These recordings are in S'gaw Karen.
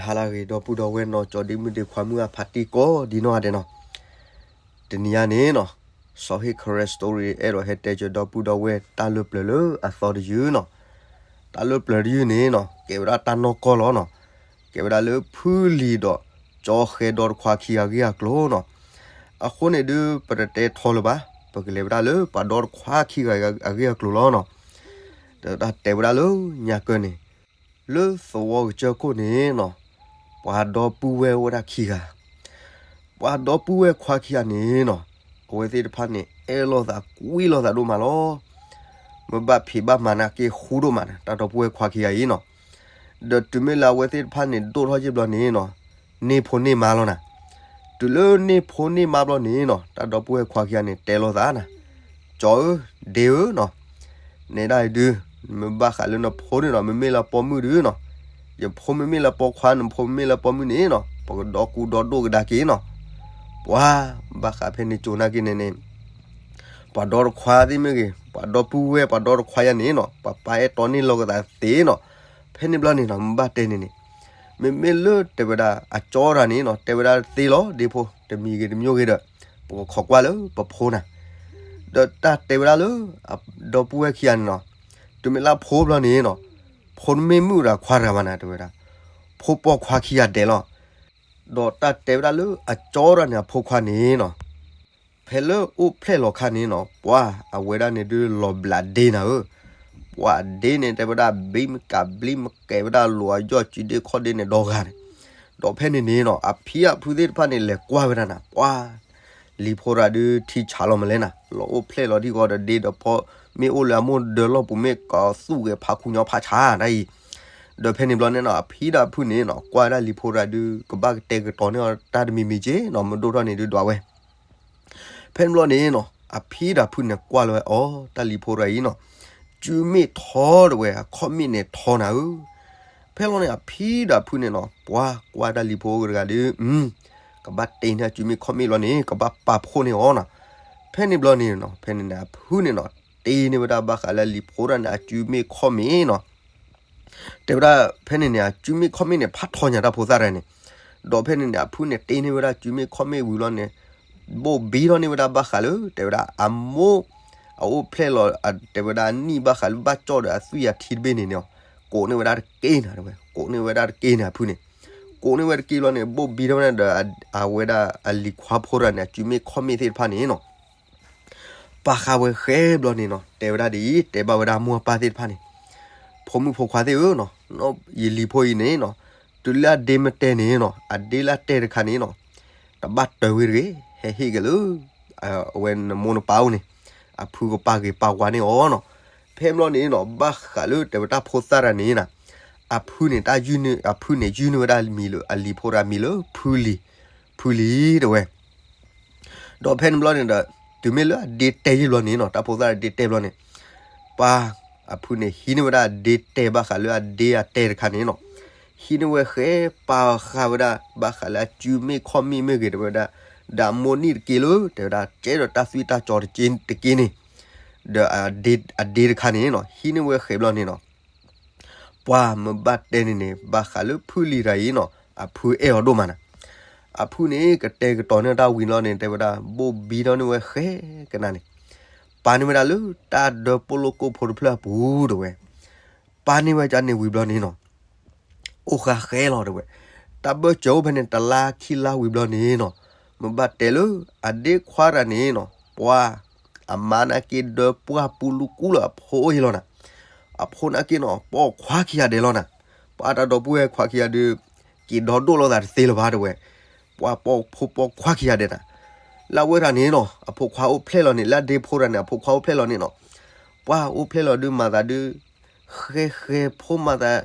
ဟါလၢအဂ့ၤ ဒီပုၢ်ဒီဝဲၢ်နီၢ်ကၠီဒ့မုၣ်ဒ့ခွါမုၣ်အဖါတံၢ်ကိးဒ်နီၢ်ဂၤဒဲးနီၤ, တနံၤအံၤန့ၣ်နီၤ, စီၤဟ့ၣ် Karen Story အဲၣ်ဒိးဟဲတဲကၢၤဒီပုၢ်ဒီဝဲၢ်တၢ်လၢပျၢၤလၢအသီတယုၢ်နီၤ, တၢ်လၢပျၢၤတယုၢ်န့ၣ်နီၤ ကဲဝဲဒၣ်တၢ်နီၢ်ကီၢ်လီၤနီၤ, ကဲဝဲဒၣ်လၢဖုလံၤဒီးကၠီဃဲဒီတခွါခံဂၤအဂ့ၢ်အကျိၤနီၤ, အဃိန့ၣ်ဒုး ပတတဲထီလၢၤဘၣ်, ပကလဲၤဝဲဒၣ်လၢပှၤဒီတခွါခံဂၤအဂ့ၢ်အကျိၤလီၤနီၤ, ဒီးတၢ်တဲဝဲဒၣ်လၢညါကၢၤန့ၣ် လၢသဝီကစၢၢ်ခိၣ်န့ၣ်နီၤ, ပှၤဒီပုၢ်ဝဲၢ်အိၣ်ဝဲဒၣ်ခံဂၤ, ပှၤဒီပုၢ်ဝဲၢ်ခွါခံဂၤန့ၣ်နီၤ, အဝဲသ့ၣ်တဖၣ်န့ၣ် အဲၣ်လိာ်သးကွံလိာ်သးဒိၣ်မးလီၤ. မ့ၢ်ဘၣ်ဖံးဘၣ်မၤနာ်က့ဃူဒိၣ်မးန့ၣ် တၢ်ဒီပုၢ်ဝဲၢ်ခွါခံဂၤအံၤနီၤ, ဒီးတုၤမ့ၢ်လၢအဝဲသ့ၣ်တဖၣ်န့ၣ် ဒိၣ်ထီၣ်ယံာ်ဘျီန့ၣ်နီၤ, န့ၢ်ဖိန့ၢ်မါလီၤနၤ, တုၤလၢန့ၢ်ဖိန့ၢ်မါဘျီန့ၣ်နီၤ, တၢ်ဒီပုၢ်ဝဲၢ်ခွါခံဂၤန့ၣ် တဲလိာ်သးနၤ, ကၠီဧၢ, ဒ့ဧၢနီၤ, နဲဒၣ်အံၤဒုး, မ့ၢ်ဘၣ်ဃးလၢနဖိန့ၣ်နီၤ, မ့မ့ၢ်လၢပိာ်မုၣ်ဒုးနီၤ, ယဖိမ့မ့ၢ်လၢပိာ်ခွါ နဖိမ့မ့ၢ်လၢပိာ်မုၣ်န့ၣ်နီၤ, ပကဒီကူဒီဒိၣ်ကဒါက့ၤနီၤ, ပှၤဘၣ်ဃးဖဲန့ၣ်ကၠိၤနာ်က့ၤန့ၣ်န့ၣ် ပှၤဒီတခွါသ့ၣ်မ့ၢ်ဂ့ၤ, ပှၤဒီပုၢ်ဝဲၢ် ပှၤဒီတခွါယၤန့ၣ်နီၤ, ပှၤပၢ်အဲၣ်တီန့ၢ်လိာ်ကသးသ့နီၤ, ဖဲန့ၣ်ဘျီန့ၣ်နီၤ, မ့ၢ်ဘၣ်တဲန့ၣ်န့ၣ်, မ့မ့ၢ်လၢတဲဝဲဒၣ် အကၠီတဂၤန့ၣ်နီၤ, တဲဝဲဒၣ်သ့လီၤ ဒ့ဖိ, တမံၤဂ့ၤတမံၤဂ့ၤဒီး, ပကခိးကွၢ်လၢပဖိနၤ, ဒီးတၢ်တဲဝဲဒၣ်လၢ အဒီပုၢ်ဝဲၢ်ခံဂၤန့ၣ်နီၤ, တုၤမ့ၢ်လၢဖိဘျီန့ၣ်နီၤ, ဖိမ့ၢ်မုၣ်ဒီးခွါတဂၤဘၣ်နၤ တဲဝဲဒၣ်, ဖိပိာ်ခွါခံဂၤဒဲးလီၤ. ဒီးတၢ်တဲဝဲဒၣ်လၢအကၠီတဂၤန့ၣ် အဖိခွါန့ၣ်နီၤ, ဖဲလၢအိၣ်ဖျဲၣ်လီၤခါန့ၣ်နီၤ, ပှၤအဝဲဒၣ်န့ၣ်ဒုးလီၤဘျးဒ့နၤဧၢ, ပှၤဒ့န့ၣ်တဲဝဲဒၣ် ဘံမကးဘျံမကဲဝဲဒၣ် လိၤအယီၢ်စုဒ့ခီၣ်ဒ့န့ၣ်ဒီဂၤန့ၣ်, ဒီးဖဲန့ၣ်န့ၣ်နီၤ, အဖံအဖုသ့ၣ်တဖၣ်န့ၣ် လဲၤကွၢ်ဝဲဒၣ်နၤ, ပှၤ လံၤဖိတဂၤဒုးထံဆးလီၤမးလဲၣ်နၤ, လီၤအိၣ်ဖျဲၣ်လီၤထံဃီဒီး ဒ့ဒီးဖိ မ့ၢ်အိၣ်လၢအမိၢ်ဒၢးလီၢ်ပူၤ မ့ၢ်ကသူၣ်ဂဲၤဖးခူညီဖးဆးဒ်အံၤ, ဒီးဖဲန့ၣ်ဘျီန့ၣ်နီၤ, အဖံဒီးအဖုန့ၣ်နီၤ, ကွၢ်ဝဲဒၣ်လံၤဖိတဂၤဒုး ကဘၣ်ကတဲာ်ကတီၤန့ၢ်အီၤတၢ်တမံၤမံၤက့နီၤ, မ့ၢ်ဒိၣ်ထီၣ်န့ၣ်ဒုးဒွးဝဲ ဖဲန့ၣ်ဘျီန့ၣ်နီၤ, အဖံဒီးအဖုန့ၣ်ကွၢ်လီၤဝဲအီၤ, တၢ်လံၤဖိတဂၤအံၤနီၤ, စုမ့ၣ်ထီတဝဲ အခီၣ်မ့ၣ်န့ၣ်ထီနၤဧၢ, ဖဲလီၤန့ၣ် အဖံဒီးအဖုန့ၣ်နီၤ, ပှၤကွၢ်တၢ်လံၤဖိတဂၤဒုး, ကဘၣ်တ့န့ၢ်အစုမ့ၣ်ခီၣ်မ့ၣ်လီၤန့ၣ် ကဘၣ်ပာ်ဖှိၣ်န့ၢ်အီၤနီၤ, ဖဲန့ၣ်ဘျီန့ၣ်နီၤ, ဖဲန့ၣ်န့ၣ် အဖုန့ၣ်နီၤ, တ့န့ၢ်ဝဲဒၣ်ဘၣ်ဃးလၢလံၤဖိတဂၤန့ၣ် အစုမ့ၣ်ခီၣ်မ့ၣ်နီၤ တဲဝဲဒၣ်ဖဲန့ၣ်န့ၣ် အစုမ့ၣ်ခီၣ်မ့ၣ်န့ၣ် ဖးထီညါတၢ်ဖိသၣ်တဂၤန့ၣ်, ဒီးဖဲန့ၣ်န့ၣ် အဖုန့ၣ်တ့န့ၢ်ဝဲဒၣ်စုမ့ၣ်ခီၣ်မ့ၣ်ဝံၤလီၤန့ၣ်, ဘိၣ်ဘံထီၣ်န့ၢ်ဝဲဒၣ်ဘၣ်ဃးလၢ တဲဝဲဒၣ်အမိၢ်, အအိၣ်ဖျဲၣ်လီၤ တဲဝဲဒၣ်နံၣ်ဘၣ်ဃးလၢဘၣ်ကၠီၣ်ဒီးအသွံၣ်အထံတဘ့ၣ်န့ၣ်န့ၣ်, ကိးန့ၢ်ဝဲဒၣ်တက့ၢ်နၤတဝဲ, ကိးန့ၢ်ဝဲဒၣ်တက့ၢ်န့ၣ်အဖုန့ၣ်, ကိးန့ၢ်ဝဲတက့ၢ်လီၤန့ၣ် ဘိၣ်ဘံထီၣ်ဝဲဒၣ်ဒီး အဝဲဒၣ်အလံၤခွါဖိတဂၤန့ၣ် အစုမ့ၣ်ခီၣ်မ့ၣ်သ့ၣ်တဖၣ်န့ၣ်နီၤ ပာ်ဃာ်ဝဲဃဲဘျီန့ၣ်နီၤ တဲဝဲဒၣ်ဒ်အံၤ တဲဘၣ်ဝဲဒၣ်မိၢ်ပၢ်သ့ၣ်တဖၣ်န့ၣ်, ဖိမုၣ်ဖိခွါသ့ၣ်ဧၢနီၤ, ယလံၤဖိအံၤန့ၣ်နီၤ, တုၤလၢအဒ့မ့ၢ်တဲန့ၣ်နီၤ, အဒ့လၢအတဲတခါန့ၣ်နီၤ, တဘၣ်တၢ်ဝဲတဂ့ၤ, ဟဲဟ့ၣ်က့ၤလၢ အဝဲနမိၢ်နပၢ်အိၣ်န့ၣ်, အဖုကပာ်ဂ့ၤပာ်ဝါန့ၢ်အီၤနီၤ. ဖဲဘျီန့ၣ်နီၤ ဘၣ်ဃးလၢတဲဝဲတၢ်ဖိသၣ်တဂၤန့ၣ်နီၤ, အဖုန့ၣ်တၢ်ယုၢ်န့ၢ် အဖုန့ၣ်ယုၢ်န့ၢ်ဝဲဒၣ်မံၤလၢအလံၤဖိတဂၤမံၤလၢ ဖုလံၤ, ဖုလံၤတဲဝဲ ဒီးဖဲန့ၣ်ဘျီန့ၣ်ဒီး တုၤမ့ၢ်လၢအဒ့တဲယံာ်ဘျီန့ၣ်နီၤ, တၢ်ဖိသၣ်ဒ့တဲဘျီန့ၣ်, ပှၤအဖုန့ၣ်ဟံးန့ၢ်ဝဲဒၣ်အဒ့တဲဘၣ်ဃးလၢအဒ့အတဲတခါန့ၣ်နီၤ, ဟံးန့ၢ်ဝဲဃဲ ပာ်ဃာ်ဝဲဒၣ် ဘၣ်ဃးလၢအစုမ့ၣ်ခီၣ်မ့ၣ်မ့ၢ်ဂ့ၤတဲဝဲဒၣ်, ဒီးအမိၢ်နံၣ်တက့ၢ်လၢ တဲဝဲဒၣ် ကဲဒီးတၢ်သွံၣ်တၢ်စီၤတက့ၢ်တက့ၢ်န့ၣ်, ဒီးအဒ့တခါန့ၣ်နီၤ ဟံးန့ၢ်ဝဲဃဲဘျီန့ၣ်နီၤ ပှၤမ့ၢ်ဘၣ်တဲန့ၣ်န့ၣ် ဘၣ်ဃးလၢဖုလံၤတဂၤအံၤနီၤ အဖုအဲၣ်အီၤဒိၣ်မးနၤ, အဖုန့ၣ် ကတဲာ်ကတီၤန့ၢ်တၢ်ဝံၤလီၤန့ၣ် တဲဝဲဒၣ် ဘိၣ်ဘံထီၣ်န့ၢ်ဝဲဃဲကနၣ်န့ၣ်, ပာ်န့ၢ်ဝဲဒၣ်လၢတၢ်ဒၢပီၣ်လိၣ်ကိၣ်ဖိတဖျၢၣ်အပူၤတဲဝဲ, ပာ်န့ၢ်ဝဲဒၣ်န့ၣ်ဝံၤဘျီန့ၣ်နီၤ အိၣ်ဃာ်ဃဲလီၤတဲဝဲ, တၢ်ဘၢၣ်စၢၤအိၣ်ဖဲန့ၣ် တလါခံလါဝံၤဘျီန့ၣ်နီၤ, မ့ၢ်ဘၣ်တဲလၢ အဒ့ခွါတဂၤန့ၣ်နီၤ ပှၤ အမါနာ်က့ဒၢပှၢ်ပူလူကူလၢအဖိအံၤလီၤနၤ, အဖိနာ်က့နီၤ ပိာ်ခွါခံဂၤဒဲးလီၤနၤ, ပှၤတၢ်ဒီပုၢ်ဝဲၢ်ခွါခံဂၤဒုး က့ၤဒီဒိၣ်လိာ်သးတသ့လၢၤဘၣ်တဲဝဲ, ပှၤပိာ်ဖိပိာ်ခွါခံဂၤဒဲးနၤ, လၢအဝဲတဂၤန့ၣ်နီၤ အဖိခွါအိၣ်ဖျဲၣ်လီၤန့ၣ် လၢအဒ့ဖိတဂၤန့ၣ် အဖိခွါအိၣ်ဖျဲၣ်လီၤန့ၣ်နီၤ, ပှၤအိၣ်ဖျဲၣ်လီၤဒုးမၤသးဒုး ဃဲဃဲဖိမၤသး,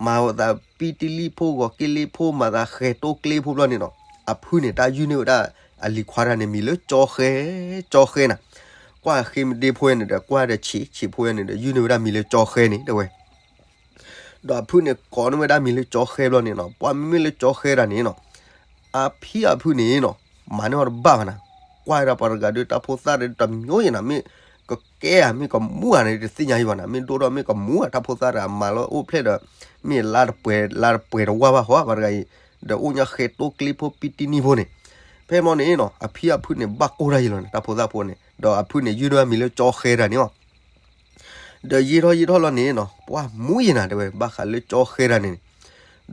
မၤသးပံတလံဖိဂီၤက့လံဖိမၤသးဃဲတိကျ့ဖိဘျီန့ၣ်နီၤ, အဖုန့ၣ် တၢ်ယုၢ်န့ၢ်ဝဲဒၣ် အလံၤခွါတဂၤန့ၣ်မံၤလၢကၠီဃဲ, ကၠီဃဲနၤ, ကွၢ်ဃ့မ့ၢ်ဒ့ဖိယၤန့ၣ်ဒီး ကွၢ်ဒီးဆံး, ဆံးဖိယၤန့ၣ်ဒီး ယုၢ်န့ၢ်ဝဲဒၣ်မံၤလၢကၠီဃဲန့ၣ်တဲဝဲ ဒီးအဖုန့ၣ်ကိးန့ၢ်ဝဲဒၣ်မံၤလၢကၠီဃဲဘျီန့ၣ်နီၤ, ပှၤမ့မ့ၢ်လၢကၠီဃဲတဂၤန့ၣ်နီၤ, အဖံအဖုန့ၣ်နီၤ, မၤန့ၢ်အီၤတဘၣ်ဘၣ်နၤ, ကွၢ်ဝဲဒၣ်ပှၤတဂၤဒီးတၢ်ဖိသၣ်ဒီးတမျိုးယဲနၤ, မ့ၢ် ကကဲဧါ မ့ၢ်ကမူဧါန့ၣ် တသ့ၣ်ညါအံၤဘၣ်နၤ, မ့ၢ်ဒိၣ်ထီၣ်မ့ၢ်ကမူဧါ တၢ်ဖိသၣ်တဂၤမၤလီၤအိၣ်ဖျဲၣ်ဒီး မ့ၢ်လါတပှဲၤ လါတပှဲၤတဝၢ်ဘၣ်ဟီ ပှၤတဂၤအံၤ, ဒီးအိၣ်ညါဃဲတိကျ့ဖိပံတံနံၣ်ဖိန့ၣ်, ဖဲမီန့ၣ်နီၤ အဖံအဖုန့ၣ် ဘၣ်ကိၢ်တၢ်ယံၤလီၤန့ၣ် တၢ်ဖိသၣ်ဖိန့ၣ် ဒီးအဖုန့ၣ် ယုၢ်ဒၣ်မံၤလၢကၠီဃဲတၢ်န့ၣ်လီၤ. ဒီးယံာ်ထီၣ်ယံာ်ထီၣ်လီၤန့ၣ်နီၤ ပှၤမူယံၤနၤတဲဝဲ ဘၣ်ဃးလၢကၠီဃဲတၢ်န့ၣ်န့ၣ်,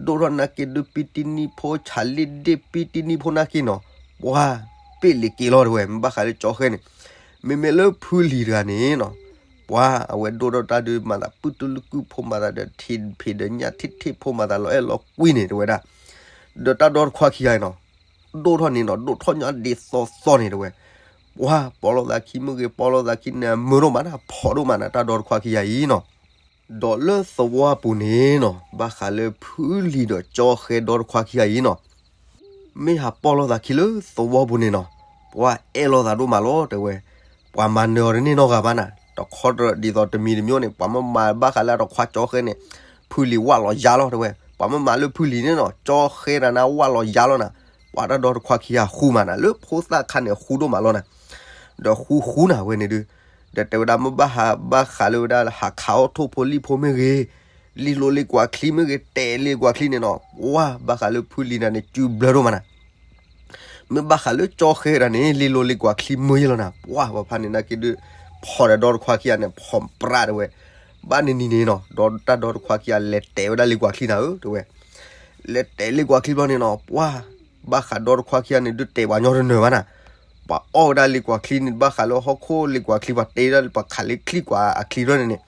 ဒိၣ်ထီၣ်နာ်က့ဒုးပံတံနံၣ်ဖိ ဆးလ့ၣ်ဒ့ၣ်ပံတံနံၣ်ဖိနာ်က့နီၤ, ပှၤပ့ၢ်လံၤက့ၤလီၤတဲဝဲ မ့ၢ်ဘၣ်ဃးလၢကၠီဃဲန့ၣ်, မ့မ့ၢ်လၢဖုလံၤတဂၤန့ၣ်နီၤ, ပှၤအဝဲဒိၣ်ထီၣ်တၢ်ဒုးမၤသးပုၢ်တူၢ်လုၢ်ကုၢ်ဖိ မၤသးဒီးထံၣ်ဖံးဒီးညၣ်ထံၣ်ထံၣ်ဖိ မၤသးလီၤအဲၣ်လီၤကွံန့ၣ်တဲဝဲဒၣ်, ဒီးတၢ်ဒီတခွါခံဂၤအံၤနီၤ ဒိၣ်ထီၣ်န့ၣ်နီၤ ဒိၣ်ထီၣ်ညါဒ်သိးသိးန့ၣ်တဲဝဲ, ပှၤပီလီၤသးခံမ့ၢ်ဂ့ၤ ပီလီၤသးခံန့ၣ် မုာ်ဒိၣ်မးနၤ ဖီၣ်ဒိၣ်မးနၤ တၢ်ဒီတခွါခံဂၤအံၤနီၤ, ဒီးလၢသဝီပူၤန့ၣ်နီၤ ဘၣ်ဃးလၢဖုလံၤဒီးကၠီဃဲဒီတခွါခံဂၤအံၤနီၤ မ့ၢ်ဟးပီၢ်လိာ်သးခံလၢသဝီပူၤန့ၣ်နီၤ, ပှၤအဲၣ်လိာ်သးဒိၣ်မးလီၤတဲဝဲ, ပှၤမၤနၢၤအီၤတန့ၢ်နီတဂၤဘၣ်နၤ, တခီတဒ်သိးတမံၤတမံၤန့ၣ် ပှၤမ့ၢ်မၤဘၣ်ဃးလၢတခွါကၠီဃဲန့ၣ်, ဖုလံၤဝၣ်လီၤယါလီၤတဲဝဲ, ပှၤမ့ၢ်မၤလၢဖုလံၤန့ၣ်နီၤ ကၠီဃဲတၢ်န့ၣ်ဝၣ်လီၤယါလီၤနၤ, ပှၤတၢ်ဒီတခွါခံဂၤဃူမးနၤ လၢဖိသၣ်ခါန့ၣ်ဃူဒိၣ်မးလီၤနၤ, ဒီးဃူဃူနၤဝဲန့ၣ်ဒုး ဒီးတဲဝဲဒၣ်မ့ၢ်ဘၣ်ဟးဘၣ်ဃးလၢဝဲဒၣ်ဟးခးအီၣ်ထိၣ်ဖိလံၣ်ဖိမ့ၢ်ဂ့ၤ, လံၣ်လိာ်လံာ်ကွၢ်ချံမ့ၢ်ဂ့ၤ တဲာ်လံာ်ကွၢ်ချံန့ၣ်နီၤ ပှၤဘၣ်ဃးလၢဖုလံၤတၢ်န့ၣ် စုဘျၢဒိၣ်မးနၤ, မ့ၢ်ဘၣ်ဃးလၢကၠီဃဲတၢ်န့ၣ် လံၣ်လိာ်လံာ်ကွၢ်ချံမုာ်ယဲလီၤနၤ, ပှၤပဖါန့ၣ်နာ်က့ဒုး ဖီၣ်ဒီးဒီတခွါခံဂၤန့ၣ် ဖီၣ်ပြးတဲဝဲ, ဘၣ်နံၤနံၤန့ၣ်နီၤ ဒီးတၢ်ဒီတခွါခံဂၤလဲၤတဲာ်ဝဲဒၣ်လံာ်ကွၢ်ချံနၤဧၢတဲဝဲ, လဲၤတဲာ်လံာ်ကွၢ်ချံဘျီန့ၣ်နီၤ ပှၤ ဘၣ်ဃးဒီတခွါခံဂၤန့ၣ် ဒုးတဲာ်ပှၤညီတနၢၤဘၣ်နၤ, ပှၤအီၣ်ဝဲဒၣ်လံာ်ကွၢ်ချံန့ၣ် ဘၣ်ဃးလၢဟီၣ်ခိၣ်လံာ်ကွၢ်ချံ ပှၤတဲဒၣ်ပှၤခးလံာ်ချံကွၢ်အချံထီၣ်န့ၣ်န့ၣ်,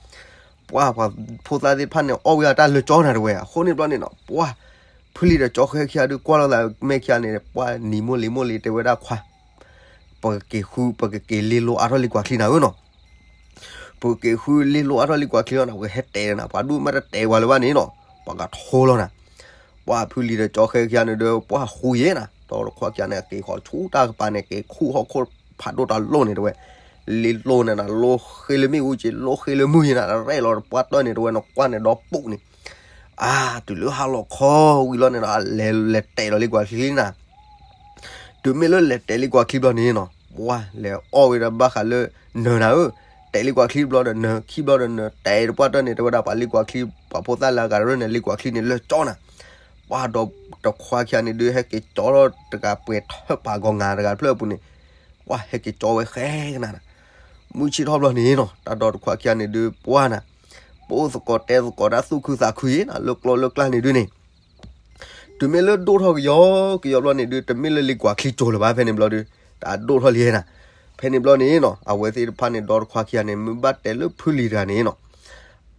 ပှၤပှၤဖိသၣ်သ့ၣ်တဖၣ်န့ၣ် အီၣ်ဝဲဒၣ်တၢ်လၢကၠီနၤတဲဝဲ, အဃိန့ၣ်ဘျီန့ၣ်နီၤ ပှၤ ဖုလံၤဒီးကၠီဃဲခံဂၤဒုးကွၢ်လိာ်သးမဲာ်ခံဂၤန့ၣ် ပှၤနံၤမိၢ်လံၤမိၢ်လံၤတဲဝဲဒၣ်ခွါ ပကက့ၤဃု ပကက့ၤလ့လိအါထီၣ်လံာ်ကွၢ်ချံနၤဧၢနီၤ, ပကက့ၤဃုလ့လိအါထီၣ်လံာ်ကွၢ်ချံလီၤနၤ, ပကဟဲတဲာ်နၤ ပှၤဒူၣ်မ့ၢ်တတဲာ်ဝဲလၢၤဘၣ်န့ၣ်နီၤ, ပှၤကထိလီၤနၤ, ပှၤဖုလံၤဒီးကၠီဃဲခံဂၤန့ၣ်ဒီး ပှၤဃူယဲနၤ, ဒီတခွါခံဂၤန့ၣ် က့ၤဃီၤဆူတၢ်ကပၤန့ၣ် က့ၤခူၣ်ဟီၣ်ခိၣ်ဖးဒိၣ်တၢ်လိၣ်န့ၣ်တဲဝဲ, လ့လိန့ၣ်နၤ လိဃ့လၢမ့ၣ်အူက့ၤ လိဃ့လၢမုၢ်ယဲနၤ ရဲၣ်လီၤပှၢ်တၢၢ်န့ၣ်တဲဝဲ နကွၢ်န့ၣ်ဒီးပူၤန့ၣ် အါ တုၤလၢဟါလီၤခီဝံၤလီၤန့ၣ်ဒီး လဲၤလဲၤတဲာ်လီၤလံာ်ကွၢ်ချံနၤ, တုၤမ့ၢ်လၢလဲၤတဲာ်လံာ်ကွၢ်ချံဘျီန့ၣ်နီၤ ပှၤလဲၤအီၣ်ဝဲဒၣ်ဘၣ်ဃးလၢ နၢၤနၤဧၢ, တဲာ်လံာ်ကွၢ်ချံဘျီဒီးနၢၤ ခံဘျီဒီးနၢၤ တဲာ်တပှၢ်တၢၢ်န့ၣ် တဲဝဲဒၣ်ပှၤလံာ်ကွၢ်ချံ ပှၤဖိသၣ်လၢအဂၤရၢၢ်န့ၣ် လံာ်ကွၢ်ချံန့ၣ်လၢကၠီနၤ, ပှၤဒီးတခွါခံဂၤန့ၣ်ဒုး ဟဲက့ၤကၠီထီၣ်တဂၤပှဲၤထၢၣ်ပာ်ဂီၤငါတဂၤတဖျၢၣ်အပူၤန့ၣ်, ပှၤဟဲက့ၤကၠီဝဲဃဲကနၤနၤ, မုၢ်ဆ့ၣ်ထီၣ်ဘျီန့ၣ်နီၤ တၢ်ဒီတခွါခံဂၤန့ၣ်ဒုး ပှၤနၤ ပအိၣ်သကိးတဲသကိးတၢ်သူၣ်ခုသးခုယဲနၤ လၢကျိလၢကျါန့ၣ်ဒုးန့ၣ် တုၤမ့ၢ်လၢဒိၣ်ထီၣ်ကယီကယီဘျီန့ၣ်ဒုး တမ့ၢ်လၢလံာ်ကွၢ်ချံကၠိၤလၢၤဘၣ် ဖဲန့ၣ်ဘျီဒုး တၢ်ဒိၣ်ထီၣ်လံနၤ, ဖဲန့ၣ်ဘျီန့ၣ်နီၤ အဝဲသ့ၣ်တဖၣ်န့ၣ် ဒီတခွါခံဂၤန့ၣ် မ့ၢ်ဘၣ်တဲလၢဖုလံၤတဂၤန့ၣ်နီၤ,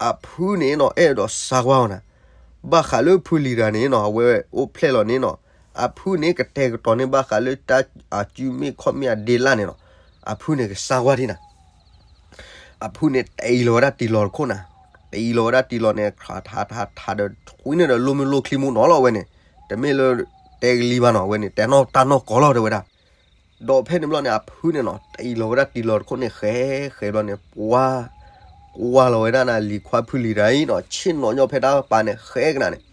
အဖုန့ၣ်နီၤ အဲၣ်ဒိးစါကွၢ်အီၤနၤ, ဘၣ်ဃးလၢဖုလံၤတဂၤန့ၣ်နီၤ အဝဲအိၣ်ဖျဲၣ်လီၤန့ၣ်နီၤ, အဖုန့ၣ်ကတဲာ်ကတီၤန့ၢ်ဘၣ်ဃးလၢတၢ်အစုမ့ၢ်ခီၣ်မ့ၢ်အဒ့လၣ်န့ၣ်နီၤ, အဖုန့ၣ်ကစါကွၢ်ဒံနၤ အဖုန့ၣ်တ့လီၤဝဲဒၣ်တံၢ်လီၤတခိၣ်နၤ, တ့လီၤဝဲဒၣ်တံၢ်လီၤန့ၣ် ထးထးထးထးဒီး ကွံန့ၣ်ဒီးလိၣ်မ့ၢ်လိၣ်ချံမူနီၤလီၤဝဲန့ၣ်, တမ့ၢ်လၢ တဲကလံၤဘၣ်နီၤ ဝဲန့ၣ် တဲနီၢ်တၢ်နီၢ်ကီၢ်လီၤတဲဝဲဒၣ်, ဒီးဖဲန့ၣ်ဘျီန့ၣ် အဖုန့ၣ်နီၤ တ့လီၤဝဲဒၣ်တံၢ်လီၤတခိၣ်န့ၣ် ဃဲဃဲဘျီန့ၣ် ပှၤ ကွၢ်လီၤဝဲဒၣ်နၤ လံၤခွါဖုလံၤတဂၤအံၤနီၤ ဆ့ၣ်နီၤညီဖဲတၢ်ပၤန့ၣ် ဃဲကနၤန့ၣ်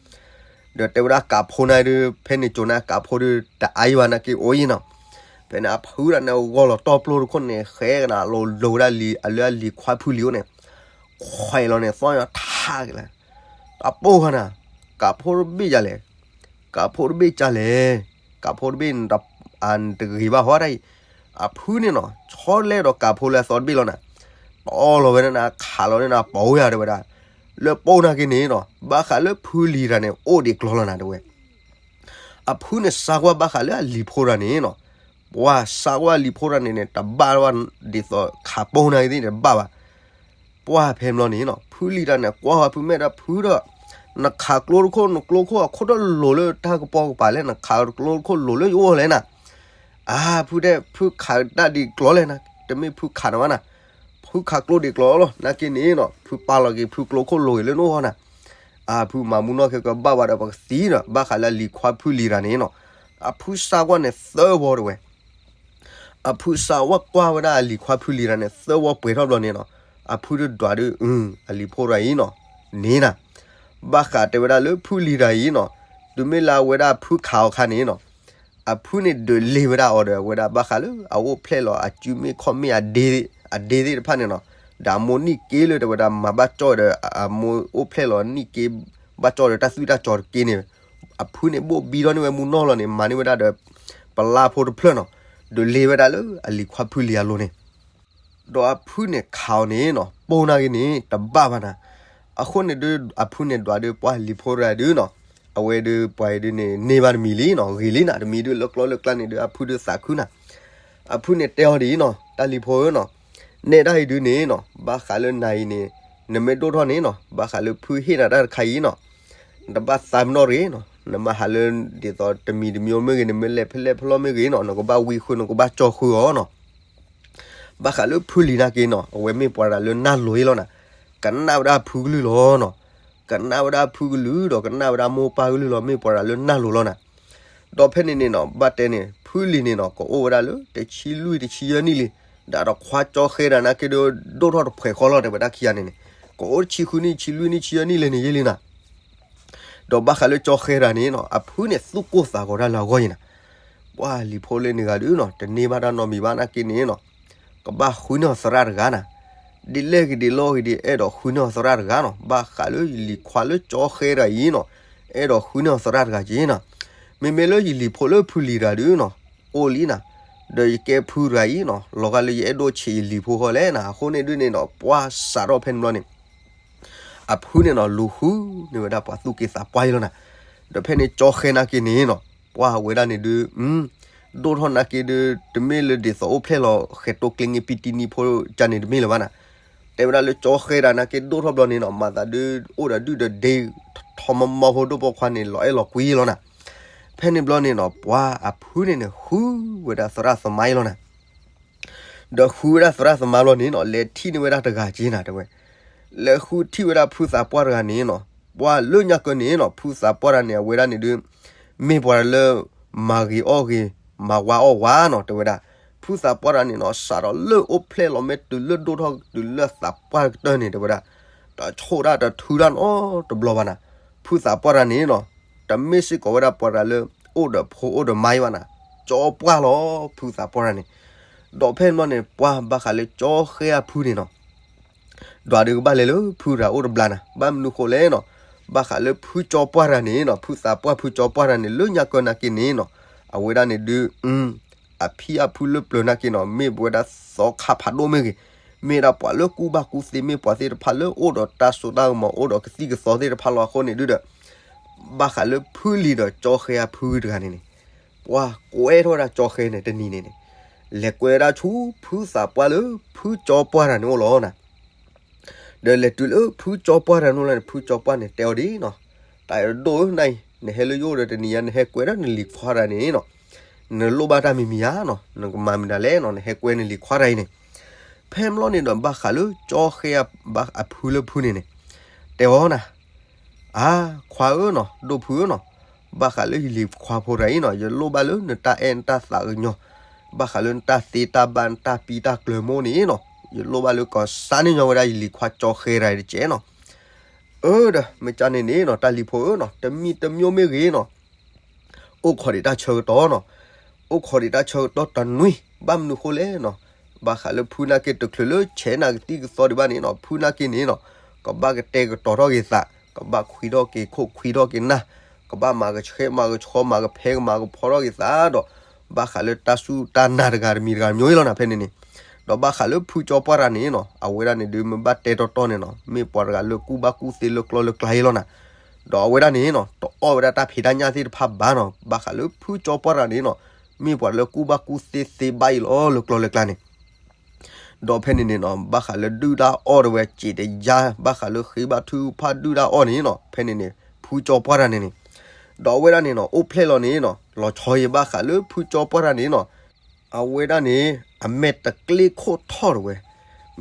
ဒီးတဲဝဲဒၣ်ကးဖိနၤဒုး ဖဲန့ၣ်ကၠိၤနၤကးဖိဒုး တအါယံၤဘၣ်နာ်က့အိၣ်ယံၤနီၤ, ဖဲန့ၣ်အဖုဒၣ်န့ၣ် ဂီၢ်လီၤတီၢ်ပျိတခိၣ်န့ၣ် ဃဲကနၤ လီၤလိၤဝဲဒၣ်လံၤ အလၢအလံၤခွါဖုလံၤအိၣ်န့ၣ် ခွဲးလီၤန့ၣ် သီၣ်ညီထးက့ၤလၢ တၢ်ပိၢ်ဃီနၤ ကးဖိတဘ့ၣ်ဒ်လဲၣ်, ကးဖိတဘ့ၣ်ဒ်လဲၣ်, ကးဖိတဘ့ၣ် တဂ့ၤဘၣ်ဟီတၢ်အံၤ, အဖုန့ၣ်နီၤ ဆီလဲဒီးကးဖိလၢအသီတဘ့ၣ်လီၤနၤ, တီလီၤဝဲဒၣ်နၤ ခးလီၤန့ၢ်နၤ ပိာ်ဝဲယၤတဲဝဲဒၣ်, လၢပိာ်နာ်က့န့ၣ်နီၤ ဘၣ်ဃးလၢဖုလံၤတဂၤန့ၣ် အိၣ်ဒံးကျီၤလီၤနၤတဲဝဲ အဖုန့ၣ်စါကွၢ်ဘၣ်ဃးလၢအလံၤဖိတဂၤန့ၣ်နီၤ, ပှၤစါကွၢ်လံၤဖိတဂၤန့ၣ်န့ၣ် တဘၣ်ဝဲဒ်သိးခးပိာ်နာ်က့သ့ၣ်န့ၣ် တဘၣ်ဘၣ်. ပှၤဖဲန့ၣ်ဘျီန့ၣ်နီၤ ဖုလံၤတဂၤန့ၣ် ကွၢ်ဃီဖုမဲာ်ဒီးဖုဒီး နခးကျိတခိၣ် နကျိခိၣ်အခိၣ်တလိၤလၢတၢ်ကပီၤကပၤလဲၣ် နခးကျိတခိၣ်လိၤလၢယအိၣ်လဲၣ်နၤ, အါ ဖုတဲ ဖုခးတၢ်ဒ်ကျီၤလဲၣ်နၤ တမ့ၢ်ဖုခးနၤဘၣ်နၤ ဖုခးကျိဒ်ကျီၤလီၤ နာ်က့န့ၣ်နီၤ ဖုပာ်လီၤက့ၤဖုကျိခိၣ်လိၤဂ့ၤလၢနအိၣ်ဃီနၤ, အါ ဖုမၤမူနီၢ်ခဲကဘၣ်ဝဲဒီးပကသံဒီး ဘၣ်ဃးလၢအလံၤခွါဖုလံၤတဂၤန့ၣ်နီၤ, အဖုစါကွၢ်န့ၣ်သၢဝီတဲဝဲ အဖုစါဝဲကွၢ်ဝဲဒၣ်အလံၤခွါဖုလံၤတဂၤန့ၣ် သၢဝီပှဲၤထီၣ်ဘျီန့ၣ်နီၤ, အဖုဒုးဒွးဒုး အလံၤဖိတဂၤအံၤနီၤ န့ၣ်နၤ, ဘၣ်ဃးတဲဝဲဒၣ်လၢဖုလံၤတဂၤအံၤနီၤ, တုၤမ့ၢ်လၢအဝဲဒၣ်ဖုခးအီၤခါန့ၣ်နီၤ, အဖုန့ၣ်ဒုးလ့ဝဲဒၣ်အီၤဒီး အဝဲဒၣ်ဘၣ်ဃးလၢအအိၣ်ဖျဲၣ်လီၤအစုမ့ၣ်ခီၣ်မ့ၣ်အဒ့ အဒ့သ့ၣ်တဖၣ်န့ၣ်နီၤ, ဒီးအမိၢ်နံၣ်က့လၢတဲဝဲဒၣ်မၤဘၣ်ကၠီၣ်ဒီး အမိၢ်အိၣ်ဖျဲၣ်လီၤနံၣ်က့ ဘၣ်ကၠီၣ်ဒီးတၢ်သွံၣ်တၢ်စီၤတက့န့ၣ်, အဖုန့ၣ်ဘိၣ်ဘံထီၣ်န့ၢ်ဝဲမူနီၢ်လီၤန့ၣ် မၤန့ၢ်ဝဲဒၣ်ဒီး ပလါဖိတဖျၢၣ်နီၤ, ဒီးလ့ဝဲဒၣ်လၢအလံၤခွါဖုလံၤအလိၤန့ၣ် ဒီးအဖုန့ၣ်ခးအီၤန့ၣ်နီၤ ပိၢ်နာ်က့န့ၣ် တဘၣ်ဘၣ်နၤ. အဃိန့ၣ်ဒုး အဖုန့ၣ်ဒွးဒုးပှၤလံၤဖိတဂၤဒုးနီၤ, အဝဲဒုးပှၤအံၤဒုးန့ၣ် န့ၢ်ဘၣ်တမံၤလံနီၤ, ဂ့ၤလံနၤ, တမံၤဒုးလၢကျီလၢကျါန့ၣ်ဒုး အဖုဒုးသးခုနၤ. အဖုန့ၣ်တဲအီၤဒ်အံၤနီၤ, တၢ်လံၤဖိဧၢနီၤ, နဲဒၣ်အံၤဒုးန့ၣ်နီၤ ဘၣ်ဃးလၢနၤအံၤန့ၣ် နမ့ၢ်ဒိၣ်ထီၣ်န့ၣ်နီၤ ဘၣ်ဃးလၢဖုဟ့ၣ်နၤတၢ်တခါအံၤနီၤ နတဘၣ်သးပ့ၤနီၣ်တဂ့ၤနီၤ, နမ့ၢ်ဟးလၢဒ်သိးတမံၤတမံၤမ့ၢ်ဂ့ၤ နမ့ၢ်လဲၤဖဲလဲၣ်ဖဲလဲၣ်မ့ၢ်ဂ့ၤနီၤ နကဘၣ်ဝံဃုာ် နကဘၣ်ကၠီဃုာ်အီၤနီၤ. ဘၣ်ဃးလၢဖုလံၤနာ်က့နီၤ အဝဲမ့ၢ်ပှၤတဂၤလၢနၢ်လိၤအံၤလီၤနၤ, ကနၣ်ဝဲဒၣ်အဖုကလုၢ်လီၤနီၤ, ကနၣ်ဝဲဒၣ်အဖုကလုၢ်ဒီးကနၣ်ဝဲဒၣ်မိၢ်ပၢ်ကလုၢ်လီၤ, မ့ၢ်ပှၤတဂၤလၢနၢ်လိၤလီၤနၤ. ဒီးဖဲန့ၣ်န့ၣ်နီၤ ဘၣ်တဲန့ၣ် ဖုလံၤန့ၣ်နီၤ ကအိၣ်ဝဲဒၣ်လၢတဆံလွံၢ်တဆံယဲၢ်နံၣ်လံ, ဒီးတခွါကၠီဃဲတဂၤနာ်က့ဒီး ဒိၣ်ထီၣ်တဖှဲးဃီလီၤ တဲဝဲဒၣ်ခံဂၤန့ၣ်န့ၣ်, ကအိၣ်တဆံဃုနံၣ် တဆံလွံၢ်နံၣ် တဆံယဲၢ်နံၣ်လံန့ၣ်ယဲၢ်လံနၤ. ဒီးဘၣ်ဃးလၢကၠီဃဲတဂၤန့ၣ်နီၤ အဖုန့ၣ်သူၣ်ကိၢ်သးဂီၤတၢ်လၢအဂီၢ်အံၤနၤ, ပှၤလံၤဖိလၢန့ၣ်ဂၤဒုးနီၤ တန့ၢ်ဘၣ်တၢ်နီတမံၤဘၣ်နာ်က့န့ၣ်နီၤ ကဘၣ်ဃုန့ၢ်အီၤသရၣ်တဂၤနၤ, ဒ်လဲၣ်ဂ့ၤဒ်လဲၣ်ဂ့ၤဒ် အဲၣ်ဒိးဃုန့ၢ်အီၤသရၣ်တဂၤနီၤ, ဘၣ်ဃးလၢယလံၤခွါလၢကၠီဃဲတဂၤအံၤနီၤ အဲၣ်ဒိးဃုန့ၢ်အီၤသရၣ်တဂၤက့ၤနၤ, မ့မ့ၢ်လၢယလံၤဖိလၢဖုလံၤတဂၤဒုးနီၤ အိၣ်လံနၤ, ဒီးယကဲဖုတဂၤအံၤနီၤ လီၤဂာ်လၢယအဲၣ်ဒိးဆံးယလံၤဖိဃီလဲၣ်နၤ, အဃိန့ၣ်ဒုးန့ၣ်နီၤ ပှၤစးထီၣ်ဖဲန့ၣ်ဘျီန့ၣ် အဖုန့ၣ်နီၤ လူၤဃုန့ၢ်ဝဲဒၣ်ပှၤသူၣ်က့သးပှၢ်အံၤလီၤနၤ. ဒီးဖဲန့ၣ်ကၠီဃဲနာ်က့န့ၣ်နီၤ ပှၤဝဲဒၣ်န့ၣ်ဒုး ဒိၣ်ထီၣ်နာ်က့ဒုး တမ့ၢ်လၢဒ်သိးအိၣ်ဖျဲၣ်လီၤ ဃဲးတိကျ့င့ပံတံနံဖိကန့ၣ်တမ့ၢ်လၢၤဘၣ်နၤ. တဲဝဲဒၣ်လၢကၠီဃဲတဂၤနာ်က့ဒိၣ်ထီၣ်ဘျီန့ၣ်နီၤ မၤသးဒုး အိၣ်ဒီးဒုၣ်ဒီးဒ့ ထီမီမီဖိဒိၣ်ပိာ်ခွါန့ၣ် လီၤအဲၣ်လီၤကွံလီၤနၤ. ဖဲန့ၣ်ဘျီန့ၣ်နီၤ ပှၤအဖုန့ၣ်န့ၣ် ဃုဝဲဒၣ်သရၣ်သမါအံၤလီၤနၤ. ဒီးဃုဝဲဒၣ်သရၣ်သမါဘျီန့ၣ်နီၤ လဲၤထံၣ်န့ၢ်ဝဲဒၣ်တဂၤက့ၤနၤတဲဝဲ, လဲၤဃုထံၣ်ဝဲဒၣ်ဖုသးပှၢ်တဂၤန့ၣ်နီၤ ပှၤလၢညါကၢန့ၣ်နီၤ ဖုသးပှၢ်တဂၤန့ၣ် အဝဲဒၣ်န့ၣ်ဒုး မ့ၢ်ပှၤလၢ မၤဂ့ၤအီၣ်ဂ့ၤ မၤဝါအီၣ်ဝါနီၤ တဲဝဲဒၣ်. ဖုသးပှၢ်တဂၤန့ၣ်နီၤ စးထီၣ်လၢအိၣ်ဖျဲၣ်လီၤမ့ၢ်တုၤလၢဒိၣ်ထီၣ်တုၤလၢသးပှၢ်ကတၢၢ်န့ၣ် တဲဝဲဒၣ် တဆိၣ်ဒၣ်တထုဒၣ်နီတဘျီဘၣ်နၤ. ဖုသးပှၢ်တဂၤန့ၣ်နီၤ တမ့ၢ်စ့ၢ်ကီးဝဲဒၣ်ပှၤတဂၤလၢ အိၣ်ဒီးဖိအိၣ်ဒီးမါအံၤဘၣ်နၤ, ကၠီပှၢ်လီၤ ဖုသးပှၢ်တဂၤန့ၣ်. ဒီးဖဲန့ၣ်ဘျီန့ၣ် ပှၤဘၣ်ဃးလၢကၠီဃဲအဖုန့ၣ်နီၤ ဒွးဒုးကဘၣ်လဲၤလၢဖုတဂၤအိၣ်တဘျီနၤ, ဘၣ်မနုၤဃိလဲၣ်နီၤ, ဘၣ်ဃးလၢဖုကၠီပှၢ်တဂၤန့ၣ်နီၤ ဖုသးပှၢ်ဖုကၠီပှၢ်တဂၤန့ၣ် လၢညါကၢနာ်က့န့ၣ်နီၤ အဝဲဒၣ်န့ၣ်ဒုး အဖံအဖုလၢပျၢၤနာ်က့နီၤ မ့ၢ်ပဝဲဒၣ်သီခါဖးဒိၣ်မ့ၢ်ဂ့ၤ, မ့ၢ်ဒၣ်ပှၤလၢကူၣ်ဘၣ်ကူၣ်သ့ မ့ၢ်ပှၤသ့ၣ်တဖၣ်လၢအိၣ်ဒီးတၢ်စိတၢ်ကမီၤ အိၣ်ဒီးကသံၣ်ကသီသ့ၣ်တဖၣ်လီၤ. အဃိန့ၣ်ဒုးဒီး ဘၣ်ဃးလၢဖုလံၤဒီးကၠီဃဲအဖုတဂၤန့ၣ်န့ၣ် ပှၤကွဲထီၣ်ဝဲဒၣ်ကၠီဃဲန့ၣ်တနံၤန့ၣ်န့ၣ် လဲၤကွဲဝဲဒၣ်ဆူဖုသးပှၢ်လၢ ဖုကၠီပှၢ်တဂၤန့ၣ်အိၣ်လီၤနၤ. ဒီးလဲၤတုၤလၢဖုကၠီပှၢ်တဂၤန့ၣ်လီၤန့ၣ် ဖုကၠီပှၢ်န့ၣ်တဲအီၤဒ်နီၤ, တၢ်အဲၣ်ဒိၣ်ဧၢ နၤအံၤ နဟဲလၢယအိၣ်ဒီးတနံၤညါ နဟဲကွဲဒၣ်နလံၤခွါတဂၤန့ၣ်နီၤ, နလိၣ်ဘၣ်တၢ်မံၤမံၤဧါနီၤ, နကမၤမနုၤလဲၣ်နီၤ နဟဲကွဲနလံၤခွါတဂၤအံၤန့ၣ်. ဖဲန့ၣ်ဘျီန့ၣ်ဒီး ဘၣ်ဃးလၢကၠီဃဲအဖုလၢဖုန့ၣ်န့ၣ် တဲအီၤနၤ အါ ခွါဧၢနီၤ ဒိၣ်ဖုဧၢနီၤ, ဘၣ်ဃးလၢယလံၤခွါဖိတဂၤအံၤနီၤ ယလိၣ်ဘၣ်လၢနတၢ်အဲၣ်နတၢ်သးကညီၤ, ဘၣ်ဃးလၢနတၢ်သ့တၢ်ဘၣ် နတၢ်ပံတၢ်ကျၢၤမိၢ်န့ၣ်နီၤ, ယလိၣ်ဘၣ်လၢကီးစါန့ၢ်ညီဝဲဒၣ်ယလံၤခွါကၠီဃဲတဂၤအံၤတကဲးနီၤ. အၢ ဒီးမ့ၢ်ကန့ၣ်န့ၣ်နီၤ တၢ်လံၤဖိဧၢနီၤ တမံၤတမံၤမ့ၢ်ဂ့ၤနီၤ အိၣ်ခိးဒံးတၢ်ဆၢကတီၢ်နီၤ, အိၣ်ခိးဒံးတၢ်ဆၢကတီၢ်တနွံ, ဘၣ်မနုၤဃိလဲၣ်နီၤ, ဘၣ်ဃးလၢဖုနာ်က့တချုးလၢဆဲးနၤကသံၣ်ကသီဒံးဘၣ်န့ၣ်နီၤ ဖုနာ်က့န့ၣ်နီၤ ကဘၣ်ကတဲာ်ကတီၤထီၣ်က့ၤသး, ကဘၣ်ခွံထီၣ်က့ၤခိၣ်ခွံထီၣ်က့ၤနၢ်, ကဘၣ်မၤကဆှဲမၤကဆှီမၤကဖဲကမၤကဖီထီၣ်က့ၤသးဒီး ဘၣ်ဃးလၢတၢ်စူၢ်တၢ်နာ်တဂၤတမံၤတဂၤမံၤအံၤလီၤနၤ ဖဲန့ၣ်န့ၣ်. ဒီးဘၣ်ဃးလၢဖုကၠီပှၢ်တဂၤန့ၣ်နီၤ အဝဲဒၣ်န့ၣ်ဒုးမ့ၢ်ဘၣ်တဲတီတီန့ၣ်နီၤ မ့ၢ်ပှၤတဂၤလၢကူၣ်ဘၣ်ကူၣ်သ့လၢကျီလၢကျါအံၤလီၤနၤ. ဒီးအဝဲဒၣ်န့ၣ်နီၤ တအီၣ်ဝဲဒၣ်တၢ်ဖံးတၢ်ညၣ်သ့ၣ်တဖၣ်ဘၣ်နီၤ, ဘၣ်ဃးလၢဖုကၠီပှၢ်တဂၤန့ၣ်နီၤ မ့ၢ်ပှၤလၢကူၣ်ဘၣ်ကူၣ်သ့သ့ဘၣ်အံၤလီၤလၢကျီလၢကျါန့ၣ်. ဒီးဖဲန့ၣ်န့ၣ်နီၤ ဘၣ်ဃးလၢဒုၣ်တၢ်အီၣ်တဝဲစံးတယါ ဘၣ်ဃးလၢဃ့ဘါထုကဖၣ်ဒုၣ်တၢ်အီၣ်န့ၣ်နီၤ ဖဲန့ၣ်န့ၣ် ဖုကၠီပှၢ်တဂၤန့ၣ်န့ၣ်. ဒီးအဝဲဒၣ်န့ၣ်နီၤ အိၣ်ဖျဲၣ်လီၤန့ၣ်နီၤ လီၤဆီယံၤဘၣ်ဃးလၢဖုကၠီပှၢ်တဂၤန့ၣ်နီၤ အဝဲဒၣ်န့ၣ် အမဲာ်တကျ့ခိၣ်ထီၣ်တဝဲ,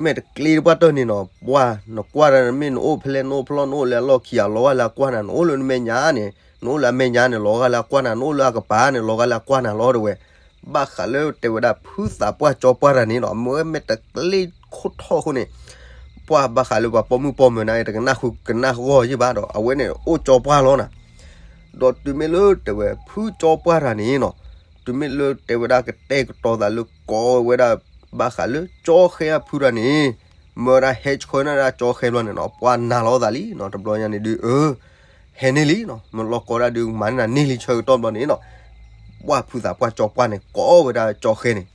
မဲာ်တကျ့တပှၢ်တၢၢ်န့ၣ်နီၤ ပှၢ်နကွၢ်တၢ်မ့ၢ်နအိၣ်ဖဲလဲၣ် နအိၣ်ဖဲလဲၣ် နအိၣ်လၢအလီၢ်ခံဂၤ လီၤဂာ်လၢအကွၢ်နၤ နအိၣ်လၢနမဲာ်ညါန့ၣ် နအိၣ်လၢအမဲာ်ညါန့ၣ် လီၤဂာ်လၢအကွၢ်နၤ နအိၣ်လၢအကပၤန့ၣ် လီၤဂာ်လၢအကွၢ်နၤလီၤတဝဲ. ဘၣ်ဃးလၢတဲဝဲဒၣ်ဖုသးပှၢ်ကၠီပှၢ်တဂၤန့ၣ်နီၤ အမဲာ်တကျ့ခိၣ်ထီၣ်အဃိန့ၣ် ပှၢ်ဘၣ်ဃးလၢပှၤပိာ်မုၣ်ပိာ်မၢၤန့ၣ် တကနၣ်ဃုကနၣ်ဂီၢ်ယံၤဘၣ်ဒီး အဝဲန့ၣ်အိၣ်ကၠီပှၢ်လီၤနၤ. ဒီးတုၤမ့ၢ်လၢတဲဝဲဖုကၠီပှၢ်တဂၤန့ၣ်နီၤ တုၤမ့ၢ်လၢတဲဝဲဒၣ်ကတဲာ်ကတီၤသးလၢကိးဝဲဒၣ် ဘၣ်ဃးလၢကၠီဃဲအဖုတဂၤန့ၣ် မၢဝဲဒၣ်ဟဲဆှၢန့ၢ်ဒၣ်ကၠီဃဲဘျီန့ၣ်နီၤ ပှၢ်နၤလီၤသးလံနီၤ တဘျီညါန့ၣ်ဒုး အၢ ဟဲန့ၢ်လံနီၤ မၢလီၤကီဒၣ်ဒုးမၤန့ၢ်နၤန့ၢ်လံဆၢကတီၢ်ဘျီန့ၣ်နီၤ ပှၢ်ဖုသးပှၢ်ကၠီပှၢ်န့ၣ် ကိးဝဲဒၣ်ကၠီဃဲန့ၣ်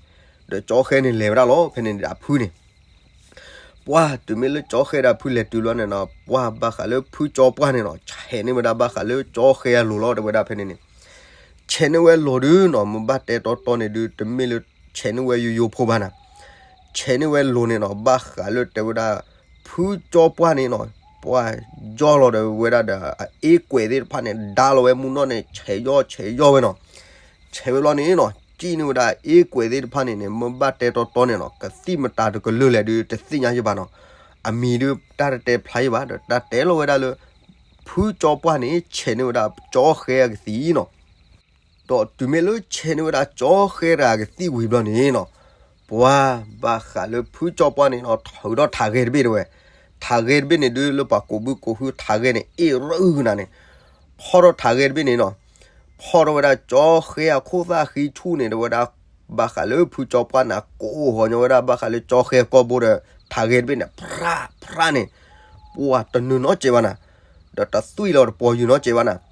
ဒီးကၠီဃဲန့ၣ်လဲၤဝဲဒၣ်လီၤ ဖဲန့ၣ်ဒုးအဖုန့ၣ် ပှၢ်တုၤမ့ၢ်လၢကၠီဃဲဒီးဖုလဲၤတုၤလီၤန့ၣ်နီၤ ပှၢ်ဘၣ်ဃးလၢဖုကၠီပှၢ်န့ၣ်နီၤ ဆဲးန့ၢ်ဝဲဒၣ်ဘၣ်ဃးလၢကၠီဃဲအလိၤလီၤ တဲဝဲဒၣ်ဖဲန့ၣ်န့ၣ် ဆဲးန့ၢ်ဝဲလိၤဒုးနီၤ မ့ၢ်ဘၣ်တဲတီတီန့ၣ်ဒုး တမ့ၢ်လၢဆဲးန့ၢ်ဝဲယိယိဖိဘၣ်နၤ ဆဲးန့ၢ်ဝဲလိၤန့ၣ်နီၤ ဘၣ်ဃးလၢတဲဝဲဒၣ် ဖုကၠီပှၢ်န့ၣ်နီၤ ပှၢ်ယီၢ်လီၤဒီးဝဲဒၣ်ဒီး အအ့ကွဲးသ့ၣ်တဖၣ်န့ၣ် ဒါလီၤဝဲမူနီၢ်န့ၣ် ဆဲးယီၢ်ဆဲးယီၢ်ဝဲနီၤ ဆဲးဝဲဘျီန့ၣ်နီၤ ကံၣ်န့ၢ်ဝဲဒၣ်အ့ကွဲးသ့ၣ်တဖၣ်န့ၣ်န့ၣ် မ့ၢ်ဘၣ်တဲတီတီန့ၣ်နီၤ ကသံၣ်မတၤတကလုာ်လဲၣ်ဒုး တသ့ၣ်ညါယဘၣ်နီၤ အမံၤဒုးတၢ်တတဲဖျါယဘၣ်ဒီး တၢ်တဲလီၤဝဲဒၣ်လၢ ဖုကၠီပှၢ်န့ၣ် ဆဲးန့ၢ်ဝဲဒၣ်ကၠီဃဲအကသံၣ်နီၤ ဒီးတုၤမ့ၢ်လၢဆဲးန့ၢ်ဝဲဒၣ်ကၠီဃဲတဂၤအကသံၣ်ဝံၤဘျီန့ၣ်နီၤ ပှၢ်ဘၣ်ဃးလၢဖုကၠီပှၢ်န့ၣ်နီၤ ထုးထီၣ်ထးဂဲၤတဘ့ၣ်တဲဝဲ ထးဂဲၤတဘ့ၣ်န့ၣ်ဒုး လၢပှၤကိးဘုကိးဟုထးဂဲၤန့ၣ် အ့ၣ်ရၢအုၣ်ကနၤန့ၣ် ဖီၣ်ထီၣ်ထးဂဲၤတဘ့ၣ်န့ၣ်နီၤ ဖီၣ်ထီၣ်ဝဲဒၣ်ကၠီဃဲအခိၣ်သၣ်ဃံဆူၣ်န့ၣ် တဲဝဲဒၣ် ဘၣ်ဃးလၢဖုကၠီပှၢ်န့ၣ် ကိးဟီၣ်ညီဝဲဒၣ်ဘၣ်ဃးလၢကၠီဃဲအကိာ်ဘိဒီး ထးဂဲၤတဘ့ၣ်န့ၣ် ဖြးဖြးန့ၣ် ပှၢ်တနုာ်နီတစဲးဘၣ်နၤ ဒီးတသွံၣ်လီၤတပီၤယုာ်နီတစဲးဘၣ်နၤ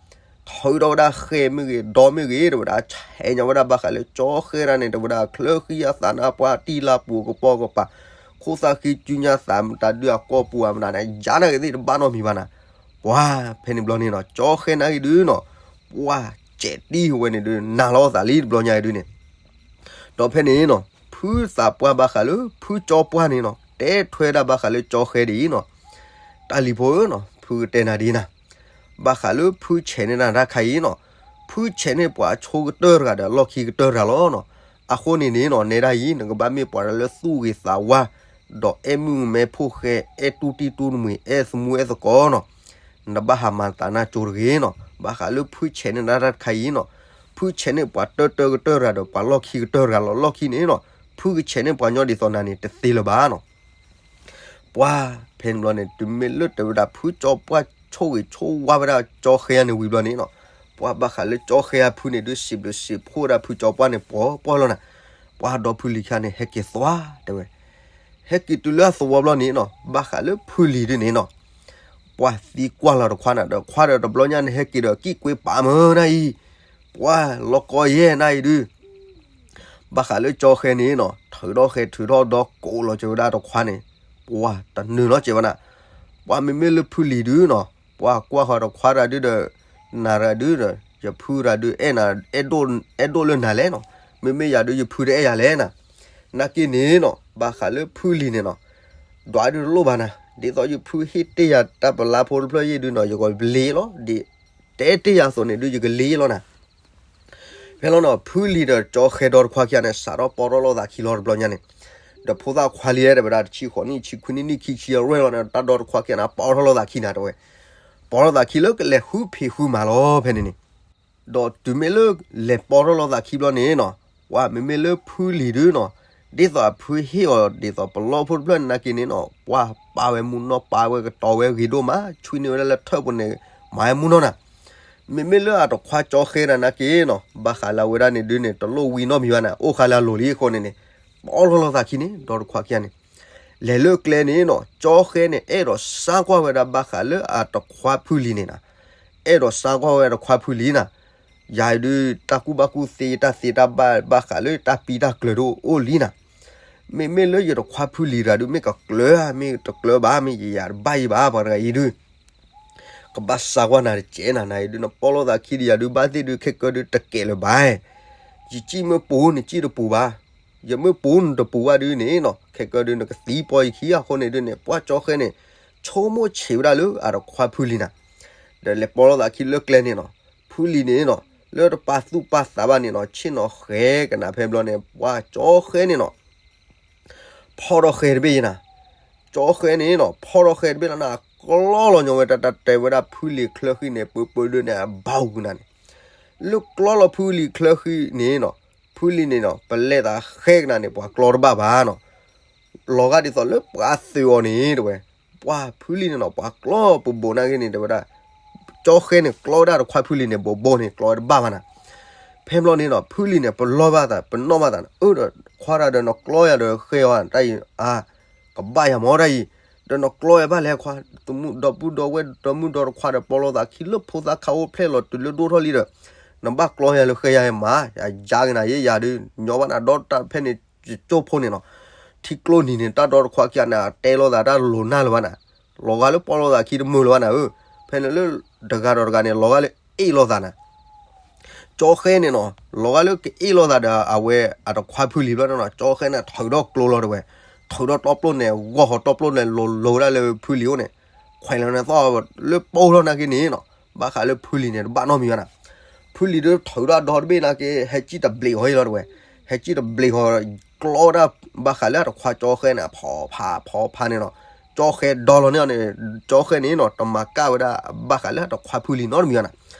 ထုးထီၣ်ဝဲဒၣ်ဃဲမ့ၢ်ဂ့ၤ ဒီမ့ၢ်ဂ့ၤ တဲဝဲဒၣ် ဆဲးညီဝဲဒၣ်ဘၣ်ဃးလၢကၠီဃဲတဂၤန့ၣ် တဲဝဲဒၣ် ချၢဃံအသးနါပှၢ် တံၢ်လၢပူၤကပီၤကပၤ ခိၣ်သၣ်ဃံစုညါသးမတၤဒုးအကိာ်ပူၤအမနၤန့ၣ် ယါနာ်က့ၤသ့ၣ်တဘၣ်နီတမံၤဘၣ်နၤ ပှၢ်ဖဲန့ၣ်ဘျီန့ၣ်နီၤ ကၠီဃဲနာ်က့ၤဒုးနီၤ ပှၢ်စဲးတံၢ်ဝဲန့ၣ်ဒုး နၤလီၤသးလံတဘျီညါအံၤဒုးန့ၣ် ဒီးဖဲန့ၣ်နီၤ ဖုသးပှၢ်ဘၣ်ဃးလၢဖုကၠီပှၢ်န့ၣ်နီၤ တဲထွဲဒၣ်ဘၣ်ဃးလၢကၠီဃဲဒ်အံၤနီၤ တၢ်လံၤဖိဧၢနီၤ ဖုကတဲနၤဒ်နၤ ဘၣ်ဃးလၢဖုဆဲးန့ၢ်နၤတၢ်တခါအံၤနီၤ ဖုဆဲးန့ၢ်ပှၤဆိကတၢၢ်တဂၤဒီးလီၢ်ခံကတၢၢ်တဂၤလီၤနီၤ အဃိန့ၣ်န့ၣ်နီၤ နဲဒၣ်အံၤ နကဘၣ်မ့ၢ်ပှၤလၢသူၣ်ဂ့ၤသးဝါ ဒီးအဲၣ်မုၣ်မဲဖိဃဲ အဲၣ်တူၢ်တံၢ်တူၢ်တမှံၤ အဲၣ်သမူအဲၣ်သကိးနီၤ နဘၣ်ဟးမၤသးနၢ်ကၠိတဂ့ၤနီၤ ဘၣ်ဃးလၢဖုဆဲးန့ၢ်နၤတၢ်တခါအံၤနီၤ ဖုဆဲးန့ၢ်ပှၤတၢၢ်တၢၢ်ကတၢၢ်တဂၤဒီးပှၤလီၢ်ခံကတၢၢ်တဂၤလီၤ လီၢ်ခံန့ၣ်နီၤ ဖုကဆဲးန့ၢ်ပှၤညီဒ်သိးနၤန့ၣ် တသ့လၢၤဘၣ်နီၤ ပှၢ်ဖဲန့ၣ်ဘျီန့ၣ် တုၤမ့ၢ်လၢတဲဝဲဒၣ်ဖုကၠီပှၢ်ဆိၣ်ဂ့ၤဆိၣ်ဝါဝဲဒၣ်ကၠီဃဲန့ၣ်ဝံၤဘျီန့ၣ်နီၤ ပှၢ်ဘၣ်ဃးလၢကၠီဃဲအဖုန့ၣ်ဒုး စံးဘျုးစံးဖှိၣ်ဝဲဒၣ်ဖုကၠီပှၢ်န့ၣ် ပှီၢ်ပှီၢ်လီၤနၤ ပှၢ်ဒီဖုလံၤခံဂၤန့ၣ် ဟဲက့ၤသွါတဲဝဲ ဟဲက့ၤတုၤလၢအသဝီဘျီန့ၣ်နီၤ ဘၣ်ဃးလၢဖုလံၤဒုးန့ၣ်နီၤ ပှၢ်သံကွၢ်လီၤတခွါနၤဒီး ခွါဒီးတဘျီညါန့ၣ် ဟဲက့ၤဒီးကံၣ်ကွ့ပာ်မၢနၤအံၤ ပှၢ်လီၤကီယဲၢ်နၤအံၤဒုး ဘၣ်ဃးလၢကၠီဃဲန့ၣ်နီၤ ထုးထီၣ်ဃဲထုးထီၣ်ဒီးကိးလီၤက့ၤဝဲဒၣ်တခွါန့ၣ် ပှၢ်တနုာ်နီတစဲးဘၣ်နၤ ပှၢ်မ့မ့ၢ်လၢဖုလံၤဒုးနီၤ ပှၢ်ကွၢ်ဃီတခွါတဂၤဒုးဒီး နၤတဂၤဒုးဒီး ယဖုတဂၤဒုး အဲၣ်ဒိၣ်လၢနၤလဲၣ်နီၤ မ့မ့ၢ်ယၤဒုး ယဖုတအဲၣ်ယၤလဲၣ်နၤ နာ်က့န့ၣ်နီၤ ဘၣ်ဃးလၢဖုလံၤန့ၣ်နီၤ ဒွးဒုးတလိၣ်ဘၣ်နၤ ဒ်သိးယဖုဟ့ၣ်တ့ၢ်ယၤတၢ်ပလါဖိတဖျၢၣ်ယဲၢ်ဒုးနီၤ ယကလ့ၤလီၤ ဒ်တဲတ့ၢ်ယၤအသိးန့ၣ်ဒုး ယကလ့ၤလီၤနၤ ဖဲလီၤနီၤ ဖုလံၤဒီးကၠီဃဲဒီတခွါခံဂၤန့ၣ် စးထီၣ်ပီၢ်ထီၣ်လိာ်သးခံလီၤတဘျီညါန့ၣ် ဒီးဖိသၣ်ခွါလံဒီးဝဲဒၣ်တဆံဃိးနံၣ် ဆံခွံနံၣ် နံၣ်ခံဆံအရွဲၣ်လီၤန့ၣ် တၢ်ဒီတခွါခံဂၤန့ၣ် ပီၢ်ထီၣ်လိာ်သးခံနၤတဲဝဲ ပီၢ်ထီၣ်သးခံလၢကလဲၤဃုဖံးဃုမၤလီၤဖဲန့ၣ်န့ၣ် ဒီးတုၤမ့ၢ်လၢလဲၤပီၢ်ထီၣ်လိာ်သးခံဘျီန့ၣ်နီၤ ပှၢ်မ့မ့ၢ်လၢဖုလံၤဒုးနီၤ ဒ်သိးအဖုဟ့ၣ်အီၤဒ်သိးပလီၢ်ဖိတဖျၢၣ်န့ၣ်နာ်က့န့ၣ်နီၤ ပှၢ်ပာ်ဝဲမူနီၢ် ပာ်ဝဲကတီၤဝဲဂ့ၤဒိၣ်မး ဆွံန့ၢ်ဝဲဒၣ်လၢထၢၣ်ပူၤန့ၣ် မၤဝဲမူနီၢ်နၤ မ့မ့ၢ်လၢအတခွါကၠီဃဲနၤနာ်က့နီၤ ဘၣ်ဃးလၢအဝဲဒၣ်န့ၣ်ဒုးန့ၣ် တလိၣ်ဝံနီတမံၤဘၣ်န့ၣ် အိၣ်ဃာ်လၢအလိၤလံအဃိန့ၣ်န့ၣ် ပီၢ်ထီၣ်လိာ်သးခံန့ၣ် ဒီတခွါခံဂၤန့ၣ် လဲၤလၢကျဲန့ၣ်နီၤ ကၠီဃဲန့ၣ် အဲၣ်ဒိးစါကွၢ်ဝဲဒၣ်ဘၣ်ဃးလၢအတခွါဖုလံၤန့ၣ်နၤ အဲၣ်ဒိးစါကွၢ်ဝဲတခွါဖုလံၤနၤ ယၤဒုး တၢ်ကူၣ်ဘၣ်ကူၣ်သ့ တၢ်သ့တၢ်ဘၣ်ဘၣ်ဃးလၢတၢ်ပံတၢ်ကျၢၤဒိၣ်အိၣ်လံနၤ မ့မ့ၢ်လၢယတခွါဖုလံၤတဂၤဒုး မ့ၢ်ကကျၢၤဧါ မ့ၢ်တကျၢၤဘၣ် မ့ၢ်ယယၤတဘၣ်ယံၤဘၣ် ပှၤတဂၤအံၤဒုး ကဘၣ်စါကွၢ်နၤတစဲးနၤ နၤအံၤဒုး နပီၢ်လိာ်သးခံဒီးယၤဒုး ဘၣ်သ့ၣ်ဒုး ခဲကၢဒုး တကဲလၢၤဘၣ် ယစံၣ်မ့ၢ်ပူၤ နစံၣ်တပူၤဘၣ် ယမ့ၢ်ပူၤနတပူၤဘၣ်ဒုးန့ၣ်နီၤ ခဲကၢဒုး နကသံပီၢ်ယခံအဃိန့ၣ်ဒုးန့ၣ် ပှၢ်ကၠီဃဲန့ၣ် ဆိကမိၣ်ဆံးဝဲဒၣ်လၢအတခွါဖုလံၤနၤ ဒီးလဲၤပီၢ်လိာ်သးခံလၢကျဲန့ၣ်နီၤ ဖုလံၤန့ၣ်နီၤ လၢတပာ်သူၣ်ပာ်သးဘၣ်န့ၣ်နီၤ ဆ့ၣ်နီၤဃဲကနၤဖဲဘျီန့ၣ် ပှၢ်ကၠီဃဲန့ၣ်နီၤ ဖီၣ်ထီၣ်ဃဲတဘ့ၣ်ယဲနၤ ကၠီဃဲန့ၣ်နီၤ ဖီၣ်ထီၣ်ဃဲတဘ့ၣ်လီၤနၤ ကျီလီၤညီဝဲတၢ်တၢ်တဲဝဲဒၣ်ဖုလံၤချၢဃံန့ၣ် ပၢပၢဒုးန့ၣ် အဘၣ်ဝူနၤန့ၣ် လၢကျီလီၤဖုလံၤချၢဃံန့ၣ်နီၤ ဖုလံၤန့ၣ်နီၤ ပလဲၤသးဃဲကနၤန့ၣ် ပှၤကျီတဘၣ်ဘၣ်နီၤ လီၤဂာ်ဒ်သိးလၢပှၤသုးအီၤန့ၣ် တဲဝဲ ပှၢ်ဖုလံၤန့ၣ်နီၤ ပှၤကျီပဘိးနာ်က့န့ၣ် တဲဝဲဒၣ် ကၠီဃဲန့ၣ် ကျီဝဲဒၣ်တခွါဖုလံၤန့ၣ် ဘိးဘိန့ၣ် ကျီဝဲတဘၣ်ဘၣ်နၤ ဖဲဘျီန့ၣ်နီၤ ဖုလံၤန့ၣ် ပလီၢ်ဘၣ်သး ပနီၣ်ဘၣ်သးန့ၣ် အၢဒီး ခွါတၢ်ဒီးနကျီယၤဒီးဃဲအီၤတၢ်အံၤ အါ ကဘၣ်ယၤမ့ၢ်တၢ်အံၤ, ဒီးနကျီယၤဘၣ်လဲၣ်ခွါ, ဒီပုၢ်ဒီဝဲၢ်ဒီမုၣ်ဒီတခွါဒီး ပီလိာ်သးခံလၢဖိသၣ်ခါအိၣ်ဖျဲၣ်လီၤတုၤလၢဒိၣ်ထီၣ်လံဒီး နဘၣ်ကျီယၤလၢဃဲယၤမး, ယၤယါက့ၤနၤယဲယၤဒုး ညီဘၣ်နၤဒီးတၢ်ဖဲန့ၣ် ကၠိဖိန့ၣ်နီၤ, ထံကျိနံၤန့ၣ် တၢ်ဒီတခွါခံဂၤန့ၣ် အတဲလိာ်သးတၢ်လိၤနၢ်လၢၤဘၣ်နၤ, လီၤဂာ်လၢပီလိာ်သးခံတမုာ်လၢၤဘၣ်နၤဧၢ, ဖဲန့ၣ်လၢ တဂၤဒီးတဂၤန့ၣ် လီၤဂာ်လၢအ့ၣ်လိာ်သးနၤ ကၠီဃဲန့ၣ်နီၤ, လီၤဂာ်လၢကအ့ၣ်လိာ်သးဒီးအဝဲအတခွါဖုလံၤဘျီန့ၣ်နီၤ, ကၠီဃဲန့ၣ် ထုးထီၣ်ကျိလီၤတဝဲ, ထုးထီၣ်တီပျိန့ၣ် ဂီၢ်ဟီၣ်တီပျိန့ၣ် လိၤလိၤဝဲဒၣ်လၢဖုလံၤအိၣ်န့ၣ်, ခွဲးလီၤန့ၣ်သီၣ်လၢပီၢ်ထီၣ်နာ်က့န့ၣ်နီၤ, ဘၣ်ဃးလၢဖုလံၤန့ၣ် တဘၣ်နီတမံၤဘၣ်နၤ, ဖုလံၤဒုးထုးထီၣ်ဒီတဘ့ၣ်နာ်က့ ဟဲစံၣ်တဘျ့းဃီအံၤလီၤတဝဲ, ဟဲစံၣ်တဘျ့းဃီ ကျီဝဲဒၣ် ဘၣ်ဃးလၢအတခွါကၠီဃဲန့ၣ် ဖီဖးဖီဖးန့ၣ်နီၤ, ကၠီဃဲဒီလီၤန့ၢ်အီၤန့ၣ်, ကၠီဃဲန့ၣ်နီၤ တမၤကၣ်ဝဲဒၣ် ဘၣ်ဃးလၢအတခွါဖုလံၤနီတမံၤဘၣ်နၤ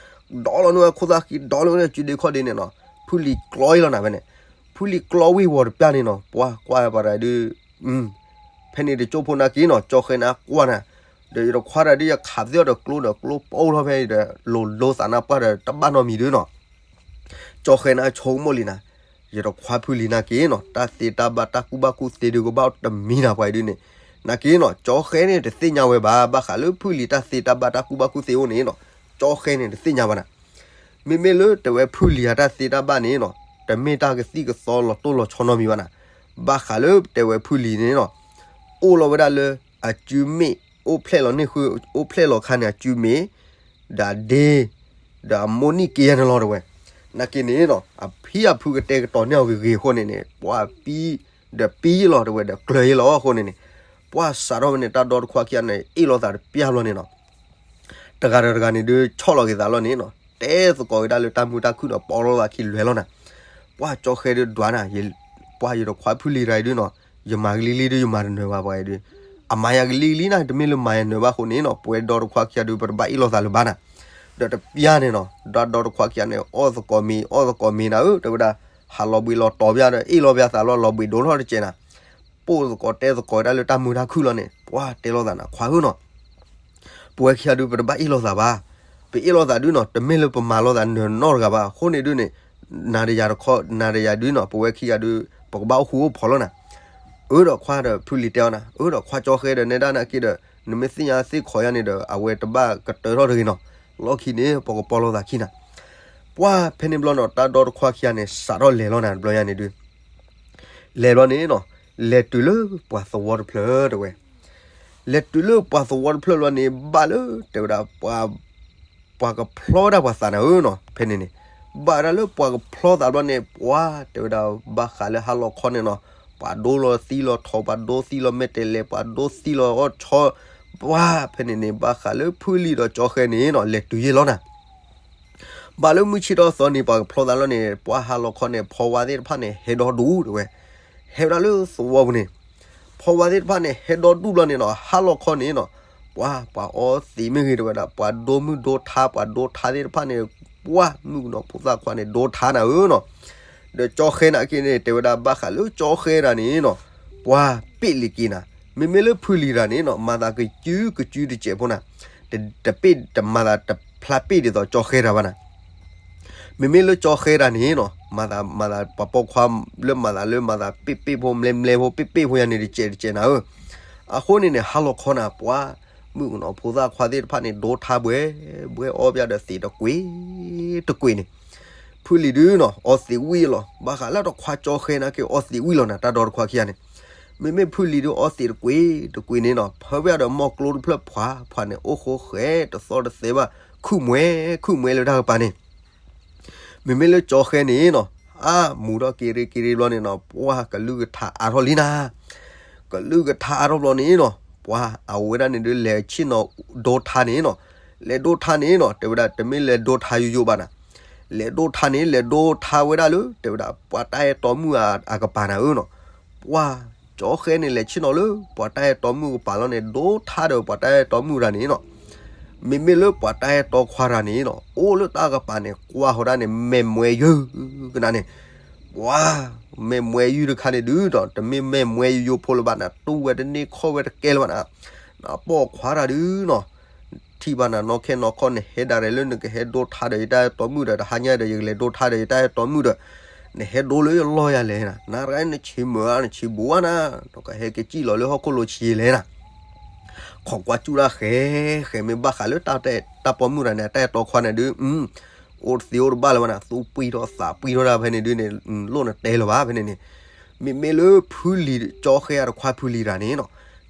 ဒီလီၤန့ၢ်ဝဲခိၣ်သၣ်ခံ ဒီလီၤန့ၢ်ဝဲစုဒ့ခီၣ်ဒ့န့ၣ်နီၤ, ဖုလံၤကျီအံၤလီၤနၤဖဲန့ၣ်, ဖုလံၤကျီဝံၤဝီၤတပျၢ်န့ၣ်နီၤ, ပှၤကွၢ်ပှၤတဂၤဒုး, ဖဲန့ၣ်တကၠိဖိနာ်က့နီၤ ကၠီဃဲန့ၣ်ကွၢ်နၤ, ဒီးယတခွါတဂၤဒုး ယခးသ့အီၤဒီးကျိဒီးကျိပီထီၣ်ဖဲဒီး လိၤလိၤသးနၢ်ပှၢ်ဒီးတဘၣ်နီတမံၤဒုးနီၤ ကၠီဃဲန့ၣ်ဆိကမိၣ်လံနၤ, ယတခွါဖုလံၤနာ်က့နီၤ တၢ်သ့တၢ်ဘၣ်တၢ်ကူၣ်ဘၣ်ကူၣ်သ့ဒုးကဘၣ်တမံၤနၤပှၤအံၤဒုးန့ၣ်, နာ်က့နီၤ ကၠီဃဲန့ၣ်တသ့ၣ်ညါဝဲဘၣ် ဘၣ်ဃးလၢဖုလံၤတၢ်သ့တၢ်ဘၣ်တၢ်ကူၣ်ဘၣ်ကူၣ်သ့အိၣ်န့ၣ်နီၤ, ကၠီဃဲန့ၣ်တသ့ၣ်ညါဘၣ်နၤ, မ့မ့ၢ်လၢတဲဝဲဖုလံၤအတၢ်သ့တၢ်ဘၣ်န့ၣ်နီၤ တမ့ၢ်တၢ်ကသံၣ်ကသီလီၤတိၢ်လီၤဆီနီတမံၤဘၣ်နၤ, ဘၣ်ဃးလၢတဲဝဲဖုလံၤန့ၣ်နီၤ, အိၣ်လီၤဝဲဒၣ်လၢ အစုမ့ၣ် အိၣ်ဖျဲၣ်လီၤန့ၢ်ဃု အိၣ်ဖျဲၣ်လီၤခါန့ၣ် အစုမ့ၣ် ဒီးအဒ့ ဒီးအမိၢ်နံၣ်က့ယဲၢ်န့ၣ်လီၤတဝဲ, နာ်က့န့ၣ်နီၤ အဖံအဖုကတဲာ်ကတီၤန့ၢ်အီၤဂ့ၤဂ့ၤအဃိန့ၣ်န့ၣ် ပှၤပံ ဒီးပံလီၤတဝဲဒီးကျၢၤယဲၢ်လီၤအဃိန့ၣ်န့ၣ်, ပှၤစးထီၣ်ဝဲန့ၣ် တၢ်ဒီတခွါခံဂၤန့ၣ် အ့ၣ်လိာ်သးတပျၢ်ဘျီန့ၣ်နီၤ တဂၤဒီးတဂၤန့ၣ်ဒုးဆီၣ်လီၤက့ၤသးလီၤန့ၣ်နီၤ တဲသကိးက့ၤတၢ်လၢတၢ်မုာ်တၢ်ခုၣ်ဒီးပီလိာ်သးခံလွဲၤလီၤနၤ, ပှၤကၠီဃဲဒုးဒွးနၤ, ပှၤယတခွါဖုလံၤတဂၤအံၤဒုးနီၤ, ယမၤကလံၤကလံၤဒုး ယမၤတနၢၤဘၣ်ပှၤအံၤဒုး, အမၤယၤကလံၤကလံၤနၤ တမ့ၢ်လၢမၤယၤနၢၤဘၣ်အဃိန့ၣ်နီၤ ပဝဲဒီတခွါခံဂၤဒုး ပတဘၣ်အ့ၣ်လိာ်သးလၢၤဘၣ်နၤ, ဒီးတပျၢ်န့ၣ်နီၤ ဒီတခွါခံဂၤန့ၣ် အီၣ်သကိးမ့ၤ အီၣ်သကိးမ့ၤနၤဧၢ တဲဝဲဒၣ်, ဟးလီၤဘှံးလီၤတီၤပျၢ်ဒီး အ့ၣ်လိာ်ပျၢ်သးလီၤ လီၤဘှံးဒိၣ်ထီၣ်တစဲးနၤ ပိၢ်သကိးတဲသကိးတၢ်လၢတၢ်မုာ်တၢ်ခုၣ်လီၤန့ၣ် ပှၤတဲလိာ်သးနၤ ခွါဧၢနီၤ, ပဝဲခံဂၤဒုး ပတဘၣ်အ့ၣ်လိာ်သးဘၣ်, ပအ့ၣ်လိာ်သးဒုးနီၤ တမ့ၢ်လၢပမၤလိာ်သးနၢၤနီတဂၤဘၣ် အဃိန့ၣ်ဒုးန့ၣ်, နၤဒီးယၤတခီ နၤဒီးယၤဒုးနီၤ ပဝဲခံဂၤဒုး ပကဘၣ်အိၣ်ဃူအိၣ်ဖိးလီၤနၤ, အၢဒီးခွါဒီးဖုလံၤတဲအီၤနၤ အၢဒီးခွါကၠီဃဲဒီးနဲဒၣ်နာ်က့ဒီး နမ့ၢ်သ့ၣ်ညါသ့ၣ်ခိးယၤန့ၣ်ဒီး အဝဲတဘၣ်ကတၢၢ်ထီၣ်တဂ့ၤနီၤ, လီၢ်ခံန့ၣ် ပကပီလိာ်သးခံနၤ, ပှၤဖဲန့ၣ်ဘျီနီၤ တၢ်ဒီတခွါခံဂၤန့ၣ် စးထီၣ်လဲၤလီၤနၤတဘျီညါန့ၣ်ဒုး လဲၤဘျီန့ၣ်နီၤ, လဲၤတုၤလၢပှၤသဝီတဖျၢၣ်တဝဲ, လဲၤတုၤလၢပှၤသဝီတဖျၢၣ်ဘျီန့ၣ် ဘၣ်လၢတဲဝဲဒၣ် ပှၤကဖျီဒၣ်ပှၤသးနၤဧၢနီၤ ဖဲန့ၣ်န့ၣ်, ဘၣ်ဝဲဒၣ်လၢပှၤကဖျီသးဘျီန့ၣ် ပှၤတဲဝဲဒၣ် ဘၣ်ဃးလၢဟါလီၤခီန့ၣ်နီၤ, ပှၤဒိလီၤသံလီၤထီၣ် ပှၤဒိသံလီၤမဲာ်တဲၤလဲၤ ပှၤဒိသံလီၤအီၣ်ဆီ, ပှၤဖဲန့ၣ်န့ၣ် ဘၣ်ဃးလၢဖုလံၤဒီးကၠီဃဲန့ၣ်နီၤ လဲၤတုၤယဲၢ်လီၤနၤ ဘၣ်လၢမုၢ်ဆ့ၣ်ထီၣ်သီန့ၣ် ပှၤကဖျီသးလီၤန့ၣ် ပှၤဟါလီၤခီန့ၣ် ဖီဝါသ့ၣ်တဖၣ်န့ၣ် ဟဲဒီဒူၣ်တဝဲ, ဟဲဝဲဒၣ်လၢသဝီပူၤန့ၣ်, ဖီဝါသ့ၣ်တဖၣ်န့ၣ် ဟဲဒီဒူၣ်ဘျီန့ၣ်နီၤ ဟါလီၤခီန့ၣ်နီၤ, ပှၤ ပှၤအီသံးမ့ၢ်ဂ့ၤတဝဲဒၣ် ပှၤဒိမုၣ်ဒိထါ ပှၤဒိထါသ့ၣ်တဖၣ်န့ၣ်, ပှၤမုၣ်ကနီၤဖိသၣ်ခွါန့ၣ် ဒိထါနၤဧၢနီၤ, ဒီးကၠီဃဲနာ်က့န့ၣ် တဲဝဲဒၣ်ဘၣ်ဃးလၢကၠီဃဲတၢ်န့ၣ်နီၤ, ပှၤပ့ၣ်လံၤက့ၤနၤ, မ့မ့ၢ်လၢဖုလံၤတၢ်န့ၣ်နီၤ မၤသးကစုကစုတစဲးဖိနၤ, တပ့ၣ်တမၤသးတဖျါပ့ၣ်ဒ်သိးကၠီဃဲတၢ်ဘၣ်နၤ မ့မ့ၢ်လၢကၠီဃဲတၢ်န့ၣ်နီၤ မၤသး မၤသးပှၤပိာ်ခွါလၢမၤသးလၢမၤသးပ့ၣ်ပ့ၣ်ဖိ မလဲမလဲဖိ ပ့ၣ်ပ့ၣ်ဖိယၤန့ၣ် တစဲးတစဲးနၤဧၢ, အဃိန့ၣ်န့ၣ် ဟါလီၤခီနၤ ပှၤမုၣ်ကနီၤဖိသၣ်ခွါသ့ၣ်တဖၣ်န့ၣ် ဒိထါဘှဲဘှဲအီပျၢ်ဒီးသံးတကွ့ၢ်တကွ့ၢ်န့ၣ်, ဖုလံၤဒုးနီၤ အီသံးဝံၣ်လီၤ ဘၣ်ဃးလၢတခွါကၠီဃဲနာ်က့ အီသံးဝံၣ်လီၤနၤ တၢ်ဒီတခွါခံဂၤန့ၣ်, မ့မ့ၢ်ဖုလံၤဒုးအီသံးတကွ့ၢ်တကွ့ၢ်န့ၣ်နီၤ ဖၢဝဲဒီးမီၢ်ကျိတဖျၢၣ်ဖှးဖှးန့ၣ် အိၣ်ဃိဃဲတသီတသဲဘၣ် ခုၣ်မှဲခုၣ်မှဲလၢတၢ်ကပၤန့ၣ် မ့မ့ၢ်လၢကၠီဃဲန့ၣ်နီၤ အါ မူၤထီၣ်က့ၤရ့က့ၤရ့ဘျီန့ၣ်နီၤ ပှၤကလုၢ်ကထါအါထီၣ်လံနၤ, ကလုၢ်ကထါအါထီၣ်ဘျီန့ၣ်နီၤ ပှၤအဝဲဒၣ်န့ၣ်ဒုးလဲၤဆ့ၣ်နီၤဒိထါန့ၣ်နီၤ, လဲၤဒိထါန့ၣ်နီၤ တဲဝဲဒၣ် တမ့ၢ်လဲၤဒိထါယိယိဘၣ်နၤ, လဲၤဒိထါန့ၣ် လဲၤဒိထါဝဲဒၣ်လၢ တဲဝဲဒၣ်ပှၤတၢ်အဲၣ်တီမုၣ်အကပၤနၤဧၢနီၤ, ပှၤကၠီဃဲန့ၣ် လဲၤဆ့ၣ်နီၤလၢ ပှၤတၢ်အဲၣ်တီမုၣ်ကပၤလီၤန့ၣ် ဒိထါဒီးပှၤတၢ်အဲၣ်တီမုၣ်တၢ်န့ၣ်နီၤ, မ့မ့ၢ်လၢပှၤတၢ်အဲၣ်တီခွါတၢ်န့ၣ်နီၤ အိၣ်လၢတၢ်ကပၤန့ၣ် ကွၢ်ဃီဒၣ်န့ၣ် မဲာ်မွဲယုၢ်ကနၤန့ၣ်, ပှၤ မဲာ်မွဲယုၢ်တခါန့ၣ်ဒုးဒီး တမ့ၢ်မဲာ်မွဲယိယိဖိလၢၤဘၣ်နၤ တူၢ်ဝဲတန့ၢ်ခီၣ်ဝဲတကဲလၢၤဘၣ်နၤ, နပိာ်ခွါတၢ်ဒုးနီၤ ထံၣ်ဘၣ်နၤနီၢ်ခဲနီၢ်ခီၣ်န့ၣ် ဟဲဒၣ်ရဲၣ်လၢနကဟဲဒိထါဒီးယတၢ်အဲၣ်တီမုၣ်ဒီး တဟါညါဒီးယကလဲၤဒိထါဒီးယတၢ်အဲၣ်တီမုၣ်ဒီး, နဟဲဒိလၢယလီၢ်ယၤလဲၣ်နၤ, နတဂၤနဆံးမုာ်ဧါ နဆံးဘူးဧါနၤ, နကဟဲက့ၤစံၣ်လီၤလၢဟီၣ်ခိၣ်လိၤဆံးလဲၣ်နၤ. ခိးကွၢ်စူၣ်တၢ်ဃဲ ဃဲမ့ၢ်ဘၣ်ဃးလၢတၢ်တဲ တၢ်ပိာ်မုၣ်တဂၤန့ၣ် အတၢ်အဲၣ်တီခွါန့ၣ်ဒုး အိၣ်တသ့အိၣ်တဘၣ်လၢၤဘၣ်နၤ, သူပှံထီၣ်သးပှံထီၣ်တၢ်ဖဲန့ၣ်ဒုးန့ၣ် လိၣ်နတဲလၢၤဘၣ်ဖဲန့ၣ်န့ၣ်. မ့မ့ၢ်လၢဖုလံၤကၠီဃဲအတခွါဖုလံၤတဂၤန့ၣ်နီၤ,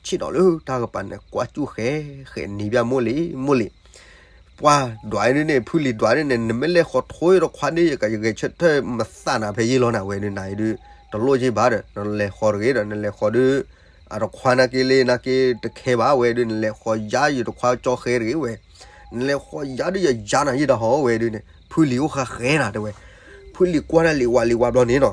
ဆ့ၣ်နီၤလၢတၢ်ကပၤန့ၣ် ကွၢ်စူၣ်ဃဲ ဃဲနံၤဘၣ်မိၢ်လံၤ မိၢ်လံၤ ပှၤဒွးဒုးန့ၣ် ဖုလံၤဒွးဒုးန့ၣ် နမ့ၢ်လဲၤဃီၤထိယတခွါဒုး ယကဂဲၤဆၢထၢၣ်မသးနၤဖဲယ့ၢ်လီၤနၤ, ဝဲဒုးနၤအံၤဒုး တလိၣ်က့ၤဘၣ်ဒီး နလဲၤဃီၤတဂ့ၤဒီး နလဲၤဃီၤဒုး အတခွါနာ်က့လၢနာ်က့တခဲဘၣ်ဝဲဒုး နလဲၤဃီၤယါယတခွါကၠီဃဲတဂ့ၤဝဲ, နလဲၤဃီၤယါဒုးယယါနၤယ့ၢ်တၢ်ဟီဝဲဒုးန့ၣ် ဖုလံၤအိၣ်ဃာ်ဃဲနၤတဲဝဲ. ဖုလံၤကွၢ်တၢ်လံၤဝးလံၤဝးဘျီန့ၣ်နီၤ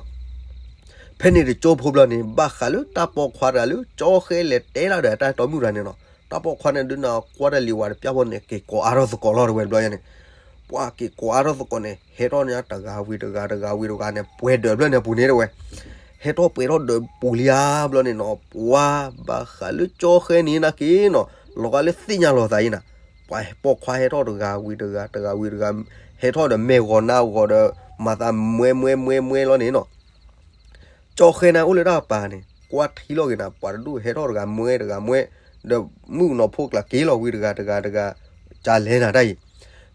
ဖဲန့ၣ်တကၠိဖိဘျီန့ၣ် ဘၣ်ဃးလၢတၢ်ပိာ်ခွါတဂၤလၢကၠီဃဲလဲၤတဲလီၤဒီးတၢ်အဲၣ်တီမုၣ်တဂၤန့ၣ်နီၤ, တၢ်ပိာ်ခွါန့ၣ်ဒုးနၤကွၢ်တၢ်လံၤဝးတပျၢ်ဖိန့ၣ် က့ၤကိးအါထီၣ်သကိးလီၤတဝဲဘျီန့ၣ်, ပှၤက့ၤကိးအါထီၣ်သကိးန့ၣ် ဟဲထီၣ်န့ၣ် တဂၤဝံၤတဂၤတဂၤဝံၤတဂၤန့ၣ် ပှဲၤဒၢးဖျၢၣ်န့ၣ်အပူၤန့ၣ်တဝဲ, ဟဲထီၣ်ပှဲၤထီၣ်ဒၢးပူၤလံဧါဘျီန့ၣ်နီၤ ပှၤဘၣ်ဃးလၢကၠီဃဲန့ၣ်နာ်က့နီၤ လီၤဂာ်လၢသ့ၣ်ညါလီၤသးအံၤနၤ, ပှၤပိာ်ခွါဟဲထီၣ်တဂၤဝံၤတဂၤ တဂၤဝံၤတဂၤ ဟဲထီၣ်ဒီးမဲာ်ဂီၤနါဂီၤဒီး မၤသးမွဲမွဲမွဲမွဲလီၤန့ၣ်နီၤ ကၠီဃဲန့ၣ်အိၣ်လၢတၢ်ကပၤန့ၣ် ကွၢ်ထံလီၤက့ၤနၤ ပှၤတဒူၣ်ဟဲထီၣ်တဂၤမွဲတဂၤမွဲ, ဒီးမုၣ်ကနီၤဖိကျါက့ၤလီၤဝံၤတဂၤတဂၤတဂၤ, ကလဲၤနၤတၢ်အံၤ,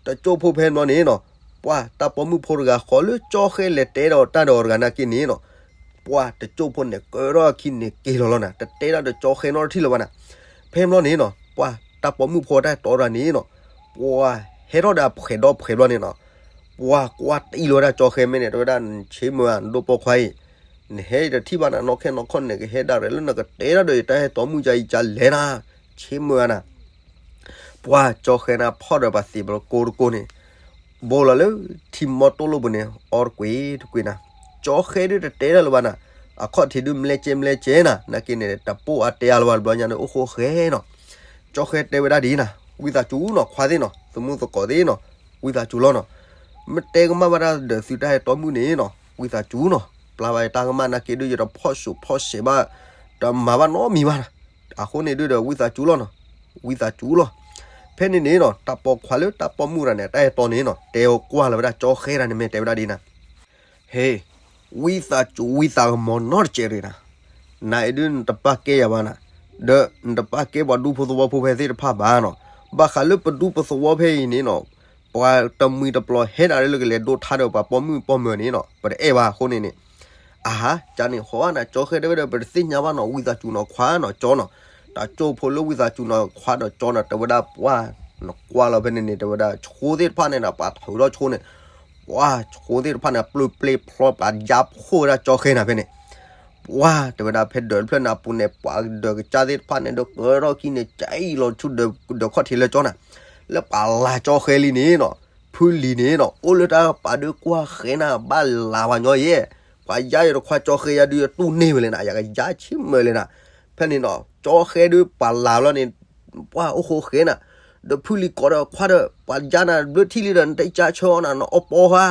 တကၠိဖိဖဲဘျီန့ၣ်နီၤ, ပှၤတၢ်ပိာ်မုၣ်ဖိတဂၤဃီလၢကၠီဃဲလဲၤတဲဒီးတၢ်ဒီးတဂၤနာ်က့န့ၣ်နီၤ, ပှၤတကၠိဖိန့ၣ် ကၢထီၣ်အခံန့ၣ်က့ၤလီၤလီၤနၤ တတဲဒၣ်ဒီးကၠီဃဲနီတထံၣ်လၢၤဘၣ်နၤ, ဖဲဘျီန့ၣ်နီၤ ပှၤတၢ်ပိာ်မုၣ်ဖိတၢ်တီတဂၤန့ၣ်နီၤ ပှၤဟဲထီၣ်ဒီးအဖှဲးဒီဖှဲးဘျီန့ၣ်နီၤ, ပှၤကွၢ်တံၢ်လီၤဝဲဒၣ်ကၠီဃဲမ့ၢ်န့ၣ် တဲဝဲဒၣ် ဆ့မၢဧါ နဒိၣ်ပိာ်ခွါအံၤ, နဟဲတထံၣ်ဘၣ်နၤ နီၢ်ခဲနီၢ်ခီၣ်န့ၣ် ကဟဲဒၣ်ရဲၣ်လၢနကတဲဒၣ်ဒီးယတၢ်ဟဲတီမုၣ်ယါအံၤကလဲၤနၤ, ဆ့မၢဧါနၤ ပှၤကၠီဃဲနၤဖီၣ်ဒီးပှၤသံးပကိတကိန့ၣ်, ဘိလီၤလၢထံမီတိၢ်လိၣ်ပူၤန့ၣ် အီတကွံာ်တကွံာ်နၤ, ကၠီဃဲဒုးတတဲဒၣ်လၢၤဘၣ်နၤ, အခီၣ်ထံးဒုးမလဲကဲမလဲကဲနၤ နာ်က့န့ၣ် တပိာ်အါတဲအါလၢၤဘၣ်တဘျီညါန့ၣ် အိၣ်ဃိဃဲနီၤ, ကၠီဃဲတဲဝဲဒၣ်ဒ်နၤ ဝံသးစူၤနီၤ ခွါသ့ၣ်နီၤ သမူသကိးသ့ၣ်နီၤ ဝံသးစူၤလီၤနီၤ, မ့ၢ်တဲကမၣ်ဘၣ်တၢ်ဒီးသုတၢ်ဟဲတီမုၣ်န့ၣ်နီၤ ဝံသးစူၤနီၤ, ပျၢ်ဘၣ်ယတၢ်ကမၣ်နာ်က့ဒုး ယတဖီၣ်ဆူးဖီၣ်ဆဲးဘၣ်, တမၤဘၣ်နီတမံၤဘၣ်နၤ, အဃိန့ၣ်ဒုးဒီး ဝံသးစူၤလီၤနီၤ, ဝံသးစူၤလီၤ, ဖဲန့ၣ်န့ၣ်နီၤ တၢ်ပိာ်ခွါလၢတၢ်ပိာ်မုၣ်တဂၤန့ၣ် တၢ်ဟဲတီန့ၣ်နီၤ တဲကွၢ်လီၤဝဲဒၣ်ကၠီဃဲတဂၤန့ၣ် မ့ၢ်တဲဝဲဒၣ်ဒ်နၤ ဟ့, ဝံသးစူၤဝံသးကမီၤနီတစဲးတဂ့ၤနၤ, နၤအံၤဒုးနတပာ်ကဲယၤဘၣ်နၤ, ဒီးနတပာ်ကဲပှၤဒူဖိသဝီဖိဖဲသ့ၣ်တဖၣ်ဘၣ်နီၤ, ဘၣ်ဃးလၢပဒူပသဝီဖဲအံၤန့ၣ်နီၤ, ပှၤတမှံၤတပျီၤဟဲဒၣ်လၢကလဲၤဒိးထါဒီးပှၤပိာ်မုၣ်ပိာ်မၢၤန့ၣ်နီၤ ပတအဲၣ်ဘၣ်အဃိန့ၣ်န့ၣ်, အဟါ ကန့ၣ်ဃီနၤ ကၠီဃဲတဲဝဲဒီး ပတသ့ၣ်ညါဘၣ်နီၤ ဝံသးစူၤနီၤခွါနီၤကၠီနီၤ, တၢ်ကၠိဖိလၢဝံသးစူၤနီၤခွါဒီးကၠီနီၤ တဲဝဲဒၣ်ပှၤ နကွၢ်လီၤဖဲန့ၣ်န့ၣ် တဲဝဲဒၣ်ဆိသ့ၣ်တဖၣ်န့ၣ်ဒီး ပှၤထုးထီၣ်ဆိန့ၣ် ပှၤဆိသ့ၣ်တဖၣ်န့ၣ် ပျၢၢ်ပျ့ၤဖျီပှၤယါဖှိၣ်ဝဲဒၣ်ကၠီဃဲနၤဖဲန့ၣ်, ပှၤတဲဝဲဒၣ်ဖဲဒၢးတဖျၢၣ်န့ၣ်အပူၤန့ၣ် ပှၤဒၢးကစၢ်သ့ၣ်တဖၣ်န့ၣ် ဒီးကၢထီၣ်ခံန့ၣ် ကၠဲအံၤလီၤဆူဒၢးခီၣ်ထံးလၢကၠီနၤ, လၢပှၤလၤကၠီဃဲလံန့ၣ်နီၤ, ဖုလံၤန့ၣ်နီၤ အိၣ်လၢတၢ်ကပၤဒုးကွၢ်ဃဲနၤ ဘၣ်လၤပှၤညီယဲၢ်, ပှၤယါယတခွါကၠီဃဲယါဒုးယတူၢ်န့ၢ်ဝဲလဲၣ်နၤ ယကယါဆံးမၢလဲၣ်နၤ, ဖဲန့ၣ်နီၤ ကၠီဃဲဒုးပှၤလၤလီၤန့ၣ် ပှၤအိၣ်ဃိဃဲနၤ, ဒီးဖုလံၤကိးဒီးခွါဒီး ပှၤယါနၤဘျၢထံၣ်လံဒီး နတကၢ်ဆၢအီၤနၤ နအီၣ်ပီဃါ,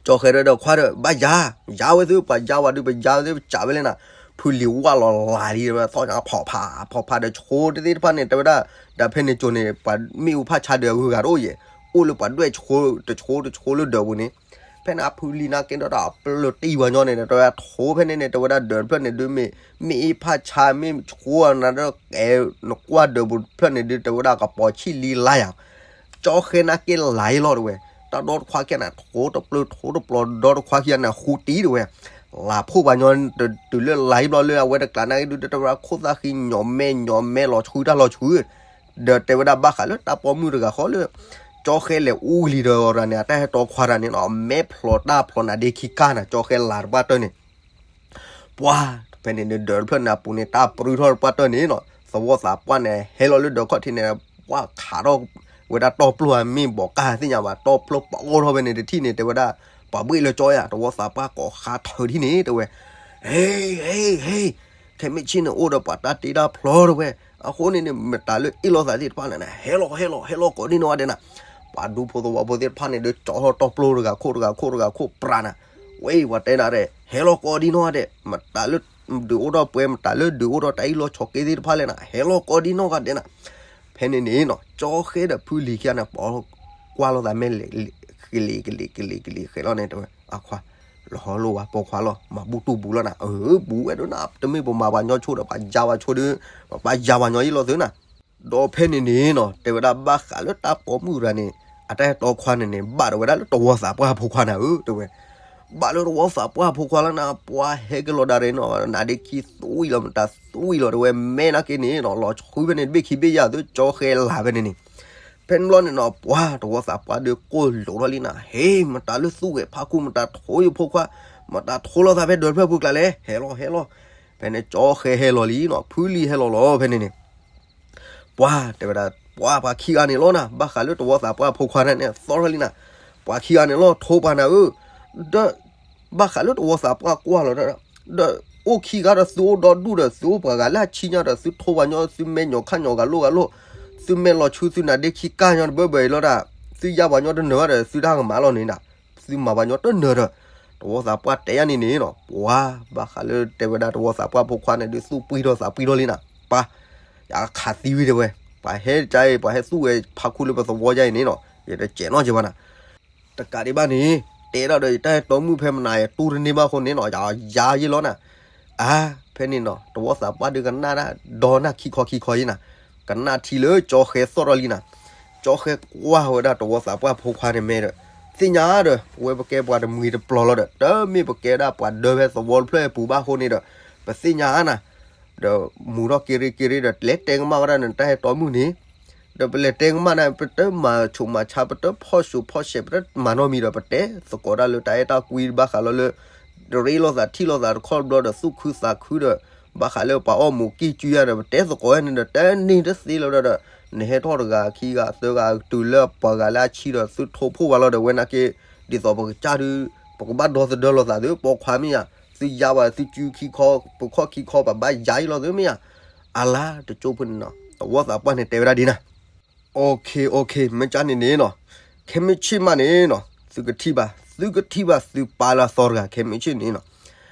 ကၠီဃဲဒီးခွါဒီး ဘၣ်ယါ, ယါဝဲသု ပှၤယါဝဲဒုး ပယါဝဲသု ပစံးဝဲလဲၣ်နၤ, ဖုလံၤဝၣ်လီၤလၤလံ သီၣ်ညါဖီၣ်ဖး ဖီၣ်ဖးဒီးဆိသ့ၣ်တဖၣ်န့ၣ် တဲဝဲဒၣ်, ဒီးဖဲန့ၣ်ကၠိန့ၣ် ပှၤမ့ၣ်အူဖးဆါဒီးအဂုၤအဂၤတအိၣ်ယဲၢ်, အိၣ်လၢပှၤဒွဲၣ်ဆိ တဆိတဆိလၢဒၢးပူၤန့ၣ်, ဖဲန့ၣ်အဖုလံၤနာ်က့ဒီး အပျၢၢ်တံၢ်ပှၤညီန့ၣ် တဲဝဲဒၣ်ထိဖဲန့ၣ်န့ၣ် တဲဝဲဒၣ်ဒၢးတဖျၢၣ်န့ၣ်ဒုးမ့ၢ် မ့ၣ်အ့ဖးဆါ မ့ၣ်ဆိနၤဒီး ကဲနကွၢ်ဒၢးပူၤတဖျၢၣ်န့ၣ်ဒုး တဲဝဲဒၣ်ကပီၤဆံၣ်လံလါယၤ ကၠီဃဲနာ်က့လၤအံၤလီၤတဝဲ, တၢ်ဒီတခွါခဲနၤ ထိတပျၢၤထိတပျီၤဒီတခွါခံဂၤန့ၣ် ဃူတံၢ်တဝဲ, လၤဖှိၣ်ပှၤညီ တုၤလၢလၤအံၤဘျီလၢအဝဲတကျးနာ်က့ဒုး တဲဝဲဒၣ်ခိၣ်သၣ်ဃံညီမဲညီမဲလီၤဆှုတၢ်လီၤဆှု, ဒီးတဲဝဲဒၣ်ဘၣ်ဃးလၢတၢ်ပိာ်မုၣ်တဂၤဃီလၢ ကၠီဃဲလဲၤအူလံၤဒီးတဂၤန့ၣ် အတၢ်ဟဲတီခွါတဂၤန့ၣ်နီၤ အမဲာ်ဖျိးတၢ်ဖျိးနၤဒ့ခံကါနၤ ကၠီဃဲလၤတပှၢ်တၢၢ်န့ၣ် ပှၤ ဖဲန့ၣ်န့ၣ်ဒၢးတဖျၢၣ်န့ၣ်အပူၤန့ၣ် တၢ်ပြူထီၣ်တပှၢ်တၢၢ်န့ၣ်နီၤ သဝီသးပှၢ်န့ၣ် ဟဲလီၤလၢဒၢးခီၣ်ထံးန့ၣ် ပှၤခးထီၣ်ဝဲဒၣ်တီပျိၢ်ဧါ မ့ၢ်ဘီးကါသ့ၣ်ညါဘၣ် တီပျိၢ်ပာ်အိၣ်ထီၣ်ဖဲန့ၣ်တထံၣ်န့ၣ် တဲဝဲဒၣ် ပှၤဘှ့ၣ်လၢကၠီယၤ သဝီသးပှၢ်ကိးဃါထၢထံၣ်န့ၣ် တဲဝဲ ဟ့ ဟ့ ဟ့ ခဲမ့ၢ်ဆ့ၣ်န့ၣ်အိၣ်ဒီးပှၤတၢ်တ့တၢ်ဖျီတဲဝဲ, အဃိန့ၣ်န့ၣ် မတၤလၢအ့ၣ်လိာ်သးသ့ၣ်တဖၣ်န့ၣ် ဟဲလီၤ ဟဲလီၤ ဟဲလီၤကိးဒံနီၢ်ဂၤဒဲးနၤ, ပှၤဒူဖိသဝီဖိသ့ၣ်တဖၣ်န့ၣ် ဒုးကၠီထီၣ်တီပျိၢ်တဂၤခိၣ်တဂၤခိၣ်တဂၤခိၣ်ပြးနၤ, ဝဲအံၤပှၤတဲနၤဒဲး ဟဲလီၤကိးဒံနီၢ်ဂၤဒဲး မတၤလၢ ဒုးအိၣ်ထီၣ်ပှဲၤ မတၤလၢဒုးအိၣ်ထီၣ်တၢ်အ့ၣ်လိာ်ဆိးက့သ့ၣ်တဖၣ်လဲၣ်နၤ ဟဲလီၤကိးဒံနီၢ်ဂၤဒဲးနၤ, ဖဲန့ၣ်န့ၣ်နီၤ ကၠီဃဲဒီးဖုလံၤခံဂၤန့ၣ် ပှၤကွၢ်လိာ်သးမဲာ်လဲၤ ကလံၤကလံၤကလံၤကလံၤဃဲလီၤန့ၣ်တဲဝဲ အခွါ, လီၤဟီလိာ်ဝဲပိာ်ခွါလီၤ, မၤဘူၣ်တူၢ်ဘူးလီၤနၤ, အၢ ဘူးဝဲဒၣ်နၤ, တမ့ၢ်ပမၤပှၤညီဆိဒီး ပှၤယါပှၤဆိဒီး, ပှၤယါပှၤညီယံလီၤသုနၤ. ဒီးဖဲန့ၣ်န့ၣ်နီၤ တဲဝဲဒၣ်ဘၣ်ဃးလၢတၢ်ပိာ်မုၣ်တဂၤန့ၣ် အတၢ်အဲၣ်တီခွါန့ၣ်န့ၣ် ဘၣ်ဒိဝဲဒၣ်လၢတဝီသးပှၢ်ဖိခွါနၤဧၢ တဲဝဲ ဘၣ်လၢတဝီသးပှၢ်ဖိခွါလီၤနၤ, ပှၤဟဲက့ၤလီၤဒၣ်ရဲၣ်နီၤ, နါဒ့ခံသွံၣ်လီၤ မတၤသွံၣ်လီၤ တဲဝဲ မဲာ်နၢ်က့န့ၣ်နီၤ လီၤဆှုဖဲန့ၣ်တဘ့ၣ်ခံဘ့ၣ်ယၤသု ကၠီဃဲလၢ်ဖဲန့ၣ်န့ၣ်. ဖဲန့ၣ်ဘျီန့ၣ်နီၤ ပှၤတဝီသးပှၢ်ဒီးကိၢ်လိာ်ထီၣ်လံနၤ, ဟ့ မတၤလၢသူၣ်ဂဲၤဖးခူ မတၤထိယဖိခွါ, မတၤထိလိာ်သးဖဲဒၢးတဖျၢၣ်ပူၤကျါလဲၣ်, ဟဲလီၤ ဟဲလီၤ. ဖဲန့ၣ်ကၠီဃဲဟဲလီၤလံနီၤ, ဖုလံၤဟဲလီၤလီၤ ဖဲန့ၣ်န့ၣ် ပှၤတဲဝဲဒၣ် ပှၤပှၤခံဂၤန့ၣ်လီၤနၤ, ဘၣ်ဃးလၢတဝီသးပှၢ်ဖိခွါန့ၣ်န့ၣ် သီၣ်ထီၣ်လံနၤ, ပှၤခံဂၤန့ၣ်လီၤ ထိပှၤနၤဧၢ, ဒီး ဘၣ်ဃးလၢတဝီသးပှၢ်ကွၢ်လီၤဒီး, ဒီးအိၣ်ခံဂၤဒီးသုအိၣ်ဒီဒူၣ်ဒီး သုအိၣ်ပှၤဂၤလၢအဆံညါဒီး သုထိပှၤညီ သုမဲာ်ညီခါညီဂၤလိာ်ဂၤလိာ်, သုမဲာ်လီၤဆှု သုနါဒ့ခံကၢ်ညီတဘၢဘၢအံၤလီၤဒၣ်, သုယါပှၤညီတနၢၤဘၣ်ဒီး သုတၢ်ကမၣ်လီၤန့ၣ်ဒၣ်, သုမၤပှၤညီတနၢၤဒီး, တဝီသးပှၢ်တဲယါန့ၣ်န့ၣ်နီၤ, ပှၤဘၣ်ဃးလၢတဲဝဲဒၣ်တဝီသးပှၢ်ဖိခွါန့ၣ်ဒုး သူၣ်ပှံၢ်ထီၣ်သးပှံၢ်ထီၣ်လံနၤ, ပၢ် ယခးသံဝံၤတဲဝဲ, ပှၤဟဲကါအံၤ ပှၤဟဲသူၣ်ဝဲဖးခူလၢပသဝီယါအံၤန့ၣ်နီၤ, ယတစဲးနီၣ်က့ၤဘၣ်နၤ, တကးဒံးဘၣ်န့ၣ် တဲဒၣ်ဒီးယတၢ်ဟဲတီမုၣ်ဖဲမနၤ ယတူၢ်တန့ၢ်ဘၣ်အဃိန့ၣ်နီၤ ယယါယ့ၢ်လီၤနၤ, အါ ဖဲန့ၣ်နီၤ တဝီသးပှၢ်ဒုးကနၣ်ဒၣ် ဒီနၢ်ခံခီခံခီယ့ၢ်နၤ, ကနၣ်ထံလၢကၠီဃဲသီၣ်ထီၣ်လံနၤ, ကၠီဃဲကွၢ်ဝဲဒၣ်တဝီသးပှၢ်ဖိခွါန့ၣ်မဲဒီး, သ့ၣ်ညါဒီး ပဝဲပကဲပှၤတမှံၤတပျီၤလီၤဒီး တမ့ၢ်ပကဲဒၣ်ပှၤဒၢဖဲသဝီတဖျၢၣ်အပူၤဘၣ်အဃိန့ၣ်ဒီး, ပသ့ၣ်ညါနၤ ဒီးမူထီၣ်က့ရ့က့ရ့ဒီး လဲၤတဲကမၣ်ဝဲဒၣ်နတၢ်ဟဲတီမုၣ်န့ၣ်, ဒီးပလဲၤတဲကမၣ်န့ၣ် ပတမၤဆူးမၤဆါ ပတဖီၣ်ဆူးဖီၣ်ဆဲး ပတမၤနီတမံၤဒီး ပတဲသကိးတၢ်လၢတၢ်အဲၣ်တၢ်ကွံဘၣ်ဃးလီၤလၢ ရ့လိာ်သးထံၣ်လိာ်သးတခီတဘျီဒီး သူၣ်ခုသးခုဒီး ဘၣ်ဃးလၢပှၤအီၣ်မူးကံၢ်စုယါဒီး ပတဲသကိးဝဲန့ၣ်ဒီး တန့ၢ်တသ့လီၤဒီး နဟဲထီၣ်တဂၤခံဂၤသၢဂၤတုၤလၢပှၤဂၤလၢအဆံဒီး သုထိဖှိၣ်ဝဲလီၤဒီး ဝဲနာ်က့ ဒ်သိးပကစၢ်ဒုး ပကဘၣ်ဒီသဒၢလိာ်သးသု ပိာ်ခွါမ့ၢ်ယါ, သုယါဘၣ်သုစုခံခီ ပခီၣ်ခံခီ ပဘၣ်ယါအံၤလီၤသုမ့ၢ်ယါ, အလါတကၠိဖိန့ၣ်နီၤ တဝီသးပှၢ်န့ၣ်တဲဝဲဒၣ်ဒ်နၤ, အိၣ်ခ့ အိၣ်ခ့ မ့ၢ်ကၢ်န့ၣ်န့ၣ်နီၤ, ခဲမုၢ်ဆ့ၣ်မးန့ၣ်နီၤ သုကထံၣ်ဘၣ် သုကထံၣ်ဘၣ်သုပၢ်လၢအသီတဂၤ ခဲမုၢ်ဆ့ၣ်န့ၣ်နီၤ,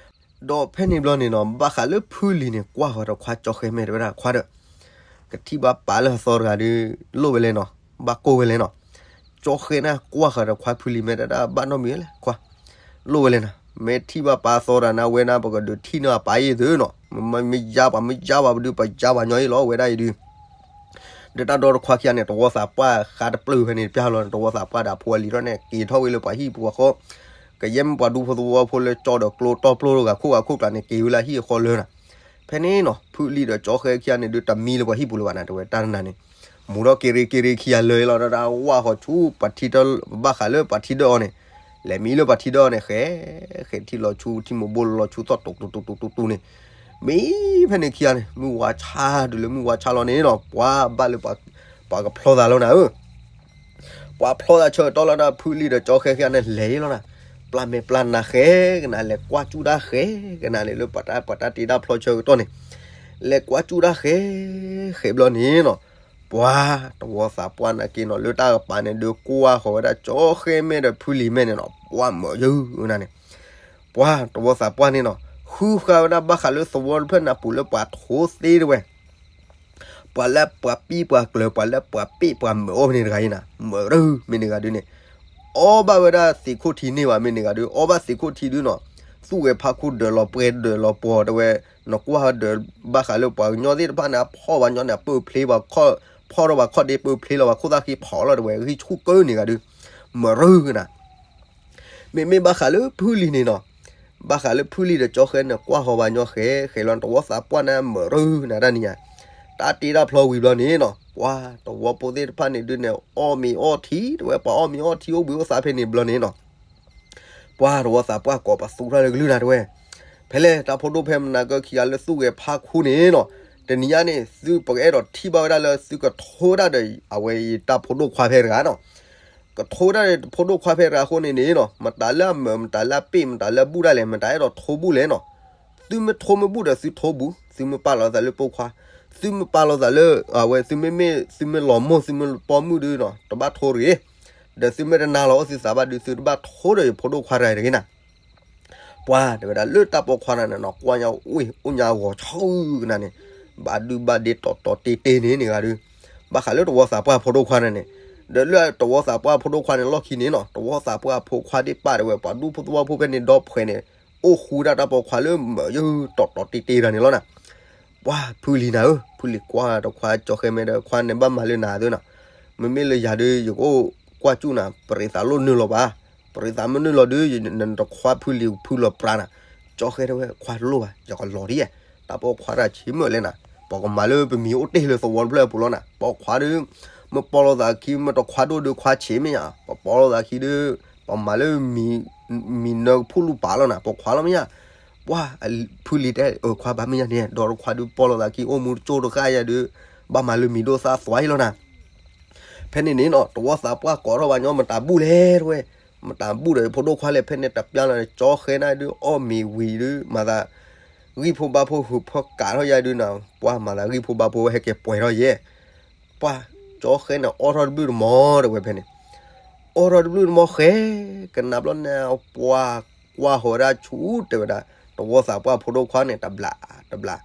ဒီးဖဲန့ၣ်ဘျီန့ၣ်နီၤ ဘၣ်ဃးလၢဖုလံၤန့ၣ် ကွၢ်ဃီၤဒီးခွါကၠီဃဲမဲာ်တဲဝဲဒၣ်ခွါဒီး ကထံၣ်ဘၣ်ပၢ်လၢအသီတဂၤဒီး လိၣ်ဝဲလဲၣ်နီၤ, ဘၣ်ကိၢ်ဝဲလဲၣ်နီၤ, ကၠီဃဲန့ၣ်ကွၢ်ဃီၤဒီးခွါဖုလံၤမဲာ်တဲဒၣ်ဘၣ်နီတမံၤလဲၣ်ခွါ, လိၣ်ဝဲလဲၣ်နီၤ, မ့ၢ်ထံၣ်ဘၣ်ပၢ်သီတဂၤန့ၣ် အဝဲန့ၣ် ပကဒုးထံၣ်န့ၢ်အပၢ်အံၤသုနီၤ, မ့ၢ်ယါပှၤ မ့ၢ်ယါပှၤပဒုး ပယါပှၤညီအံၤလီၤ အဝဲဒၣ်အံၤဒုး ဒီးတၢ်ဒီတခွါခံဂၤန့ၣ် တဝီသးပှၢ်ဃါတပျုာ်ဖဲန့ၣ်တပျၢ်လီၤ, တဝီသးပှၢ်ဒီးအဖိအလံၤထီၣ်န့ၣ် က့ၤထီၣ်ဝဲလၢပှၤဟံၣ်ပူၤအဃိ, ကယဲၢ်မ့ၢ်ပှၤဒူဖိသဝီဖိလၢကၠီဒီးကျိတီပျိတဂၤခိၣ်ဂၤခိၣ်ကျါန့ၣ် က့ၤဝဲလၢဟံၣ်အဃီလၢနၤ, ဖဲန့ၣ်နီၤ ဖုလံၤဒီးကၠီဃဲခံဂၤန့ၣ်ဒုး တမံလၢပှၤဟံၣ်ပူၤလၢၤဘၣ်နၤ တဲဝဲတၢ်တနၤန့ၣ်, မူထီၣ်က့ရ့က့ရ့ခံဂၤလၢာ်လီၤ တၢ်ဝၢ်ဃီၤဆူပှၤထံတၢ် ဘၣ်ဃးလၢပှၤထံဒၢအီၤန့ၣ်, လဲၤမံလၢပှၤထံဒၢအီၤန့ၣ် ဃဲ ဃဲထံၣ်လီၤဆူထံမိၢ်ဘိလီၤဆူသီၣ်တူတူတူတူတူန့ၣ် မ့ၢ်ဖဲန့ၣ်ခံဂၤန့ၣ် မုၢ်ဝါဆါတုၤလၢမုၢ်ဝါဆါလီၤန့ၣ်နီၤ ပှၤဘၣ်လၢ ပှၤကဖျီသးလီၤနၤဧၢ, ပှၤဖျီသးဆၢကတီၢ်လီၤဒီး ဖုလံၤဒီးကၠီဃဲခံဂၤန့ၣ် လဲၤလီၤနၤ, ပျၢ်မဲာ်ပျၢ်နါဃဲကနၤ လဲၤကွၢ်ကၠူၣ်တၢ်ဃဲကနၤန့ၣ် လၢပှၤတၢ်တ့တၢ်ဖျီဆၢကတီၢ်န့ၣ်, လဲၤကွၢ်ကၠူၣ်တၢ်ဃဲ ဃဲဘျီန့ၣ်နီၤ, ပှၤတဝီသးပှၢ်နာ်က့နီၤ လၢတၢ်ကပၤန့ၣ် ဒုးကွၢ်ဃီၤဝဲဒၣ်ကၠီဃဲမဲာ်ဒီးဖုလံၤမဲာ်န့ၣ်နီၤ ပှၤမၢယုၢ်နၤန့ၣ် ပှၤတဝီသးပှၢ်န့ၣ်နီၤ ဃုဃာ်ဝဲဒၣ်ဘၣ်ဃးလၢသဝီတဖျၢၣ်နၢ်ပူၤလၢပှၤထိသ့တဝဲ, ပှၤလၢပှၤပံၣ်ပှၤကျၢၤ ပှၤလၢပှၤပ့ၣ်ပှၤမၢအီၣ်မ့ၢ်န့ၣ်တဂၤအံၤနၤ မၢရၢမ့ၢ်န့ၣ်ဂၤဒုးန့ၣ်, အီၣ်ဘၣ်ဝဲဒၣ်သံးခိၣ်ထံန့ၢ်ဘၣ်မ့ၢ်န့ၣ်ဂၤဒုး အီၣ်ဘၣ်သံးခိၣ်ထံဒုးနီၤ, သူၣ်ဂဲၤဖးခူဒၢးလီၤပှဲၤဒၢးလီၤပှီၤတဝဲ, နကွၢ်ဒီးဘၣ်ဃးလၢပှၤကညီသ့ၣ်တဖၣ်န့ၣ် အဖီၣ်ပှၤညီန့ၣ် အပၢၢ်ဖျ့ပှၤ, ဖီၣ်ထီၣ်ပှၤခီၣ်ဒ့ပၢၢ်ဖျ့လီၤ ပှၤခိၣ်သၣ်ဃံဖီၣ်လီၤတဝဲ ဂံၢ်ဆူၣ်ကၢန့ၣ်ဂၤဒုး, မၢရၢကနၤ မ့မ့ၢ်ဘၣ်ဃးလၢဖုလံၤန့ၣ်နီၤ, ဘၣ်ဃးလၢဖုလံၤဒီးကၠီဃဲန့ၣ် ကွၢ်ဃီၤပှၤညီဃဲ ဃဲလီၤတဝီသးပှၢ်န့ၣ် မၢရၢနၤတၢ်နံၤညါ, တၢ်တ့တၢ်ဖျီဝံၤဘျီန့ၣ်နီၤ ပှၤတဝီဖိသ့ၣ်တဖၣ်န့ၣ်ဒုးန့ၣ် အီၣ်မ့ၤအီထံတဝဲ ပှၤအီၣ်မ့ၤအီထံအိၣ်ဘှံးအိၣ်သါဖဲန့ၣ်ဘျီန့ၣ်နီၤ ပှၤတဝီသးပှၢ်ကိးပသူထီၣ်လၢကလုၢ်နၤတဝဲ, ဖဲလဲၣ်တၢ်ဖိဒိၣ်ဖဲမနၤကၢခံဂၤလၢသူၣ်ဂဲၤဖးခူန့ၣ်နီၤ, တနံၤညါန့ၣ် သုပကအဲၣ်ဒိးထံၣ်ဘၣ်ဝဲဒၣ်လၢသုကထိဝဲဒၣ်ဒီး အဝဲအံၤတၢ်ဖိဒိၣ်ခွါဖဲတဂၤနီၤ ကထိဝဲဒၣ်ဒီးဖိဒိၣ်ခွါဖဲတဂၤအဃိန့ၣ်န့ၣ်နီၤ မတၤလၢအမၢ မတၤလၢအပ့ၣ် မတၤလၢအဘူၣ်ဒၣ်လဲာ် မတၤအဲၣ်ဒိးထိဘူၣ်လဲၣ်နီၤ, သုမ့ၢ်ထိမ့ၢ်ဘူၣ်ဒီးသုထိဘူၣ် သုမ့ၢ်ပာ်လီၤသးလၢပိာ်ခွါ, သုမ့ၢ်ပာ်လီၤသးလၢ အဝဲသုမ့မ့ၢ် သုမ့ၢ်လီၤမိၢ် သုမ့ၢ်ပိာ်မုၣ်ဒုးနီၤ တဘၣ်ထိတဂ့ၤ, ဒီးသုမ့ၢ်တနာ်လီၤအီၣ်သုသးဘၣ်ဒုး သုတဘၣ်ထိဒီးယဖိဒိၣ်ခွါတဂၤတဂ့ၤနၤ ပှၤတဲဝဲဒၣ်လၢတၢ်ပိာ်ခွါတဂၤန့ၣ်နီၤ ကွၢ်ညါအိၣ်ညါဂီၤဆူကနၤန့ၣ်, ဘၣ်ဒုဘၣ်ဒ့တီတီတ့တ့န့ၣ်န့ၣ်ဂၤဒုး, ဘၣ်ဃးလၢတဝီသးပှၢ်ဖိဒိၣ်ခွါန့ၣ်န့ၣ်, ဒီးလၢတဝီသးပှၢ်ဖိဒိၣ်ခွါန့ၣ်လီၢ်ခံန့ၣ်နီၤ တဝီသးပှၢ်ဖိခွါဒ့ၣ်ပၢ်တဲဝဲ ပှၤဒူဖိသဝီဖိဖဲန့ၣ်ဒီဖှဲးန့ၣ် အိၣ်ဃူဒၣ်တၢ်ပိာ်ခွါလၢမ့ၢ်ယုၢ်တီၤတီၤတ့တ့တၢ်န့ၣ်လီၤနၤ. ပှၤဖုလံၤနၤဧၢ, ဖုလံၤကွၢ်တခွါကၠီဃဲမဲဒီး ခွါန့ၣ်ဘၣ်မၤလၢနၤသၢနၤ, မ့မ့ၢ်လၢယၤဒီး ယကအိၣ်ကွၢ်စူၣ်နၤ ပရံးသးလိၣ်နုာ်လီၤဘၣ်, ပရံးသးမ့ၢ်နုာ်လီၤဒီး နတခွါဖုလံၤဖုလီၤပြးနၤ. ကၠီဃဲတဲဝဲ ခွါတလိၣ်ဘၣ် ယကလီၤဒ်ယဲ, တၢ်ပိာ်ခွါတၢ်ဆံးမုာ်လဲၣ်နၤ, ပကမၤလၢပမံၤအိၣ်တ့ၢ်လၢသဝီတဖျၢၣ်အပူၤလီၤနၤ, ပိာ်ခွါဒီး မ့ၢ်ပီလိာ်သးခံ မ့ၢ်တခွါဒိၣ်ဒီးခွါဆံးမ့ၢ်ယါ, ပပိာ်လိာ်သးခံဒီး ပမၤလၢ မံၤနၢကဖူၣ်လူၢ်ပာ်လီၤနၤ, ပိာ်ခွါလီၤမ့ၢ်ယါ. ပှၤဖုလံၤတဲ ခွါဘၣ်မ့ၢ်ယါန့ၣ် ဒီတခွါဒီးပီလိာ်သးခံ အိၣ်မူတကၠိတဃၣ်ယါဒီး ဘၣ်မၤလၢမံၤဒိၣ်သၣ်သွါအံၤလီၤနၤ. ဖဲန့ၣ်န့ၣ်နီၤ တဝီသးပှၢ်ကိးထီၣ်ဘၣ်ညီ မတၤဘူၣ်လဲၣ်တဲဝဲ, မတၤဘူၣ်ဒီးဖိဒိၣ်ခွါလဲၣ် ဖဲန့ၣ်တပျၢ်လီၤန့ၣ် ကၠီဃဲနၤဒုး အီၣ်မ့ၤဝံၤဒုး မၤသး ဂံၢ်ဖိဘါဖိဟုးဖၢကးထီၣ်ယါဒုးနၤ, ပှၤမၤသးဂံၢ်ဖိဘါဖိဟဲက့ၤပှဲၤထီၣ်ယဲ ပှၤကၠီဃဲန့ၣ် အီၣ်ထီၣ်တဘျုးတမီၤတဲဝဲဖဲန့ၣ်, အီၣ်ထီၣ်တဘျုးတမီၤဃဲ ကနၣ်ဘျီန့ၣ် ပှၤကွၢ်ဟီၣ်ဝဲဒၣ်ဆူတဲဝဲဒၣ် တဝီသးပှၢ်ဖိဒိၣ်ခွါန့ၣ် တဘျးတဘျး,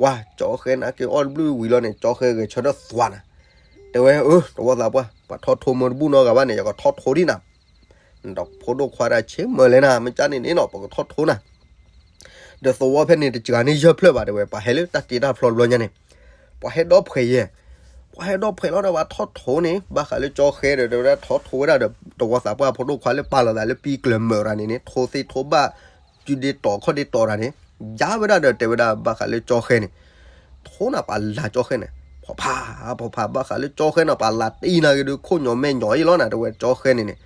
ပှၤကၠီဃဲန့ၣ်က့ၤအီၣ်တဘျုးဝံၤလီၤန့ၣ် ကၠီဃဲဂဲၤဆၢထၢၣ်သွါနၤ, တဲဝဲ အၢ တဝီသးပှၢ် ပှၤထီၣ်ထိမ့ၢ်တဘူၣ်နီတဂၤဘၣ်န့ၣ် ယကထီၣ်ထိဒံးနၤ နတဖိဒိၣ်ခွါတၢ်ဆံးမုာ်လဲၣ်နၤ မ့ၢ်ကန့ၣ်န့ၣ်နီၤ ပကထီၣ်ထိနၤ. ဒီးသဝီဖဲန့ၣ်တစှၤန့ၢ်ယဲၢ်ဖျၢၣ်ဘၣ်တဲဝဲ ပှၤဟဲလၢတၢ်တ့တၢ်ဖျီတဘျီညါန့ၣ်, ပှၤဟဲဒီဖှဲးယဲ, ပှၤဟဲဒီဖှဲးလီၤဒီးပှၤထီၣ်ထိန့ၣ် ဘၣ်ဃးလၢကၠီဃဲဒီး တဲဝဲဒၣ်ထီၣ်ထိဝဲဒၣ်ဒီး တဝီသးပှၢ်ဖိဒိၣ်ခွါလၢပာ်လီၤသးလၢပံကျၢၤမၢၢ်တဂၤန့ၣ်န့ၣ် ထိသ့ထိဘၣ် စုဒ့တီၤခီၣ်ဒ့တီၤတဂၤန့ၣ် ယါဝဲဒၣ်ဒီးတဲဝဲဒၣ်ဘၣ်ဃးလၢကၠီဃဲန့ၣ် ထိနၤပှၤလၤကၠီဃဲန့ၣ် ဖီဖး ဖီဖး ဘၣ်ဃးလၢကၠီဃဲန့ၣ် ပှၤလၤတံၢ်နၤက့ၤဒုး ခိၣ်ညီၣ်မဲာ်ညီၣ်အံၤလီၤနၤ တဲဝဲကၠီဃဲန့ၣ်န့ၣ်,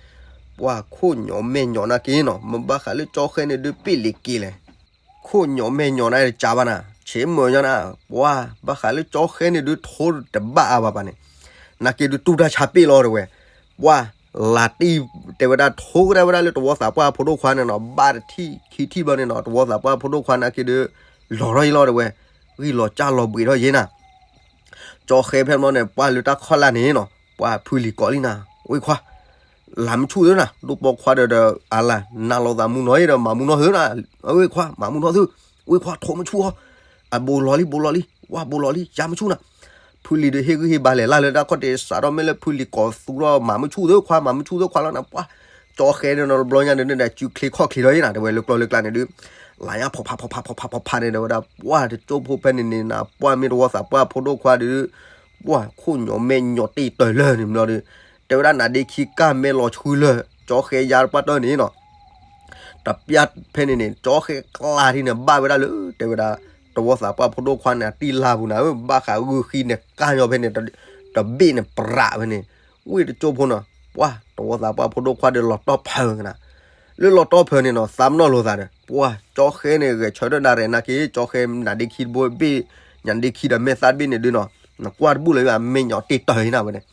ပှၤခိၣ်ညီၣ်မဲာ်ညီၣ်နၤက့ၤနီၤ မ့ၢ်ဘၣ်ဃးလၢကၠီဃဲန့ၣ်ဒုး ပ့ၢ်လံၤက့ၤလဲၣ်, ခိၣ်ညီၣ်မဲာ်ညီၣ်နၤတကးဘၣ်နၤ ဆံးမုာ်ညီနၤ, ပှၤဘၣ်ဃးလၢကၠီဃဲန့ၣ်ဒုး ထိတဘၣ်အါဘၣ်ဘၣ်န့ၣ်, နၤက့ၤဒုးတူၢ်တၢ်ဆါပ့ၢ်လီၤတဲဝဲ, ပှၤလၤတံၢ်တဲဝဲဒၣ်ထိကဒါဝဲဒၣ်လၢတဝီသးပှၢ်ဖိဒိၣ်ခွါန့ၣ်နီၤ ဘၣ်တထံၣ်ခံထံၣ်ဘျီန့ၣ်နီၤ တဝီသးပှၢ်ဖိဒိၣ်ခွါနၤက့ၤဒုး လီၤထီၣ်အံၤလီၤတဲဝဲ, ဂံၢ်လီၤစၢ်လီၤဘှံးထီၣ်ယဲနၤ, ကၠီဃဲဖဲဘျီန့ၣ် ပှၤလၢတၢ်ခီၣ်လၢ်န့ၣ်နီၤ ပှၤဖုလံၤကိးလံနၤ, ဝ့ၢ်ခွါ လၤမုၢ်ဆူၣ်သၢနၤ ဒိၣ်ပိာ်ခွါဒီးဒီးအလၤ နၤလီၤသးမူနီၤအံၤဒီး မၤမူနီၤသၢနၤ, ဝ့ၢ်ခွါ မၤမူနီၤသၢ, ဝ့ၢ်ခွါ ထိးမုၢ်ဆူၣ်အီၤ, အဘိးလီၤလံ ဘိးလီၤလံ ဝၢ်ဘိးလီၤလံ ယါမုၢ်ဆူၣ်နၤ, ဖုလံၤဒီးဟ့ၣ်ဂံၢ်ဟ့ၣ်ဘါလဲၤလၢ်လၢတၢ်ခီၣ်တ့ၢ် စးထီၣ်မ့ၢ်လၢဖုလံၤကိးသူထီၣ် မၤမုၢ်ဆူၣ်သၢခွါ မၤမုၢ်ဆူၣ်သၢခွါလီၤနၤ, ပှၤ ကၠီဃဲန့ၣ်နီၤ တဘျီညါန့ၣ် ဒုးစုချ့ခီၣ်ချ့ထီၣ်ယဲနၤ တဲဝဲလၢကျီလၢကျါန့ၣ်ဒုး လၤညါဖီဖးဖီဖးဖီဖးဖီဖးန့ၣ် တဲဝဲဒၣ် ပှၤတကၠိဖိဖဲန့ၣ်န့ၣ်နၤ ပှၤမ့ၢ်တဝီသးပှၢ်ဖိဒိၣ်ခွါဒီး ပှၤခိၣ်ညီၣ်မဲာ်ညီၣ်တ့ၢ်တၢၢ်လၢာ်န့ၣ်ဘျီဒီး တဲဝဲဒၣ်နၤဒ့ခံကၢ်မဲာ်လီၤဆှုလၢာ် ကၠီဃဲယါတပှၢ်တၢၢ်န့ၣ်နီၤ တပျၢ်ဖဲန့ၣ်န့ၣ် ကၠီဃဲကျါထံၣ်န့ၣ် ဘၣ်ဝဲဒၣ်လၢ တဲဝဲဒၣ် တဝီသးပှၢ်ဖိဒိၣ်ခွါန့ၣ် အတံၢ်လါပူၤနၤဧၢ ဘၣ်ဃးဂုၢ်ဃံန့ၣ် ကၢ်ညီဖဲန့ၣ် တဘ့ၣ်န့ၣ်ပြးဖဲန့ၣ် ဝ့ၢ်တကၠိဖိနီၤ ပှၤတဝီသးပှၢ်ဖိဒိၣ်ခွါဒီးလီၤတီၢ်ဖၢကနၤ လၢလီၤတီၢ်ဖၢန့ၣ်နီၤ သးပနီၣ်လိာ်သးဒီး ပှၤကၠီဃဲန့ၣ် ဂဲၤဆၢထၢၣ်ဒၣ်ရဲၣ်နၤက့ၤ ကၠီဃဲနၤဒ့ခံတဘိဘ့ၣ် ညၣ်ဒ့ခံဒီးမဲာ်သၣ်တဘ့ၣ်န့ၣ်ဒုးနီၤ နကွၢ်တဘူၣ်လၢၤ မဲာ်ညီၣ်တ့ၢ်တၢၢ်အံၤနၤဝဲန့ၣ်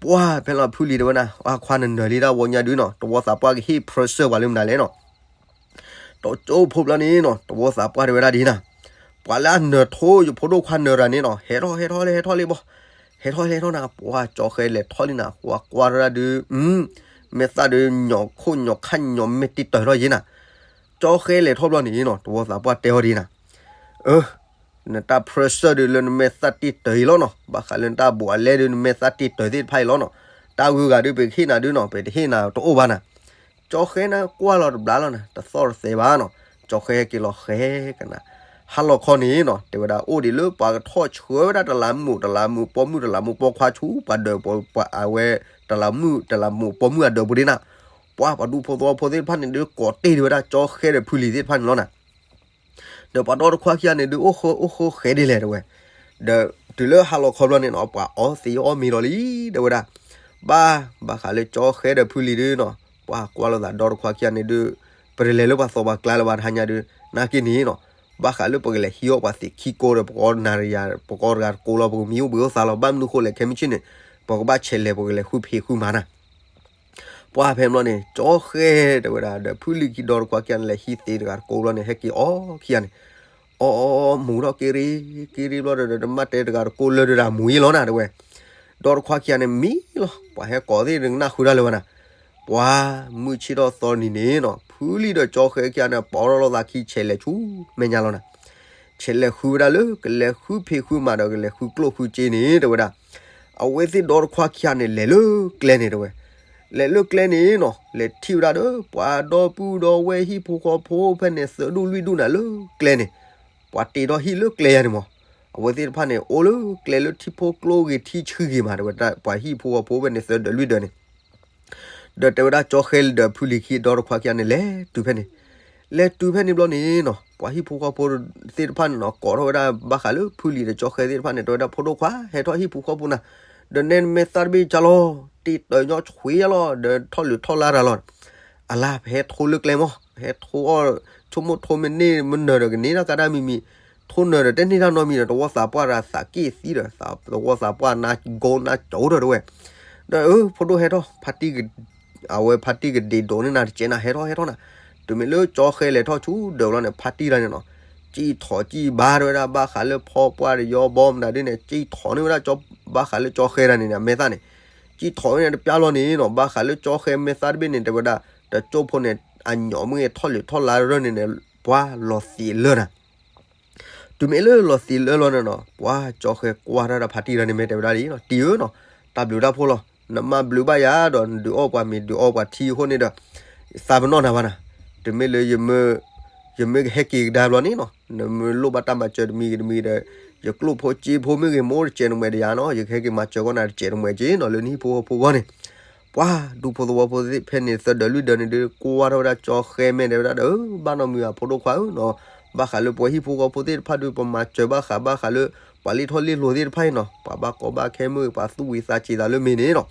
ပှၤဖဲလီၤဖုလံၤတဲဝဲနၤ အခွါနနၢၤလံတၢ်ဝီညါဒုးနီၤ တဝီသးပှၢ်ကဟ့ၣ်ဖြၢၣ်စၢၢ်ပှၤလၢမနုၤလဲၣ်နီၤ တကၠိဖိဘျီန့ၣ်နီၤ တဝီသးပှၢ်တဲဝဲဒၣ်ဒ်နၤ ပှၤလၢအနၢၤထိယဖိဒိၣ်ခွါနၢၤတဂၤန့ၣ်နီၤ ဟဲထီၣ်ဟဲထီၣ်လၢဟဲထီၣ်လံဘီ ဟဲထီၣ်ဟဲထီၣ်နၤ ပှၤကၠီဃဲလဲၤထီၣ်လံနၤ ပှၤကွၢ်ထီၣ်ဒၣ်ဒုး မဲာ်သၣ်ဒုး ညီၣ်ခိၣ်ညီၣ်ခါညီၣ်မဲာ်တ့ၢ်တၢၢ်ထီၣ်ယဲနၤ ကၠီဃဲလဲၤထီၣ်ဘျီန့ၣ်နီၤ တဝီသးပှၢ်တဲအီၤဒ်နၤ အၢ နတၢ်ဖြၢၣ်စၢၢ်ဒုးလၢနမဲာ်သၣ်တ့ၢ်တၢၢ်အံၤလီၤနီၤ ဘၣ်ဃးလၢနတၢ်ဘူးအလဲဒုး နမဲာ်သၣ်တ့ၢ်တၢၢ်သ့ၣ်တဖၣ်အံၤလီၤနီၤ တၢ်ဂုၤဂၤဒုး ပကဟ့ၣ်နၤဒုးနီၤ ပတဟ့ၣ်နၤတအိၣ်ဘၣ်နၤ ကၠီဃဲနၤကွၢ်လီၤတဘျါလီၤနၤ တသီၣ်တသဲဘၣ်နီၤ ကၠီဃဲက့ၤလီၤဃဲကနၤ ဟါလီၤခီန့ၣ်နီၤ တဲဝဲဒၣ်အိၣ်ဒံးလၢပှၤကထီၣ်ဆှၢဝဲဒၣ်တလးမူး တလးမူးပိာ်မုၣ် တလးမူးပိာ်ခွါဆူ ပှၤဒၢးပှၤ အဝဲ တလးမူး တလးမူးပိာ်မုၣ်အဒၢးပူၤဒ်နၤ ပှၤပှၤဒူဖိသဝီဖိသ့ၣ်တဖၣ်န့ၣ်ဒုး ကိးတ့ၢ်ဒံးဝဲဒၣ်ကၠီဃဲဒီးဖုလံၤသ့ၣ်တဖၣ်န့ၣ်လီၤနၤ ဒီးပှၤဒီတခွါခံဂၤန့ၣ်ဒုး အိၣ်ဃိအိၣ်ဃိဃဲဒ်လဲၣ်တဲဝဲ, ဒီးတုၤလၢဟါလီၤခီဘျီန့ၣ်နီၤ ပှၤအီသံးအီမ့ၤလီၤလံ တဲဝဲဒၣ်, ဘၣ်, ဘၣ်ဃးလၢကၠီဃဲဒီးဖုလံၤဒုးနီၤ, ပှၤကွၢ်လိာ်သးဒီတခွါခံဂၤန့ၣ်ဒုး, ပတလဲၤလၢပှၤသီပှၤကျါလၢၤဘၣ်တဟါညါဒုး, နာ်က့န့ၣ်နီၤ, ဘၣ်ဃးလၢပကလဲၤဟံးအီၣ်ပှၤသံးခံကိဒီး ပကိးနၤယၤ ပကိးတဂၤတကိးလီၤ ပကမံၤအိၣ်ဘှံးအိၣ်သါလီၤ ဘၣ်မနုၤဃိလဲၣ် ခဲမုၢ်ဆ့ၣ်န့ၣ်, ပကဘၣ်ဆဲးလဲၤ ပကလဲၤဃုဖံးဃုမၤနၤ ပှၤဖဲဘျီန့ၣ် ကၠီဃဲတဲဝဲဒၣ် ဒီးဖုလံၤခံဒီတခွါခံဂၤန့ၣ် လဲၤဟံးသံးတဂၤတကိးဘျီန့ၣ် ဟဲက့ၤအီၣ်ခံဂၤန့ၣ်, အီၣ်အီၣ်အီၣ် မူၤထီၣ်က့ၤရ့ က့ၤရ့ဘျီဒီး တမ့ၢ်တဲတဂၤတကိးလၢာ်ဒီး မူၤအံၤလီၤနၤတဲဝဲ, ဒီတခွါခံဂၤန့ၣ်မံလီၤ ပှၤဟဲကိးသ့ၣ်တကနၣ်ဃုတၢ်လၢၤဘၣ်နၤ, ပှၤမုၢ်ဆ့ၣ်ထီၣ်သီနံၤန့ၣ်နီၤ ဖုလံၤဒီးကၠီဃဲခံဂၤန့ၣ် ပိာ်ထီၣ်လိာ်သးခံဆဲးလဲၤဆူမဲာ်ညါလီၤနၤ, ဆဲးလဲၤဃုဝဲဒၣ်လၢ ကလဲၤဃုဖံးဃုမၤဒီး ကလဲၤဃုကျိၣ်ဃုစ့န့ၣ် တဲဝဲဒၣ် အဝဲသ့ၣ်ဒီတခွါခံဂၤန့ၣ် လဲၤလၢကျဲန့ၣ်တဲဝဲ, လဲၤလၢကျဲန့ၣ်နီၤ လဲၤထံၣ်ဝဲဒၣ်ဒီး ပှၤဒီပုၢ်ဒီဝဲၢ်ဟံၣ်ဖိဃီဖိဖဲန့ၣ် သၢဒူၣ်လွံၢ်ဒူၣ်နၤလၢကျဲန့ၣ်, ပှၤတ့ထီၣ်ဟံၣ်လၢကျဲယၤန့ၣ်မး, အဝဲသ့ၣ်တဖၣ်န့ၣ် အိၣ်လၢကျဲလၢထံဖိကျိဂ့ၤထံဆှံဂ့ၤမး တဲဝဲဒၣ် ပှၤဟံၣ်ဖိဃီဖိဖဲန့ၣ် သၢဒူၣ်လွံၢ်ဒူၣ်န့ၣ် ဒီးတဲဝဲဒၣ်ကၠီဃဲလံဒီးဖုလံၤခံဒီတခွါခံဂၤန့ၣ် လဲၤတုၤဖဲန့ၣ်, လဲၤတုၤဖဲန့ၣ်ဘျီန့ၣ်နီၤ ပှၤဟံၣ်ဖိဃီဖိသ့ၣ်တဖၣ်န့ၣ်နီၤ ကိးထီၣ်ဝဲဒၣ်ဘၣ်ဃးလၢဖုလံၤဒီးကၠီဃဲသ့ၣ်တဖၣ်န့ၣ် တဲဝဲဒၣ် ဖိဒိၣ်ခွါ ဟဲထီၣ်ဟံၣ်ဖိဃီဖိနၤ, ဒီးနဲနမဲာ်သၣ်တဘ့ၣ်ကၢ်လီၤ, တ့တၢၤညီဆွ့ယါလီၤ ဒီးထီၣ်လုၢ်ထီၣ်လါတၢ်လီၤ, အလါပဟဲထိလၢကျဲမး ဟဲထိအီၣ် ဆိကမိၣ်ထိမ့ၢ်န့ၢ်မနုၤဒီး ကန့ၢ်တၢ်ကဒါမံၤမံၤ, ထိနုၤဒီးတန့ၢ်တၢ်နီတမံၤဒီး တဝီသးပှၢ်ဒီးသးက့ၣ်သံဒီး သးတဝီသးပှၢ်နါကိနါကၠိဒီးတဲဝဲ, ဒီးအၢ ဖိဒိၣ်ဟဲထီၣ် ဖါတံၢ်က အဝဲဖါတံၢ်ကဒ့ဒိးန့ၢ်နၤတကဲးနၤ ဟဲထီၣ်ဟဲထီၣ်နၤ, တုၤမ့ၢ်လၢကၠီဃဲလဲၤထီၣ်ဆူဒၢးလီၤန့ၣ် ဖါတံၢ်လီၤန့ၣ်နီၤ, ကံၣ်ထီၣ်ကံၣ်ဘါတဲဝဲဒၣ် ဘၣ်ဃးလၢဖီပှၢ်ဒီးယီဘီမနုၤဒ်န့ၣ် ကံၣ်ထီၣ်န့ၢ်ဝဲဒၣ် ဘၣ်ဃးလၢကၠီဃဲတၢ်န့ၣ်န့ၣ် အမဲာ်သၣ်န့ၣ်, ကံၣ်ထီၣ်ဝဲန့ၣ်တပျၢ်လီၤန့ၣ်နီၤ ဘၣ်ဃးလၢကၠီဃဲမဲာ်သၣ်တဘ့ၣ်န့ၣ် တဲဝဲဒၣ် တကၠိဖိန့ၣ် အညီၣ်မ့ၢ်ဂ့ၤထီၣ်လုၢ်ထီၣ်လါရၢၢ်န့ၣ်န့ၣ် ပှၤလီၤသံးလၢနၤ တုၤမ့ၢ်လၢလီၤသံးလၢလီၤန့ၣ်နီၤ ပှၤကၠီဃဲကွၢ်တၢ်ဒီးဖါတံၢ်တၢ်န့ၣ် မ့ၢ်တဲဝဲဒၣ်လံနီၤ တံၢ်ဧၢနီၤ, တၢ်ဘျုးတၢ်ဖှိၣ်လီၤ, နမၤဘျုးဘၣ်ယၤဒီး နဒုးအီၣ်ပှၤမ့ၤ ဒုးအီၣ်ပှၤထံအဃိန့ၣ်ဒီး သးပနီၣ်နၤဘၣ်နၤ, တုၤမ့ၢ်လၢ ယမ့ၢ်ကဟဲက့ၤကဒါဘျီန့ၣ်နီၤ နမ့ၢ်လိၣ်ဘၣ်တၢ်မၤစၢၤတမံၤဂ့ၤတမံၤဒီး ယကျိၣ်ဖိစ့ဖိမ့ၢ်ဂ့ၤ မ့ၢ်အိၣ်တစဲးနမဲာ်ဒီးယၤနီၤ ယကဟဲက့ၤမၤစၢၤကီးနၤတစဲးနမဲာ်က့နီၤ လၢနဟံၣ်ဖိဃီဖိအဂီၢ်န့ၣ် ပှၤဒူဖိသဝီဖိသ့ၣ်ဖဲန့ၣ် သၢဒၢးလွံၢ်ဒၢးန့ၣ်ဒုး ကွၢ်ထီၣ်ဝဲဒၣ်ကၠီဃဲမဲာ်ဒီးဝဲဒၣ်ဒီး ဘၣ်နီတမံၤဘၣ် ဖိဒိၣ်ခွါဧၢနီၤ, ဘၣ်ဃးလၢပှၤဟံၣ်ဖိဃီဖိသ့ၣ်တဖၣ်ဒုး ပမၤစၢၤဘၣ်ဃး ဘၣ်ဃးလၢ ပှၤလ့ၣ်ထီၣ်လ့ၣ်လိၤသ့ၣ်တဖၣ်အံၤနီၤ ပှၤဘၣ်ကီဘၣ်ခဲမ့ၢ်ဂ့ၤ ပှၤသူၣ်ဝံၤသးစဲၤသးလၢမ့ၢ်န့ၣ်နီၤ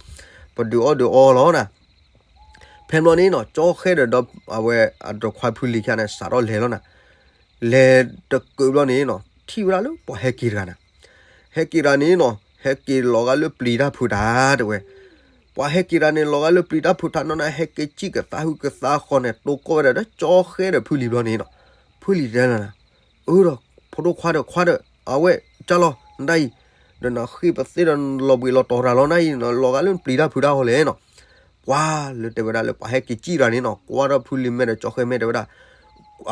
ပဒုးအီၣ်ဒုးအီလီၤနၤ ဖဲဘျီန့ၣ်နီၤ ကၠီဃဲဒီး အဝဲအတခွါဖုလံၤခံဂၤန့ၣ် စးထီၣ်လဲၤလီၤနၤ, လဲၤတကုးဘျီန့ၣ်နီၤ ထံၣ်ဝဲဒၣ်လၢပှၤဟဲက့ၤတဂၤနၤ, ဟဲက့ၤတဂၤန့ၣ်နီၤ ဟဲက့ၤလီၤဂာ်လၢပျံၤတၢ်ဖုးတၢ်တဲဝဲ, ပှၤဟဲက့ၤတဂၤန့ၣ် လီၤဂာ်လၢပျံၤတၢ်ဖုးတၢ်နီၤနၤ ဟဲက့ၤစံၣ်ကသးဟုကသးဃီန့ၣ် တိကိးဝဲဒၣ်ဒီးကၠီဃဲဒီးဖုလံၤဘျီန့ၣ်နီၤ, ဖုလံၤတဲလီၤနၤ အၢဒီး ဖိဒိၣ်ခွါဒီးခွါဒီး အဝဲကၢ်လီၤ နတၢ်အံၤ, ဒီးနဃ့ပသ့ဒီးလီၤဘှံးလီၤတီၤတၢ်လီၤနၤအံၤ လီၤဂာ်လၢပျံၤတၢ်ဖုးတၢ်ဃီလဲၣ်နီၤ, ပှၤလၢတဲဝဲဒၣ်လၢပှၤဟဲက့ၤစံၣ်တဂၤန့ၣ်နီၤ ကွၢ်ထီၣ်ဖုလံၤမဲာ်ဒီးကၠီဃဲမဲာ်တဲဝဲဒၣ်,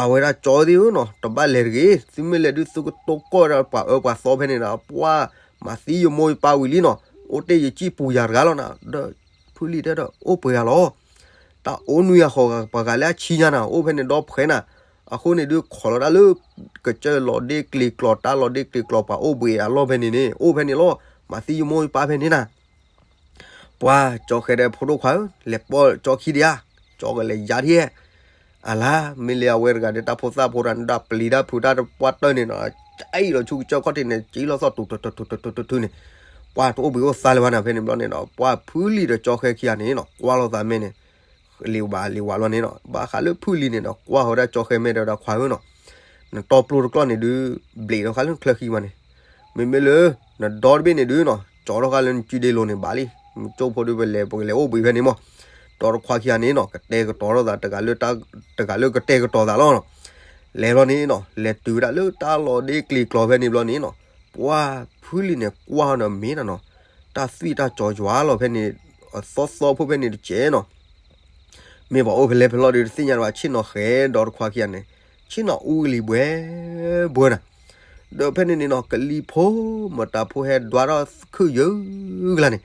အဝဲဒၣ်ကၠီသ့ၣ်ဧၢနီၤ တဘၣ်လဲၤတဂ့ၤ သုမ့ၢ်လဲၤဒုးသုကတိကိးဝဲဒၣ်ပှၤအၢပှၤသီဖဲန့ၣ်ဒီး ပှၤမၤသံယမိၢ်ယပၢ်ဝံၤလံနီၤ အိၣ်တ့ၢ်ယစံၣ်ပူၤယၤတဂၤလီၤနၤ, ဒီးဖုလံၤတဲဒီး အိၣ်ပှဲၤဂၤလီၤ တၢ်အိၣ်နွံဂၤဃိးဂၤပှၤဂၤလၢအဆံညါနၤ အိၣ်ဖဲန့ၣ်ဒီဖှဲနၤ, အဃိန့ၣ်ဒုးခိးလီၤတၢ်လၢ ကစၢၢ်လီၤဒ့ကျံၤကျီၤ တၢ်လီၤဒ့ကျံၤကျီၤ ပှၤအိၣ်ဘှံးအလီၢ်ဖဲန့ၣ်န့ၣ် အိၣ်ဖဲန့ၣ်လီၤ မၤသံယမိၢ်ယပၢ်ဖဲန့ၣ်နၤ ပှၤကၠီဃဲဒီးဖိဒိၣ်ခွါဧၢ လဲၤပိာ်ကၠီခံဒံးဧါ, ကၠီကလဲၤယါထံၣ်, အလါ မ့ၢ်လၢအဝဲတဂၤဒီးတၢ်ဖိသၣ်ဖိတၢ်န့ၣ် တၢ်ပျံၤတၢ်ဖုးတၢ်တပှၢ်တၢၢ်န့ၣ်နီၤ, ကအံၤလီၤဆူကစၢၢ်ခီၣ်ထံးန့ၣ် ကံလီၤသီၣ်တူၤတူၤတူၤတူၤတူၤန့ၣ်, ပှၤတအိၣ်ဘှံးအိၣ်သါလၢၤဘၣ်နၤ ဖဲန့ၣ်ဘျီန့ၣ်ဒီး ပှၤဖုလံၤဒီးကၠီဃဲခံဂၤန့ၣ်နီၤ ကွၢ်လိာ်သးမဲာ်န့ၣ် လံၤဝးလံၤဝးလီၤန့ၣ်နီၤ ဘၣ်ဃးလၢဖုလံၤန့ၣ်ဒီး ကွၢ်ဃီၤဒၣ်ကၠီဃဲမဲာ်ဒီးဝဲဒၣ်ခွါဧၢနီၤ, နတီပျိတကျီၢ်န့ၣ်ဒုး ဘျံးထီၣ်ဃာ်လၢနချၢဃံမးန့ၣ်, မ့မ့ၢ်လၢ နဒီတဘ့ၣ်န့ၣ်ဒုးနီၤ ကၠီထီၣ်ဃာ်လၢနစုဒ့လိၤန့ၣ်ဘၣ်လံ, နကၠိဖိဒုးပလဲၤပကလဲၤအိၣ်ဘှံးဖဲန့ၣ်မး, ဒီတခွါခံဂၤန့ၣ်နီၤ ကတဲာ်ကတီၤထီၣ်သး တဂၤလၢကတဲာ်ကတီၤသးလီၤနီၤ, လဲၤဘျီန့ၣ်နီၤ လဲၤတုၤဝဲဒၣ်လၢတၢ်လီၤဒ့ကျံၤကျီၤဖဲန့ၣ်ဘျီန့ၣ်နီၤ, ပှၤဖုလံၤန့ၣ်ကွၢ်ဒီးမ့ၢ်နၤနီၤ, တၢ်သွံၣ်တၢ်စီၤယွၤလီၤဖဲန့ၣ်, အသီသီဖိဖဲန့ၣ်တကဲးနီၤ မ့ၢ်ပှၤအိၣ်ဖဲလဲၣ်ဖဲလဲၣ်ဒီးတသ့ၣ်ညါဘၣ် ဆ့ၣ်နီၤဃဲဒီတခွါခံဂၤန့ၣ်, ဆ့ၣ်နီၤအူကလံၤဘှဲဘှဲနၤ, ဒီးဖဲန့ၣ်န့ၣ်နီၤ ကလံၤဖိ မတၤဖိဟဲဒွးထီၣ်ခုၣ်ယုၢ်ကလါန့ၣ်,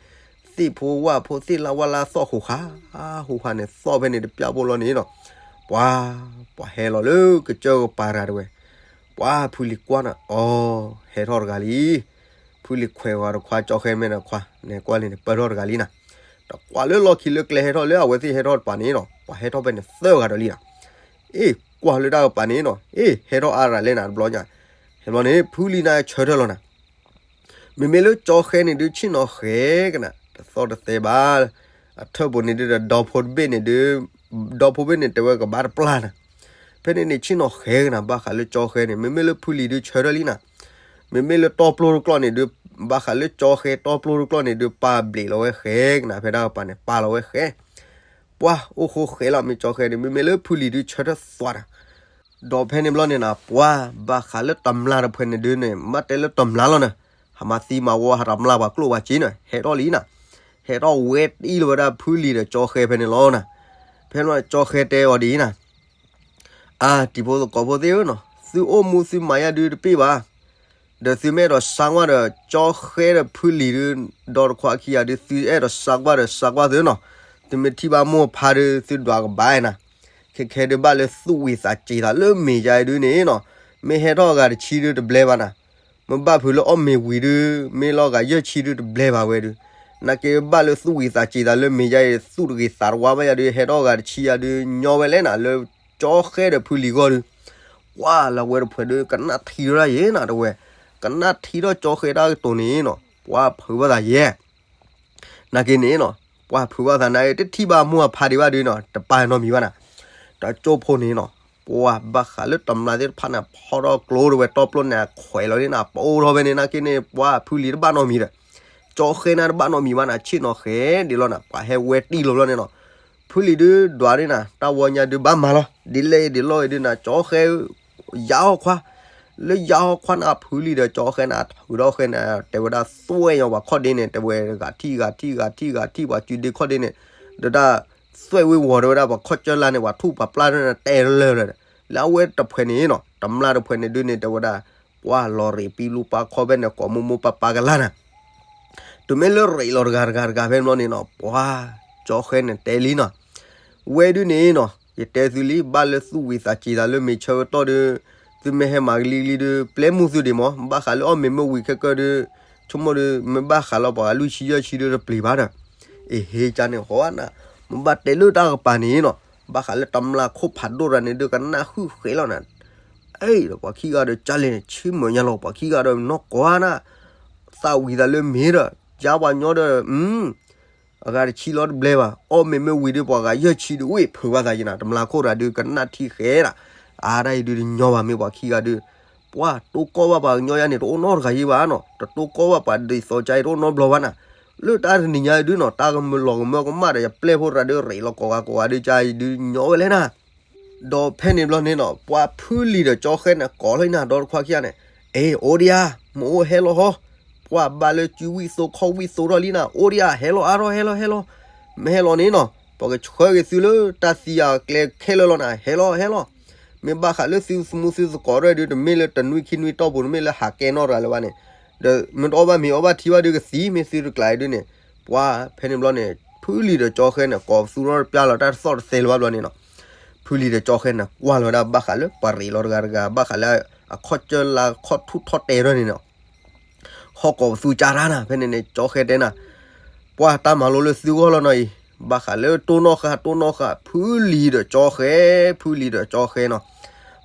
သ့ၣ်ဖိဝၣ်ဖိသ့ၣ်လါဝၣ်လါသီၣ်ဃိးဃာ်, ဃိးဃာ်န့ၣ် သီၣ်ဖဲန့ၣ်တပျၢ်ဖိလီၤန့ၣ်နီၤ, ပှၤ ပှၤဟဲလီၤလၢကစၢၢ်ကပၤတဂၤတဝဲ, ပှၤဖုလံၤကွၢ်နၤ အိ ဟဲထီၣ်တဂၤလံ ဖုလံၤခွဲးဝဲတခွါကၠီဃဲမဲာ်ဒီးခွါ နဲကွၢ်လံန့ၣ် ပၢၢ်ထီၣ်တဂၤလံနၤ, ဒီးကွၢ်လၢလီၢ်ခံလၢကျဲဟဲထီၣ်လၢအဝဲသ့ၣ်ဟဲထီၣ်တပၤန့ၣ်နီၤ ပှၤဟဲထီၣ်ဖဲန့ၣ်သၢဂၤဒီးလံနၤ, အ့ ကွၢ်လၢတၢ်ကပၤန့ၣ်နီၤ အ့ ဟဲထီၣ်အါရၤလဲၣ်နၤတဘျီညါ, ဟဲဘျီန့ၣ် ဖုလံၤန့ၣ်ဆၢထၢၣ်လီၤနၤ မ့မ့ၢ်လၢကၠီဃဲန့ၣ်ဒုး ဆ့ၣ်နီၤဃဲကနၤ တသီၣ်တသဲဘၣ်, အထၢၣ်ပူၤန့ၣ်ဒုးဒီး ဒီဖိတဘ့ၣ်န့ၣ်ဒုး, ဒီဖိဘ့ၣ်န့ၣ်တဲဝဲကဘၣ်တပျၢ်နၤ, ဖဲန့ၣ်န့ၣ် ဆ့ၣ်နီၤဃဲကနၤ ဘၣ်ဃးလၢကၠီဃဲန့ၣ် မ့မ့ၢ်လၢဖုလံၤဒုးဆၢထၢၣ်လံနၤ, မ့မ့ၢ်လၢတီပျိတကျီၢ်န့ၣ်ဒုး, ဘၣ်ဃးလၢကၠီဃဲတီပျိတကျီၢ်န့ၣ်ဒုး ပာ်ဘျံးလီၤဝဲဃဲကနၤ ဖဲတၢ်ကပၤန့ၣ် ပာ်လီၤဝဲဃဲ ပှၤအိၣ်ဃိဃဲလီၤ မ့ၢ်ကၠီဃဲန့ၣ် မ့မ့ၢ်လၢဖုလံၤဒုးဆၢထၢၣ်သွးတၢ်, ဒီးဖဲန့ၣ်ဘျီန့ၣ်နၤ ပှၤဘၣ်ဃးလၢတမျၢ်တဖုန့ၣ်ဒုးန့ၣ် မ့ၢ်တဲလၢတမျၢ်လီၤနၤ, ဟးမၤသံမၤဝီ ဟးတမျၢ်ပှၤကျိၣ်ပှၤစ့န့ၣ် ဟဲထီၣ်လံနၤ, ဟဲထီၣ်ဝဲတအံၣ်လီၤဝဲဒၣ်ဖုလံၤဒီးကၠီဃဲဖဲန့ၣ်လီၤနၤ, ဖဲန့ၣ်ကၠီဃဲတဲအီၤဒ်အံၤနၤ အါ တံၤဖိသကိးဖိသ့ၣ်ဧၢနီၤ, သုအိၣ်မူသုမၤယါဒုးတပ့ၢ်ဘၣ်. ဒီးသုမ့ၢ်အဲၣ်ဒိးစါကွၢ်ဒီး ကၠီဃဲဒီးဖုလံၤဒုး ဒီတခွါခံဂၤဒုး သုအဲၣ်ဒိးစါကွၢ်ဒီးစါကွၢ်သုနီၤ, သုမ့ၢ်ထံၣ်ဘၣ်မိၢ်ဖါဒုး သုဒွးကဘၣ်နၤ, ခဲခဲဒုးဘၣ်လၢသူၣ်ဝံၤသးစ့ၤသးလၢမ့ၤယါအံၤဒုးန့ၣ်နီၤ, မ့ၢ်ဟဲထီၣ်အဂၤတဆံဒုးတဘျဲဘၣ်နၤ, မ့ၢ်ဘၣ်ဖုးလၢအီၣ်မ့ၤဝံၤဒုး မ့ၢ်လီၤဂာ်ယဲၢ်ဆံဒုးတဘျဲဘၣ်ဝဲဒုး, နာ်က့ဘၣ်လၢသူၣ်ဝံၤသးစ့ၤသးလၢမ့ၤယါအံၤ သူၣ်တဂ့ၤသးတဝါဘၣ်ယါဒုး ဟဲထီၣ်အဂၤတဆံယါဒုး ညီဝဲလဲၣ်နၤ လၢကၠီဃဲဒီးဖုလံၤဂီၢ်ဒုး ပှၤလၢဝဲတဖုဒုးကနၣ်ထံရၣ်ယဲနၤတဝဲ, ကနၣ်ထံထီၣ်ကၠီဃဲတၢ်ကတိၤန့ၣ်နီၤ ပှၤဖုးဘၣ်သးယဲ, နာ်က့န့ၣ်နီၤ ပှၤဖုးဘၣ်သးနာ်က့ တထံၣ်ဘၣ်မိၢ်အဖါဒံးဘၣ်ဒုးနီၤ တပာ်နီတမံၤဘၣ်နၤ, ဒီးကၠိဖိန့ၣ်နီၤ ပှၤဘၣ်ဃးလၢတမျၢ်သ့ၣ်တဖၣ်န့ၣ် ဖီထီၣ်ကျိတဝဲတီပျိန့ၣ် အခွဲးလီၤန့ၣ်နၤ ပအိၣ်ထီၣ်ဖဲန့ၣ် နာ်က့န့ၣ် ပှၤဖုလံၤတဘၣ်နီတမံၤဒီး ကၠီဃဲန့ၣ်တဘၣ်နီတမံၤဘၣ်နၤ ဆ့ၣ်နီၤဃဲဒံးလီၤနၤ ပှၤဟဲဝဲတံၢ်လီၤဘျီန့ၣ်နီၤ, ဖုလံၤဒုးဒွးန့ၣ်နၤ တၢ်ဝီညါဒုးဘၣ်မၤလီၤ ဒ်လဲၣ်ဒ်လဲၣ်ဒုးနၤ ကၠီဃဲ ယါဟီၣ်ခွါ, လၢယါဟီၣ်ခွါန့ၣ် ဖုလံၤဒီးကၠီဃဲန့ၣ် ထုးထီၣ်ဃဲန့ၣ် တဲဝဲဒၣ်သွဲၣ်ညါပှၤခီၣ်ဒ့န့ၣ် တဲဝဲဂၤထံၣ်ဂၤထံၣ်ဂၤထံၣ်ဂၤထံၣ်ပှၤစုဒ့ခီၣ်ဒ့န့ၣ်, ဒီးတၢ်သွဲၣ်ဝ့ၤဝီၤတဲဝဲဒၣ်ပှၤခီၣ်ကၢၢ်လါန့ၣ် ပှၤထူၣ်ပှၤပျၢ်န့ၣ် တဲလၢလၢဒီး လၢအဝဲတဖှဲးန့ၣ်နီၤ တမျၢ်တဖှဲးန့ၣ်ဒုးန့ၣ် တဲဝဲဒၣ် ပှၤလီၤရ့းပံလူပၢ်ခီၣ်ဖဲန့ၣ် ကိးမိၢ်မိၢ်ပၢ်ပၢ်ကလါနၤ တုၤမ့ၢ်လၢရ့းလီၤတဂၤတဂၤတဂၤဖဲန့ၣ်ဘျီန့ၣ်နီၤ ပှၤကၠီဃဲန့ၣ်တဲလံနီၤ, ဝဲဒုးန့ၣ်နီၤ ယတဲသုလံ ဘၣ်လၢသူၣ်ဝံၤသးစ့ၤသးလၢမ့ၤဆၢကတီၢ်ဒုး, သုမ့ၢ်ဟဲမၤကလံကလံဒုး ပျဲမုၢ်သုဒံးမး ဘၣ်ဃးလၢအီၣ်မ့ၤမ့ၢ်ဝံၤခဲကၢဒုး, ဆိကမိၣ်ဒုး မ့ၢ်ဘၣ်ဃးလီၤပှၤဂၤလွံၢ်ဆံယဲၢ်ဆံဒုးတပျံၤဘၣ်ဒီး, အ့ဟ့ကန့ၣ်ဃီနၤ, မ့ၢ်ဘၣ်တဲလၢတၢ်ကပၤန့ၣ်နီၤ, ဘၣ်ဃးလၢတမျၢ်ခိၣ်ဖးဒိၣ်တဂၤန့ၣ်ဒုး ကနၣ်ဟုၣ်ဃဲလီၤနၤ, အ့ဒီးပှၤခံဂၤဒီး ကၢ်လဲၣ်န့ၣ် ဆ့ၣ်မုာ်ညါလီၤ ပှၤခံဂၤဒီးနီၢ်ကီၢ်နၤ, သၣ်ဝံၤသးလၢမ့ၤဒီး ယါပှၤညီဒီး အဂၤတဆံလီၤတဘျဲဘၣ်, အီၣ်မ့ၤမ့ၢ်ဝံၤဒုး ပှၤဂၤယဲၢ်ဆံဒုး ဝ့ၢ်ဖုးဘၣ်သးယံၤနၤ, တမျၢ်ခိၣ်တဂၤဒုး ကနၣ်ထံဃဲဒၣ်, အါဒၣ်အံၤဒုးတညီဘၣ်မ့ၢ်ပှၤခံဂၤဒုး, ပှၤတိၢ်ကီၢ်ဘၣ်ပှၤကညီယါန့ၣ် တအိၣ်နီတဂၤယံၤဘၣ်နီၤ, တတိၢ်ကီၢ်ဘၣ်ပှၤဒ်သိးကါအံၤတအိၣ်နီတဘျီဘၣ်နၤ, လၢတၢ်တနံၤညါအံၤဒုးနီၤ တၢ်ကမၢလီၤကမၢကမၣ်ဒီး ယပျဲၢ်ဖိတဂၤဒုး ရ့းလီၤကိးဂၤကိးဂၤဒုး ကါအံၤဒုးညီဝဲလဲၣ်နၤ ဒီးဖဲန့ၣ်ဘျီန့ၣ်နီၤ ပှၤဖုလံၤဒီးကၠီဃဲန့ၣ် ကိးလီၤနၤ ဒီတခွါခံဂၤန့ၣ်, အ့ အိၣ်ဒံးဧါ, မ့ၢ်အိၣ်ဟဲလီၤဟီ, ပှၤဘၣ်လၢစုဝံၣ်သိခီၣ်ဝံၣ်သိထီၣ်လံနၤ, အိၣ်ဒံးဧါ, ဟဲလီၤအါထီၣ် ဟဲလီၤ ဟဲလီၤ, မ့ၢ်ဟဲလီၤန့ၣ်နီၤ ပကဆှၢက့ၤသုလၢတၢ်သံအကျဲခဲလၢာ်လီၤနၤ, ဟဲလီၤ ဟဲလီၤ, မ့ၢ်ဘၣ်ဃးလၢသုသမူသုသကိးရဲၣ်ဒုး တမ့ၢ်လၢတနွံခံနွံတီၢ်ပူၤ တမ့ၢ်လၢဟးကဲနီၣ်တဂၤလၢၤဘၣ်န့ၣ်, ဒီးမ့ၢ်တအီၣ်ဘၣ်မ့ၤအီၣ်ဘၣ်ထံဘၣ်ဒုးကသံ မ့ၢ်သုတကျါအံၤဒုးန့ၣ်, ပှၤဖဲန့ၣ်ဘျီန့ၣ် ဖုလံၤဒီးကၠီဃဲန့ၣ် ကိးပသူထီၣ်တပျၢ်လီၤ တၢ်တသီၣ်တသဲလၢၤဘၣ်ဘျီန့ၣ်နီၤ, ဖုလံၤဒီးကၠီဃဲန့ၣ် ကွၢ်လီၤဝဲဒၣ်ဘၣ်ဃးလၢပှၤရ့းလီၤတဂၤတဂၤ ဘၣ်ဃးလၢအခီၣ်ကၢၢ်လါခီၣ်ထူၣ်ထီၣ်တဲထီၣ်န့ၣ်နီၤ ဟီၣ်ကိးပသူကၢ်တၢ်နၤ ဖဲန့ၣ်န့ၣ် ကၠီဃဲတဲနၤ, ပှၤတၢ်မၤလိလၢသုဂီၢ်လီၤနီၤအံၤ, ဘၣ်ဃးလၢတိၢ်နီၣ်ဃာ်တိၢ်နီၣ်ဃာ် ဖုလံၤဒီးကၠီဃဲ, ဖုလံၤဒီးကၠီဃဲနီၤ,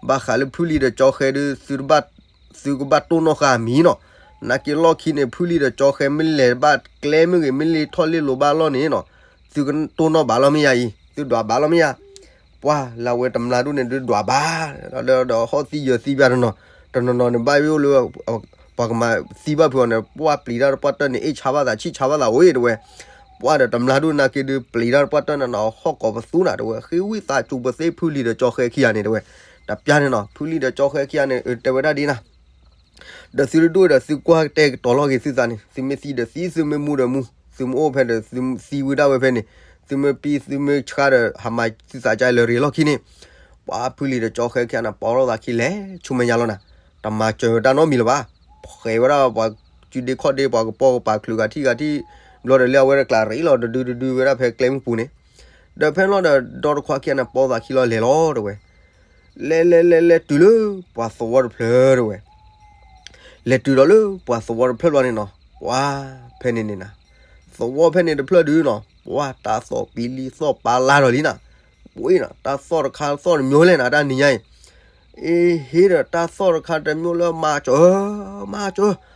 ဘၣ်ဃးလၢဖုလံၤဒီးကၠီဃဲဒုး သုတဘၣ်, သုကဘၣ်တိၢ်နီၣ်ဃာ်အမံၤနီၤ, နာ်က့လီၢ်ခံန့ၣ် ဖုလံၤဒီးကၠီဃဲမ့ၢ်လဲၤဘၣ်ကျဲမ့ၢ်ဂ့ၤ မ့ၢ်လ့ထီၣ်လ့လိၤဘၣ်လီၢ်န့ၣ်နီၤ, သုကတိၢ်နီၣ်ဘၣ်လီၤမ့ၢ်ယါအံၤ, သုဒွးဘၣ်လီၤမ့ၢ်ယါ ပှၤလၢအဝဲတမျၢ်ဒိၣ်န့ၣ်ဒုးဒွးဘၣ်, ဒီးဟီၣ်သံယၢၤသံဘၣ်တနီၤ, တနီၤနီၤန့ၣ် ဘၣ်ဝဲအိၣ်လၢ ပှၤကမၤသံဘၣ်ဖုးအီၤန့ၣ် ပှၤပျံၤတၢ်တပှၢ်တၢၢ်န့ၣ် အ့ၣ်ဆါဘၣ်သး ဆံၣ်ဆါဘၣ်သးအိၣ်အံၤတဝဲ, ပှၤဒီးတမျၢ်ဒိၣ်နာ်က့ဒုး ပျံၤတၢ်တပှၢ်တၢၢ်န့ၣ်နီၤ ဟီၣ်ကိးပသူနၤတဝဲ, ဃ့ဝံသးစူၤပသ့ဖုလံၤဒီးကၠီဃဲခံဂၤန့ၣ်တဝဲ, တပျၢ်န့ၣ်နီၤ ဖုလံၤဒီးကၠီဃဲခံဂၤန့ၣ် တဲဝဲဒၣ်ဒ်နၤ ဒီးသုတဒိၣ်ဒီးသုကွၢ်ကတဲာ်ကတီၤလီၤက့ၤသုသးန့ၣ်, သုမ့ၢ်သံဒီးသံ သုမ့ၢ်မူဒီးမူ, သုမ့ၢ်အိၣ်ဖဲဒီးသုသံဝံဒၣ်ဝဲဖဲန့ၣ်, သုမ့ၢ်ပံသုမ့ၢ်ဆှါဒီး ဟးမၤသုသးကါလၢၤရ့ၤလီၢ်ခံန့ၣ်, ပှၤဖုလံၤဒီးကၠီဃဲခံဂၤန့ၣ် ပိာ်ထီၣ်သးခံလဲၤဆူမဲာ်ညါလီၤနၤ, တမၤစၢၤဝဲတၢ်နီတမံၤလၢၤဘၣ်, ဖှဲးဝဲဒၣ်ပှၤစုဒ့ခီၣ်ဒ့ ပှၤကပိာ်ကပၤချုးဂၤထံၣ်ဂၤထံၣ်, ဘျီဒီးလၢအဝဲတကျးရ့လီၤတဒုတဒုဝဲဒၣ်ဖဲကျဲမုၢ်ပူၤန့ၣ်, ဒီးဖဲလီၤဒီး ဒီတခွါခံဂၤန့ၣ် ပိာ်သးခံလီၤလဲၤလီၤတဝဲ လဲၤလဲၤလဲၤလဲၤတုၤလၢပှၤသဝီတဖျၢၣ်တဝဲ, လဲၤတုၤဒီးလၢပှၤသဝီတဖျၢၣ်ဘျီန့ၣ်နီၤ, ပှၤဖဲန့ၣ်န့ၣ်နၤ, သဝီဖဲန့ၣ်တဖျၢၣ်ဒုးနီၤ, ပှၤတၢ်သီၣ်ပံလံသီၣ်ပာ်လါဒီးလံနၤ, ပှၤနီၤ တၢ်သီၣ်တခါသီၣ်တမျိုးလဲၣ်နၤ တၢ်နံၤညါအံၤ, အ့ဟ့ဒီးတၢ်သီၣ်တခါတမျိုးလၢမၤစၢၤ, မၤစၢၤ,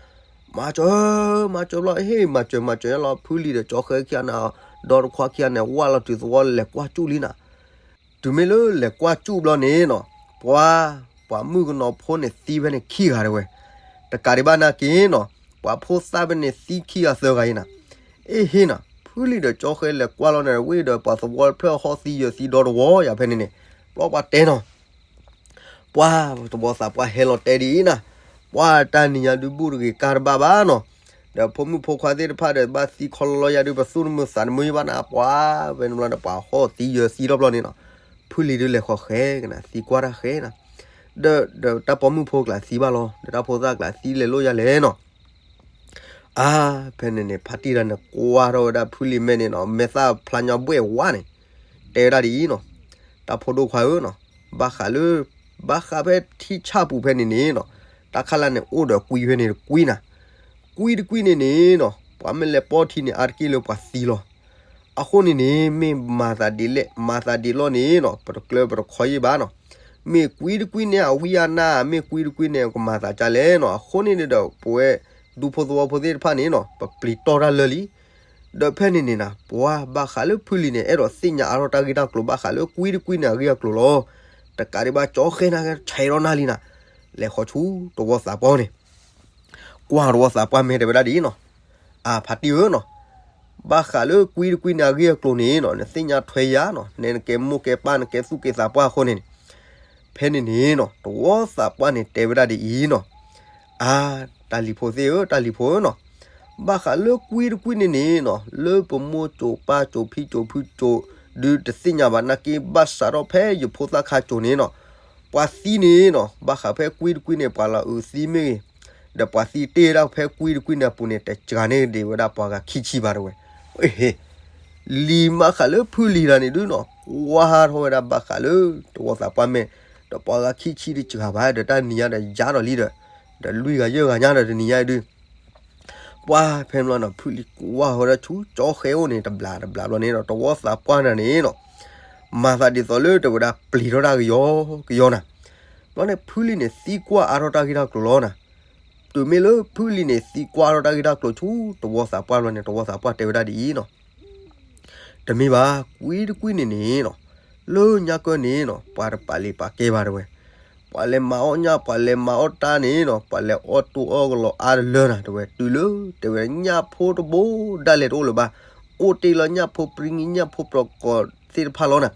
မၤစၢၤ, မၤစၢၤဘျီ ဟ့ၣ်မၤစၢၤမၤစၢၤလီၤ ဖုလံၤဒီးကၠီဃဲခံဂၤန့ၣ်, ဒီတခွါခံဂၤန့ၣ် ဝၢ်လီၤတုၤသဝီလဲၤကွၢ်ကၠူၣ်လံနၤ တုၤမ့ၢ်လၢလဲၤကွၢ်ကၠူၣ်ဘျီန့ၣ်နီၤ, ပှၤ, ပှၤမုၣ်ကနီၤဖိန့ၣ်သံဖဲန့ၣ်ခံဂၤတဝဲ, တကးဒံးဘၣ်နာ်က့နီၤ, ပှၤဖိသၣ်ဖဲန့ၣ်သံခံဂၤသၢဂၤအံၤနၤ, အ့ဟ့နၤ, ဖုလံၤဒီးကၠီဃဲလဲၤကွၢ်လီၤန့ၣ် ဝဲဒီးပှၤသဝီတဖျၢၣ်ဟီၣ်သံယၢၤသံဒီတဝီယၤဖဲန့ၣ်န့ၣ်, ဘျီပှၤတဲနီၤ ပှၤသဝီသးပှၢ်ဟဲလီၤတဲဒ်အံၤနၤ, ပှၤတၢ်နံၤညါဒုးဘူၣ်တဂ့ၤကၢ်တဘၣ်ဘၣ်နီၤ, ဒီးဖိမုၣ်ဖိခွါသ့ၣ်တဖၣ်ဒီးဘၣ်သံခီလီလီယၤဒုး ပသူၣ်တမုာ်သးတမုာ်ဘၣ်နၤ, ပှၤဖဲန့ၣ်ဘျီဒီးပှၤဟီၣ်သံယၢၤသံထီၣ်ဘျီန့ၣ်နီၤ, ဖုလံၤဒုးလဲၤဃီၤဃဲကနၤ သံကွၢ်တၢ်ဃဲနၤ, ဒီး ဒီးတၢ်ပိာ်မုၣ်ဖိကျါသံဘၣ်လီၤ, ဒီးတၢ်ဖိသၣ်ကျါသံလဲၤလိာ်ယၤလဲၣ်နီၤ. အါ, ဖဲန့ၣ်န့ၣ် ဖါတံၢ်တဂၤန့ၣ် ကွၢ်ထီၣ်ဝဲဒၣ်ဖုလံၤမဲန့ၣ်နီၤ, မဲာ်သၣ်ဖျါညါဘှဲၣ်ဝါန့ၣ် တဲဝဲဒၣ်ဒ်အံၤနီၤ, တၢ်ဖိဒိၣ်ခွါဧၢနီၤ, ဘၣ်ဃးလၢ ဘၣ်ဃးဖဲထံဆၣ်ပူၤဖဲန့ၣ်န့ၣ်နီၤ, တၢ်ခါလၢ်န့ၣ် အိၣ်ဒီးကွံဖဲန့ၣ်တကွံနၤ, ကွံတကွံန့ၣ်န့ၣ်နီၤ, ပှၤမ့ၢ်လဲၤပိာ်ထံန့ၣ် အါတက့ၢ်လၢပှၤသံလီၤ. အဃိန့ၣ်န့ၣ် မ့ၢ်မၤသးဒ်လဲၣ် မၤသးဒ်လဲၣ်န့ၣ်နီၤ, ပတကျၢၤပတခီယံၢ်ဘၣ်နီၤ. မ့ၢ်ကွံတကွံန့ၣ် အဝံအနါ, မ့ၢ်ကွံတကွံန့ၣ် ကမၤသးဒ်လဲၣ်နီၤ. အဃိန့ၣ်န့ၣ်ဒီး ပဝဲဒူဖိသဝီဖိသ့ၣ်တဖၣ်န့ၣ်နီၤ, ပပျံၤတီၢ်တၢ်လၢလံ. ဒီးဖဲန့ၣ်န့ၣ်နၤ, ပှၤဘၣ်ဃးလၢဖုလံၤန့ၣ် အဲၣ်ဒိးသ့ၣ်ညါအါထီၣ်တၢ်ဂ့ၢ်တၢ်ကျိၤ ဘၣ်ဃးလၢကွံတကွံန့ၣ် အဂ့ၢ်အကျိၤလီၤ. တကးဒံးဘၣ် ကၠီဃဲနၤ ဆဲးထီၣ်နၤလံနၤ, လဲၤဃီၤဆူတဝီသးပှၢ်န့ၣ် ကွၢ်တဝီသးပှၢ်မဲာ်တဲဝဲဒၣ်ဒ်အံၤနီၤ, အါ ဖါတံၢ်ဧၢနီၤ, ဘၣ်ဃးလၢကွံတကွံန့ၣ် အဂ့ၢ်အကျိၤန့ၣ်နီၤ, နသ့ၣ်ညါထွဲယၤနီၤ, နဲနကဲမိၢ်ကဲပၢ် နကဲသူၣ်ကဲသးပှၢ်အဃိန့ၣ်န့ၣ်, ဖဲန့ၣ်န့ၣ်နီၤ, တဝီသးပှၢ်န့ၣ်တဲဝဲဒၣ်ဒ်အံၤနီၤ, အါ တၢ်လံၤဖိသ့ၣ်ဧၢ, တၢ်လံၤဖိဧၢနီၤ, ဘၣ်ဃးလၢကွံတကွံန့ၣ်န့ၣ်နီၤ, လၢပမိၢ်စိၤပၢ်စိၤဖံစိၤဖုစိၤ ဒုးတသ့ၣ်ညါဘၣ်နာ်က့ ဘၣ်ဆၣ်ထီၣ်ဖဲယဖိသၣ်ခါစိၤန့ၣ်နီၤ, ပှၤသံန့ၣ်နီၤ, ဘၣ်ဃးဖဲကွံတကွံန့ၣ် ပှၤလီၤအုးသံမ့ၢ်ဂ့ၤ, ဒီးပှၤသံတ့ၢ်ဝဲဒၣ်ဖဲကွံတကွံန့ၣ်အပူၤန့ၣ် တစှၤန့ၢ်ဒံးဝဲဒၣ်ပှၤဂၤခံဆံဘၣ်တဲဝဲ. အဟ့, လံာ်မၤဃးလၢဖုလံၤတဂၤန့ၣ်ဒုးနီၤ, ကွၢ်ထီၣ်ဝဲဒၣ်ဘၣ်ဃးလၢတဝီသးပှၢ်မဲာ်, ဒီးပှၤဂၤခံဆံတစှၤဘၣ်ဒီး တၢ်နံၤညါဒီးယါဒီးလံဒီး, ဒီးလွံၢ်ဂၤယဲၢ်ဂၤညါဒီးတနံၤညါအံၤဒုး ပှၤဖဲန့ၣ်ဘျီနီၤ, ဖုလံၤကွၢ်ဃီၤဝဲဒၣ်ဆူကၠီဃဲအိၣ်န့ၣ် တဘျးတဘျးဘျီန့ၣ်ဒီး တဝီသးပှၢ်တဂၤန့ၣ်နီၤ, မၤသးဒ်သိးလၢတဲဝဲဒၣ်ပျံၤထီၣ်တၢ်ကယီကယီနၤ, ဘျီန့ၣ် ဖုလံၤန့ၣ်သံကွၢ်အါထီၣ်တၢ်ဂ့ၢ်တၢ်ကျိၤလီၤနၤ, တုၤမ့ၢ်လၢဖုလံၤန့ၣ် သံကွၢ်အါထီၣ်တၢ်ဂ့ၢ်တၢ်ကျိၤဆူတဝီသးပှၢ်ဘျီန့ၣ် တဝီသးပှၢ်တဲဝဲဒၣ်ဒ်အံၤနီၤ, တမ့ၢ်ဘၣ်, ကွံတကွံန့ၣ်န့ၣ်နီၤ, လၢညါကၢန့ၣ်နီၤ, ပှၤတပာ်လံာ်ပာ်ကဲဘၣ်တဲဝဲ, ပှၤလဲၤမၤအီၣ်ညၣ် ပှၤလဲၤမၤအီၣ်တၢ်န့ၣ်နီၤ, ပှၤလဲၤအီၣ်တိၢ်အီၣ်ကလီၤအါတလၢနၤတဲဝဲ, တုၤလၢတဲဝဲညၣ်ဖိတဘိဒၣ်လဲာ်တအိၣ်လၢၤဘၣ်, အိၣ်တ့ၢ်လီၤညၣ်ဖိပြံနံၤ ညၣ်ဖိပျီကိးသ့ၣ်တဖၣ်လီၤနၤ,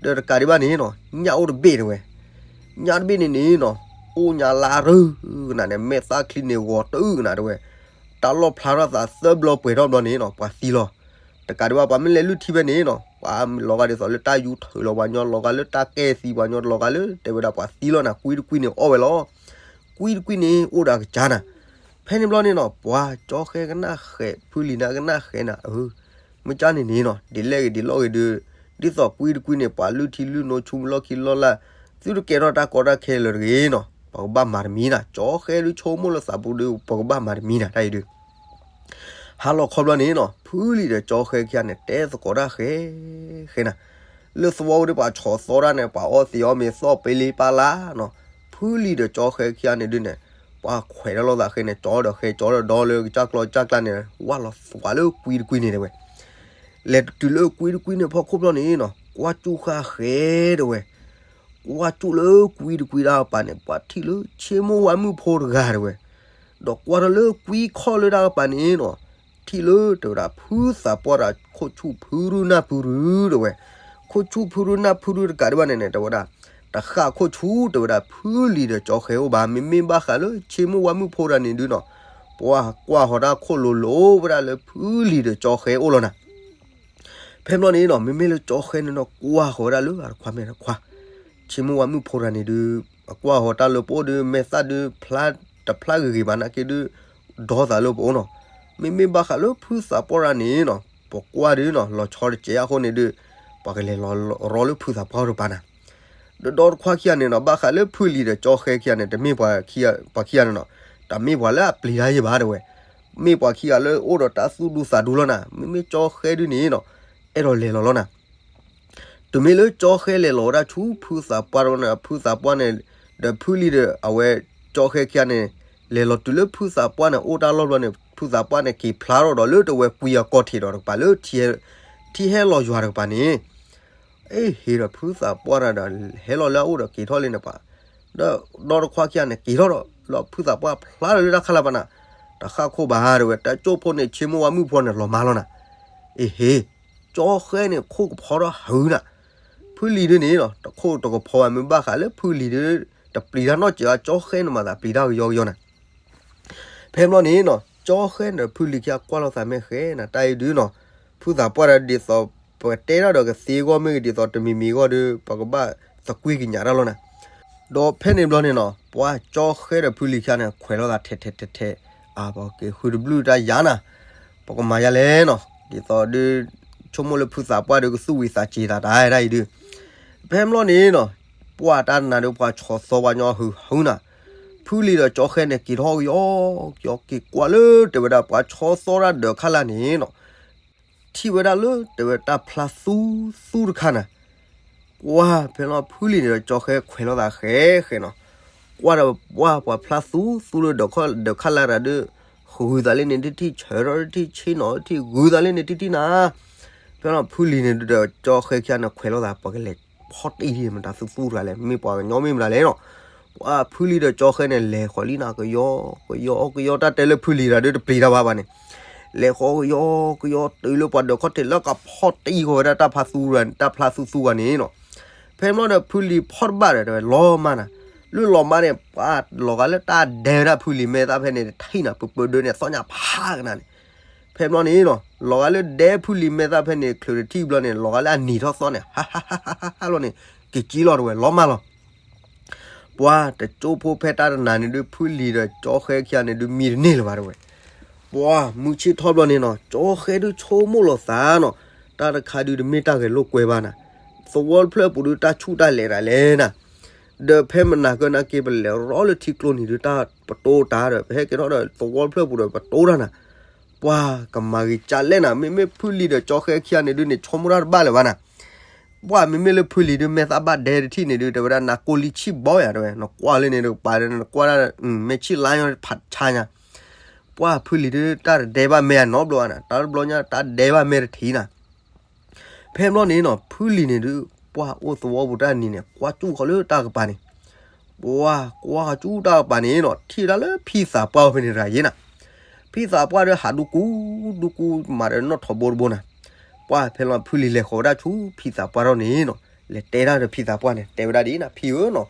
ဒီးတကးဒံးဘၣ်န့ၣ်နီၤ, ညၣ်အိၣ်တဘ့ၣ်တဲဝဲ, ညၣ်တဘ့ၣ်န့ၣ်န့ၣ်နီၤ, အိၣ်ညါလါရုကနၤန့ၣ် မဲာ်သၣ်ချံန့ၣ်ဂီၤတုကနၤတဲဝဲ, တၢ်လီၣ်ဖျါထီၣ်သးသၢဘျီပှဲၤထီၣ်ဘျီန့ၣ်နီၤ, ပှၤသံလီၤ. တကးဒံးဘၣ် ပှၤမ့ၢ်လဲၤလုၢ်ထံဖဲန့ၣ်နီၤ, ပှၤလီၤဂာ်ဒ်သိးလၢတၢ်ယူၤထုးလီၤပှၤညီ လီၤဂာ်လၢတၢ်ကဲသံပှၤညီ လီၤဂာ်လၢတၢ်ကဲသံပှၤညီလီၤဂာ်လၢတဲဝဲဒၣ်ပှၤသံလီၤနၤ, ကွံတကွံန့ၣ်အိၣ်ဝဲလီၤ. ကွံတကွံန့ၣ်အိၣ်ဒီးအကစၢ်နၤ, ဖဲန့ၣ်ဘျီန့ၣ်နီၤ, ပှၤကၠီဃဲကနၣ်ဃဲး ဖုလံၤန့ၣ်ကနၣ်ဃဲးနၤ, အၢ မ့ၢ်ကၢ်န့ၣ်န့ၣ်နီၤ, ဒ်လဲၣ်ဂ့ၤဒ်လဲၣ်ဂ့ၤဒုး, ဒ်သိးကွံတကွံန့ၣ် ပှၤလုၢ်ထံလုၢ်နိဆူလီၢ်ခံလီၢ်လၢ်, သုတကဲထီၣ်တၢ်ကီတၢ်ခဲလၢာ်တဂ့ၤနီၤ, ပကဘၣ်မၤတမံၤနၤ, ကၠီဃဲဒုးဆိကမိၣ်လၢသးပူၤဒုး ပကဘၣ်မၤတမံၤနၤတၢ်အံၤဒုး ဟါလီၤခီဘျီန့ၣ်နီၤ, ဖုလံၤဒီးကၠီဃဲခံဂၤန့ၣ် တဲသကိးတၢ်ဃဲဃဲနၤ, လၢသဝီဖိဒီးပှၤဆီၣ်သီတၢ်န့ၣ် ပှၤအီသံးအီမ့ၤသီၣ်ပ့လ့ပာ်လၢနီၤ, ဖုလံၤဒီးကၠီဃဲခံဂၤန့ၣ်ဒုးန့ၣ်, ပှၤခွဲးတၢ်လိာ်သးဃဲန့ၣ် ကၠီဒီးဃဲ ကၠီဒီးဒီလၢကစၢ်ကျီကစၢ်ကျါန့ၣ် ဝၢ်လီၤသွးလၢကွံတကွံန့ၣ်တဲဝဲ လဲၤတုၤလၢကွံတကွံန့ၣ်ဖီခိၣ်ဘျီန့ၣ်နီၤ, ကွၢ်စူၣ်ဃာ်ဃဲတဲဝဲ, ကွၢ်စူၣ်လၢကွံတကွံတၢ်ကပၤန့ၣ် ပှၤထံၣ်လၢဆ့မိၢ်ဝါမုၣ်ဖိတဂၤတဲဝဲ, ဒီးကွၢ်ထီၣ်လၢကွံခီၣ်လၢတၢ်ကပၤန့ၣ်နီၤ, ထံၣ်လၢတဲဝဲဒၣ်ဖုသးပှၢ်ဒီးခိၣ်ဆူၣ်ဖုရူနၢ်ဖုရူတဲဝဲ, ခိၣ်ဆူၣ်ဖုရူနၢ်ဖုရူတကးဒံးဘၣ်န့ၣ်န့ၣ် တဲဝဲဒၣ်, တဃၣ်ခိၣ်ဆူၣ်တဲဝဲဒၣ်ဖုလံၤဒီးကၠီဃဲအိၣ်ဘၣ်, မ့မ့ၢ်ဘၣ်ဃးလၢဆ့မိၢ်ဝါမုၣ်ဖိတဂၤန့ၣ်ဒုးနီၤ, ပှၤကွၢ်ဃီၤတၢ်ခိၣ်လိၤလိၤဝဲဒၣ်လၢဖုလံၤဒီးကၠီဃဲအိၣ်လီၤနၤ ဖဲဘျီန့ၣ်နီၤ, မ့မ့ၢ်လၢကၠီဃဲန့ၣ်နီၤ ကွၢ်ဃီၤဝဲဒၣ်လၢအတခွါမဲာ်တခွါ, ဆ့မိၢ်ဝါမုၣ်ဖိတဂၤန့ၣ်ဒုး, အကွၢ်ဃီၤတၢ်လၢပအိၣ်ဒုး မဲာ်သၣ်ဒုးဖျါ, တဖျါဂ့ၤဂ့ၤဘၣ်နာ်က့ဒုး, ဒီသးလၢပအိၣ်နီၤ, မ့မ့ၢ်ဘၣ်ဃးလၢဖုသးပှၢ်တဂၤန့ၣ်နီၤ, ပကွၢ်ဒုးနီၤ လီၤဆီတစဲးအဃိန့ၣ်ဒုး, ပှၤကလဲၤလီၤရီလၢဖုသးပှၢ်တပၤနၤ ဒီးဒီတခွါခံဂၤန့ၣ်နီၤ, ဘၣ်ဃးလၢဖုလံၤဒီးကၠီဃဲခံဂၤန့ၣ် တမ့ၢ်ပှၤခံဂၤ, ပှၤခံဂၤန့ၣ်နီၤ, တမ့ၢ်ပှၤလၢအပျံၤတၢ်ယဲၢ်ဘၣ်တဲဝဲ, မ့ၢ်ပှၤခံဂၤလၢအိၣ်ဒီးတၢ်သူၣ်ဒူသးဒူလီၤနၤ, မ့မ့ၢ်ကၠီဃဲဒုးန့ၣ်နီၤ, အဲၣ်ဒိးလဲၤလီၤလီၤနၤ တုၤမ့ၢ်လၢကၠီဃဲလဲၤလီၤဝဲဒၣ်ဆူဖုသးပှၢ်တဂၤန့ၣ်, ဖုသးပှၢ်န့ၣ်, ဒီးဖုလံၤဒီးအဝဲကၠီဃဲခံဂၤန့ၣ်, လဲၤလီၤတုၤလၢဖုသးပှၢ်န့ၣ် အိၣ်တၢ်လီၢ်ဘျီန့ၣ်, ဖုသးပှၢ်န့ၣ်က့ၤဖျါထီၣ်ဒီးလၢတဝဲကွံအကီၢ်ထံးဒီးတကပၤလၢ ထံဟဲလီၤယွၤတကပၤန့ၣ် အ့ၣ် ဟ့ၣ်ဒီးဖုသးပှၢ်တဂၤဒီး ဟဲလီၤလၢအအိၣ်ဒီးက့ၤထီၣ်လံန့ၣ်ပှၤ, ဒီးဒီတခွါခံဂၤန့ၣ် က့ၤထီၣ်ဒီး လၢဖုသးပှၢ်ဖျါဒီးလၢတၢ်ခါလၢ်ပၤနၤ, တဃၣ်ခိၣ်ဘၣ်တဲဝဲ, တၢ်ကၠိၣ်ဖိန့ၣ် ဆ့မိၢ်ဝါမုၣ်ဖိန့ၣ် လီၤမါလီၤနၤ, အ့ၣ် ဟ့ၣ်, ကၠီဃဲန့ၣ် ခိၣ်ကဖီထီၣ်ဟုနၤ, ဖုလံၤဒုးန့ၣ်နီၤ တခိၣ်တကဖီဘၣ် မ့ၢ်ဘၣ်ဃးလၢဖုလံၤဒုး တပျံၤတၢ်နီတစဲးဘၣ်, ကၠီဃဲန့ၣ်မၤသးပျံၤတၢ်ကယီကယီနၤ ဖဲဘျီန့ၣ်နီၤ ကၠီဃဲန့ၣ်ဒီးဖုလံၤခံဂၤကွၢ်လိာ်သးမဲာ်ဃဲနၤ တၢ်အံၤဒုးနီၤ, ဖုသးပှၢ်ဒီးဒ်သိး ပတဲတၢ်ဒီးကသ့အဂီၢ်မ့ၢ်ဂ့ၤ ဒ်သိးတမံၤမံၤအဂီၢ်ဒီး ပကဘၣ်သကွံၢ်ကညးတၢ်လီၤနၤ. ဒီးဖဲန့ၣ်ဘျီန့ၣ်နီၤ ပှၤကၠီဃဲဒီးဖုလံၤခံဂၤန့ၣ် ခွဲးလိာ်သးထဲးထဲးထဲးထဲး, အါ ပက့ၤဃုတဘျုၣ်တၢ်ယၤနၤ, ပကမၤယၤလဲၣ်နီၤ, ဒ်သိးဒုး ဆိကမိၣ်လၢဖုသးပှၢ်ဒီးကသူၣ်ဝံၤသးစ့ၤသးတၢ်ဒၣ်အံၤဒုး, ဖဲဘျီန့ၣ်နီၤ ပှၤတၢ်နါဒီးပှၤဆီၣ်သီပှၤညီဟုဟုနၤ, ဖုလံၤဒီးကၠီဃဲန့ၣ် က့ၤထီၣ်ကယီကယီ က့ၤကွၢ်လၢတဲဝဲဒၣ်ပှၤဆီၣ်သီတၢ်ဒၢးခါလၢ်န့ၣ်နီၤ ထံၣ်ဝဲဒၣ်လၢတဲဝဲတၢ်ဖျါသူသူတခါနၤ, ပှၤဖဲလီၤဖုလံၤန့ၣ်ဒီးကၠီဃဲခွဲးလိာ်သးဃဲဃဲနီၤ, ကွၢ်ဒီးပှၤပှၤဖျါသူသူလၢဒၢးခါလၢ်တၢ်ဒုး, ဃုသးလၢန့ၣ်တထံၣ် ဆၢထီၣ်တထံၣ် ဆ့ၣ်နီၤတထံၣ် ဂုၤသးလၢန့ၣ်တထံၣ်နၤ, ဖဲလီၤဖုလံၤန့ၣ်ဒီးကၠီဃဲခံဂၤန့ၣ် ခွဲးလိာ်သး ပကလဲၤဖီၣ်တံၢ်ဒ်မတၤသူသူတဂၤလဲၣ် မ့ၢ်ပှၤကညီမ့ၢ်မတၤလဲၣ်နီၤ, ပှၤဖုလံၤဒီးကၠီဃဲန့ၣ် လဲၤဃီၤလံနၤ ကယီကယီကယီ တၢ်တဲလၢဖုလံၤတၢ်ဒုးတပျံၤတၢ်ဘၣ်ဘၣ်န့ၣ် လဲၤဃီၤကယီကယီတုၤလၢပှၤဒၢးခီၣ်ထံးလၢကဖီၣ်တံၢ်ဃီၤဝဲဒၣ်တၢ်ဖျါသူ တၢ်ဖျါသူသူဂၤန့ၣ်နီၤ, ဖဲဘျီဒီးဖုလံၤဖီၣ်တဘၣ်ဒီး တဲဝဲလီၤမၢ်နၤ, လၢလီၤမၢ်န့ၣ် ပှၤလီၤဂာ်လၢတၢ်ဒဲဝဲဒၣ်ဖုလံၤမဲာ်သၣ်ဖဲန့ၣ် တထံၣ်နၤ ပပၢဒၢန့ၣ် သီၣ်ညါဖးကနၤန့ၣ်, ဖဲဘျီန့ၣ်နီၤ လီၤဂာ်လၢဒဲဖုလံၤမဲာ်သၣ်ဖဲန့ၣ် ချုးတထံၣ်ဘျီန့ၣ် လီၤဂာ်လၢအနံၤထီၣ်သီန့ၣ် ဟးဟးဟးဟးဟးလီၤန့ၣ် က့ၤကံလီၤတဲဝဲ လီၤမၢ်လီၤ ပှၤတကၠိဖိဖဲတၢ်တနၤန့ၣ်ဒုး ဖုလံၤဒီးကၠီဃဲခံဂၤန့ၣ်ဒုး မံတန့ၢ်လၢၤဘၣ်တဲဝဲ, ပှၤမုၢ်ဆ့ၣ်ထီၣ်ဘျီန့ၣ်နီၤ ကၠီဃဲဒုးဆိကမိၣ်လီၤသးနီၤ, တၢ်တခါဒုးတမ့ၢ်တၢ်ဂဲၤလိာ်ကွဲဘၣ်နၤ, သဝီတဖျၢၣ်ပူၤဒုးတၢ်ဆူၣ်တၢ်လဲၤဒၣ်လဲၣ်နၤ, ဒီးဖဲမနၤကၢနၤက့ ပလဲၤရီလၢထံကျိနံၤဒုး တၢ်ပတိတၢ်ဒီး ပဟဲက့ၤထီၣ်ဒီးသဝီတဖျၢၣ်ပူၤဒီးပတိတၢ်နၤ, ပှၤကမၤဂ့ၤကၠးလဲၣ်နၤ, မ့မ့ၢ်ဖုလံၤဒီးကၠီဃဲခံဂၤန့ၣ်ဒုးန့ၣ် ဆိကမိၣ်တၢ်တဘၣ်လၢၤဘၣ်နၤ ပှၤမ့မ့ၢ်လၢဖုလံၤဒုး မဲာ်သၣ်ဘၣ်ဒဲတထံၣ်န့ၣ်ဒုး တဲဝဲဒၣ် နၤကိၢ်လံဆံၣ်ဘီယၤ တဲဝဲ နကွၢ်လၢန့ၣ်ဒုး ပာ်ဒီးနကွၢ်ဒၣ် မဲာ်ဆံၣ်လါညီဖးဆါညါ, ပှၤဖုလံၤဒုး တၢ်တဒဲဘၣ်မဲာ်အနီတဘျီဘၣ်နၤ, တၢ်တဘျီညါ တၢ်ဒဲဘၣ်မဲာ်တထံၣ်နၤ, ဖဲဘျီန့ၣ်နီၤ ဖုလံၤန့ၣ်ဒုး ပှၤအိၣ်သဝီပူၤတၢ်နံၤန့ၣ် ကွၢ်ကၠူၣ်ဃီလၢတၢ်ကပၤန့ၣ်, ပှၤကွၢ်ကၠူၣ်တၢ်ကပၤန့ၣ်နီၤ ထံၣ်ဝဲဒၣ်လၢဖံသးပှၢ်အိၣ်ဖဲန့ၣ်တဂၤယ့နၤ, ဖံသးပှၢ်ဒီးဟးဒူကူ ဒူကူမၤဒီးနီၣ်ထိးဘိတဘိနၤ, ပှၤဖဲလီၤဖုလံၤလဲၤဃီၤဝဲဒၣ်ဆူဖံသးပှၢ်ထီၣ်န့ၣ်နီၤ လဲၤတဲတၢ်ဒီးဖံသးပှၢ်န့ၣ် တဲဝဲဒၣ်ဒ်အံၤနၤ ဖံဧၢနီၤ,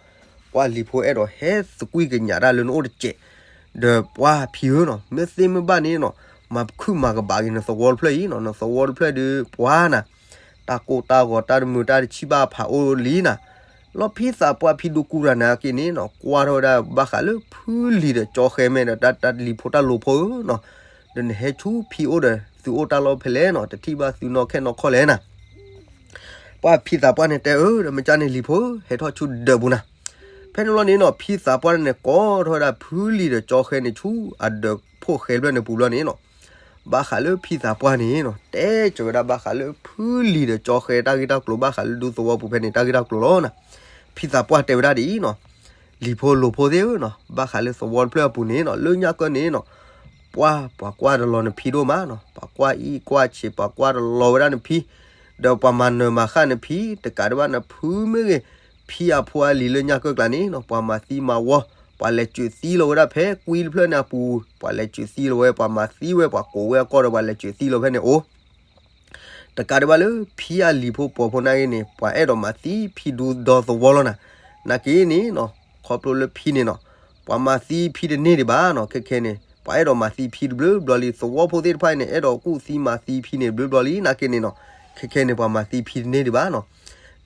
ပှၤလံၤဖိအဲၣ်ဒိးဟဲသကွံၢ်ကညးတၢ်လၢနအိၣ်တစဲး, ဒီးပှၤဖံဧၢနီၤ မ့ၢ်သ့မ့ၢ်ဘၣ်န့ၣ်နီၤ မၤခုၣ်မၤကဘၣ်က့ၤနသဝီတဖျၢၣ်အံၤနီၤ, နသဝီတဖျၢၣ်ဒုးပှၤနၤ တၢ်ကိၢ်တၢ်ဂီၤတၢ်တမုာ်တၢ်တဆံၣ်ဘၣ်ဖးအိၣ်လံနၤ, လီၤဖံသးပှၢ်ဖံဒူကူတဂၤန့ၣ်က့န့ၣ်နီၤ ကွၢ်ထီၣ်ဝဲဒၣ်ဘၣ်ဃးလၢဖုလံၤဒီးကၠီဃဲမဲာ်ဒီးတၢ်လံၤဖိတၢ်လိၤဖိဧၢနီၤ, ဒီးနဟဲဆူဖံအိၣ်ဒီး သုအိၣ်တၢ်လီၢ်ဖဲလဲၣ်နီၤ တထံၣ်ဘၣ်သုနီၢ်ခဲနီၢ်ခီၣ်လဲၣ်နၤ ပှၤဖံသးပှၢ်န့ၣ်တဲအၢ ဒီးမ့ၢ်ကၢ်န့ၣ်လံၤဖိ ဟဲထီၣ်ဆူဒၢးပူၤနၤ, ဖဲန့ၣ်လီၤန့ၣ်နီၤ ဖံသးပှၢ်န့ၣ် ကိးထီၣ်ဝဲဒၣ်ဖုလံၤဒီးကၠီဃဲန့ၣ် ဆူအဒၢးဖိၣ်ဃဲဖျၢၣ်န့ၣ်ပူၤဘျီန့ၣ်နီၤ, ဘၣ်ဃးလၢဖံသးပှၢ်န့ၣ်နီၤ တဲစၢၤဝဲဒၣ်ဘၣ်ဃးလၢဖုလံၤဒီးကၠီဃဲတၢ်ဂ့ၢ်တၢ်ကျိၤ ဘၣ်ဃးလၢဒူသဝီပူၤဖဲန့ၣ် တၢ်ဂ့ၢ်တၢ်ကျိၤလီၤနၤ, ဖံသးပှၢ်တဲဝဲဒၣ်ဒ်အံၤနီၤ, လံၤဖိလိၤဖိသ့ၣ်ဧၢနီၤ ဘၣ်ဃးလၢသဝီတဖျၢၣ်အပူၤန့ၣ်နီၤ လၢညါကၢန့ၣ်နီၤ ပှၤ ပှၤကွၢ်တလီၤနဖံဒိၣ်မးနီၤ ပှၤကွၢ်အံၣ်ကွၢ်ဆံး ပှၤကွၢ်တလီၤဝဲဒၣ်နဖံ, ဒီးပှၤမၤနၢၤမၤဃၣ်နဖံ တကးဒံးဘၣ်နဖုမ့ၢ်ဂ့ၤ, ဖံအဖိအလံၤလၢညါကၢကျါန့ၣ်နီၤ ပှၤမၤသံမၤဝီ, ပှၤလဲၤစၢၤသံလီၤဝဲဒၣ်ဖဲကွံတဖျၢၣ်န့ၣ်အပူၤ, ပှၤလဲၤစၢၤသံလီၤဝဲ ပှၤမၤသံဝဲ ပှၤကိးဝဲအကီၢ်ဒီးပှၤလဲၤစၢၤသံလီၤဖဲန့ၣ်အိၣ် တကးဒံးဘၣ်လၢဖံအလံၤဖိပိာ်ဖိနာ်က့န့ၣ် ပှၤအဲၣ်ဒိးမၤသံဖံဒူဒီသဝီလီၤနၤ, နာ်က့န့ၣ်နီၤ ခီဖျိလၢဖံန့ၣ်နီၤ ပှၤမၤသံဖံတန့ၢ်ဒံးဘၣ်နီၤ ခဲခဲန့ၣ် ပှၤအဲၣ်ဒိးမၤသံဖံတဘျုးဘျီလံ သဝီဖိသ့ၣ်တဖၣ်အံၤန့ၣ် အဲၣ်ဒိးကူၣ်သံမၤသံဖံန့ၣ်တဘျုးဘျီလံ နာ်က့န့ၣ်နီၤ ခဲခဲန့ၣ် ပှၤမၤသံဖံတန့ၢ်ဒံးဘၣ်နီၤ,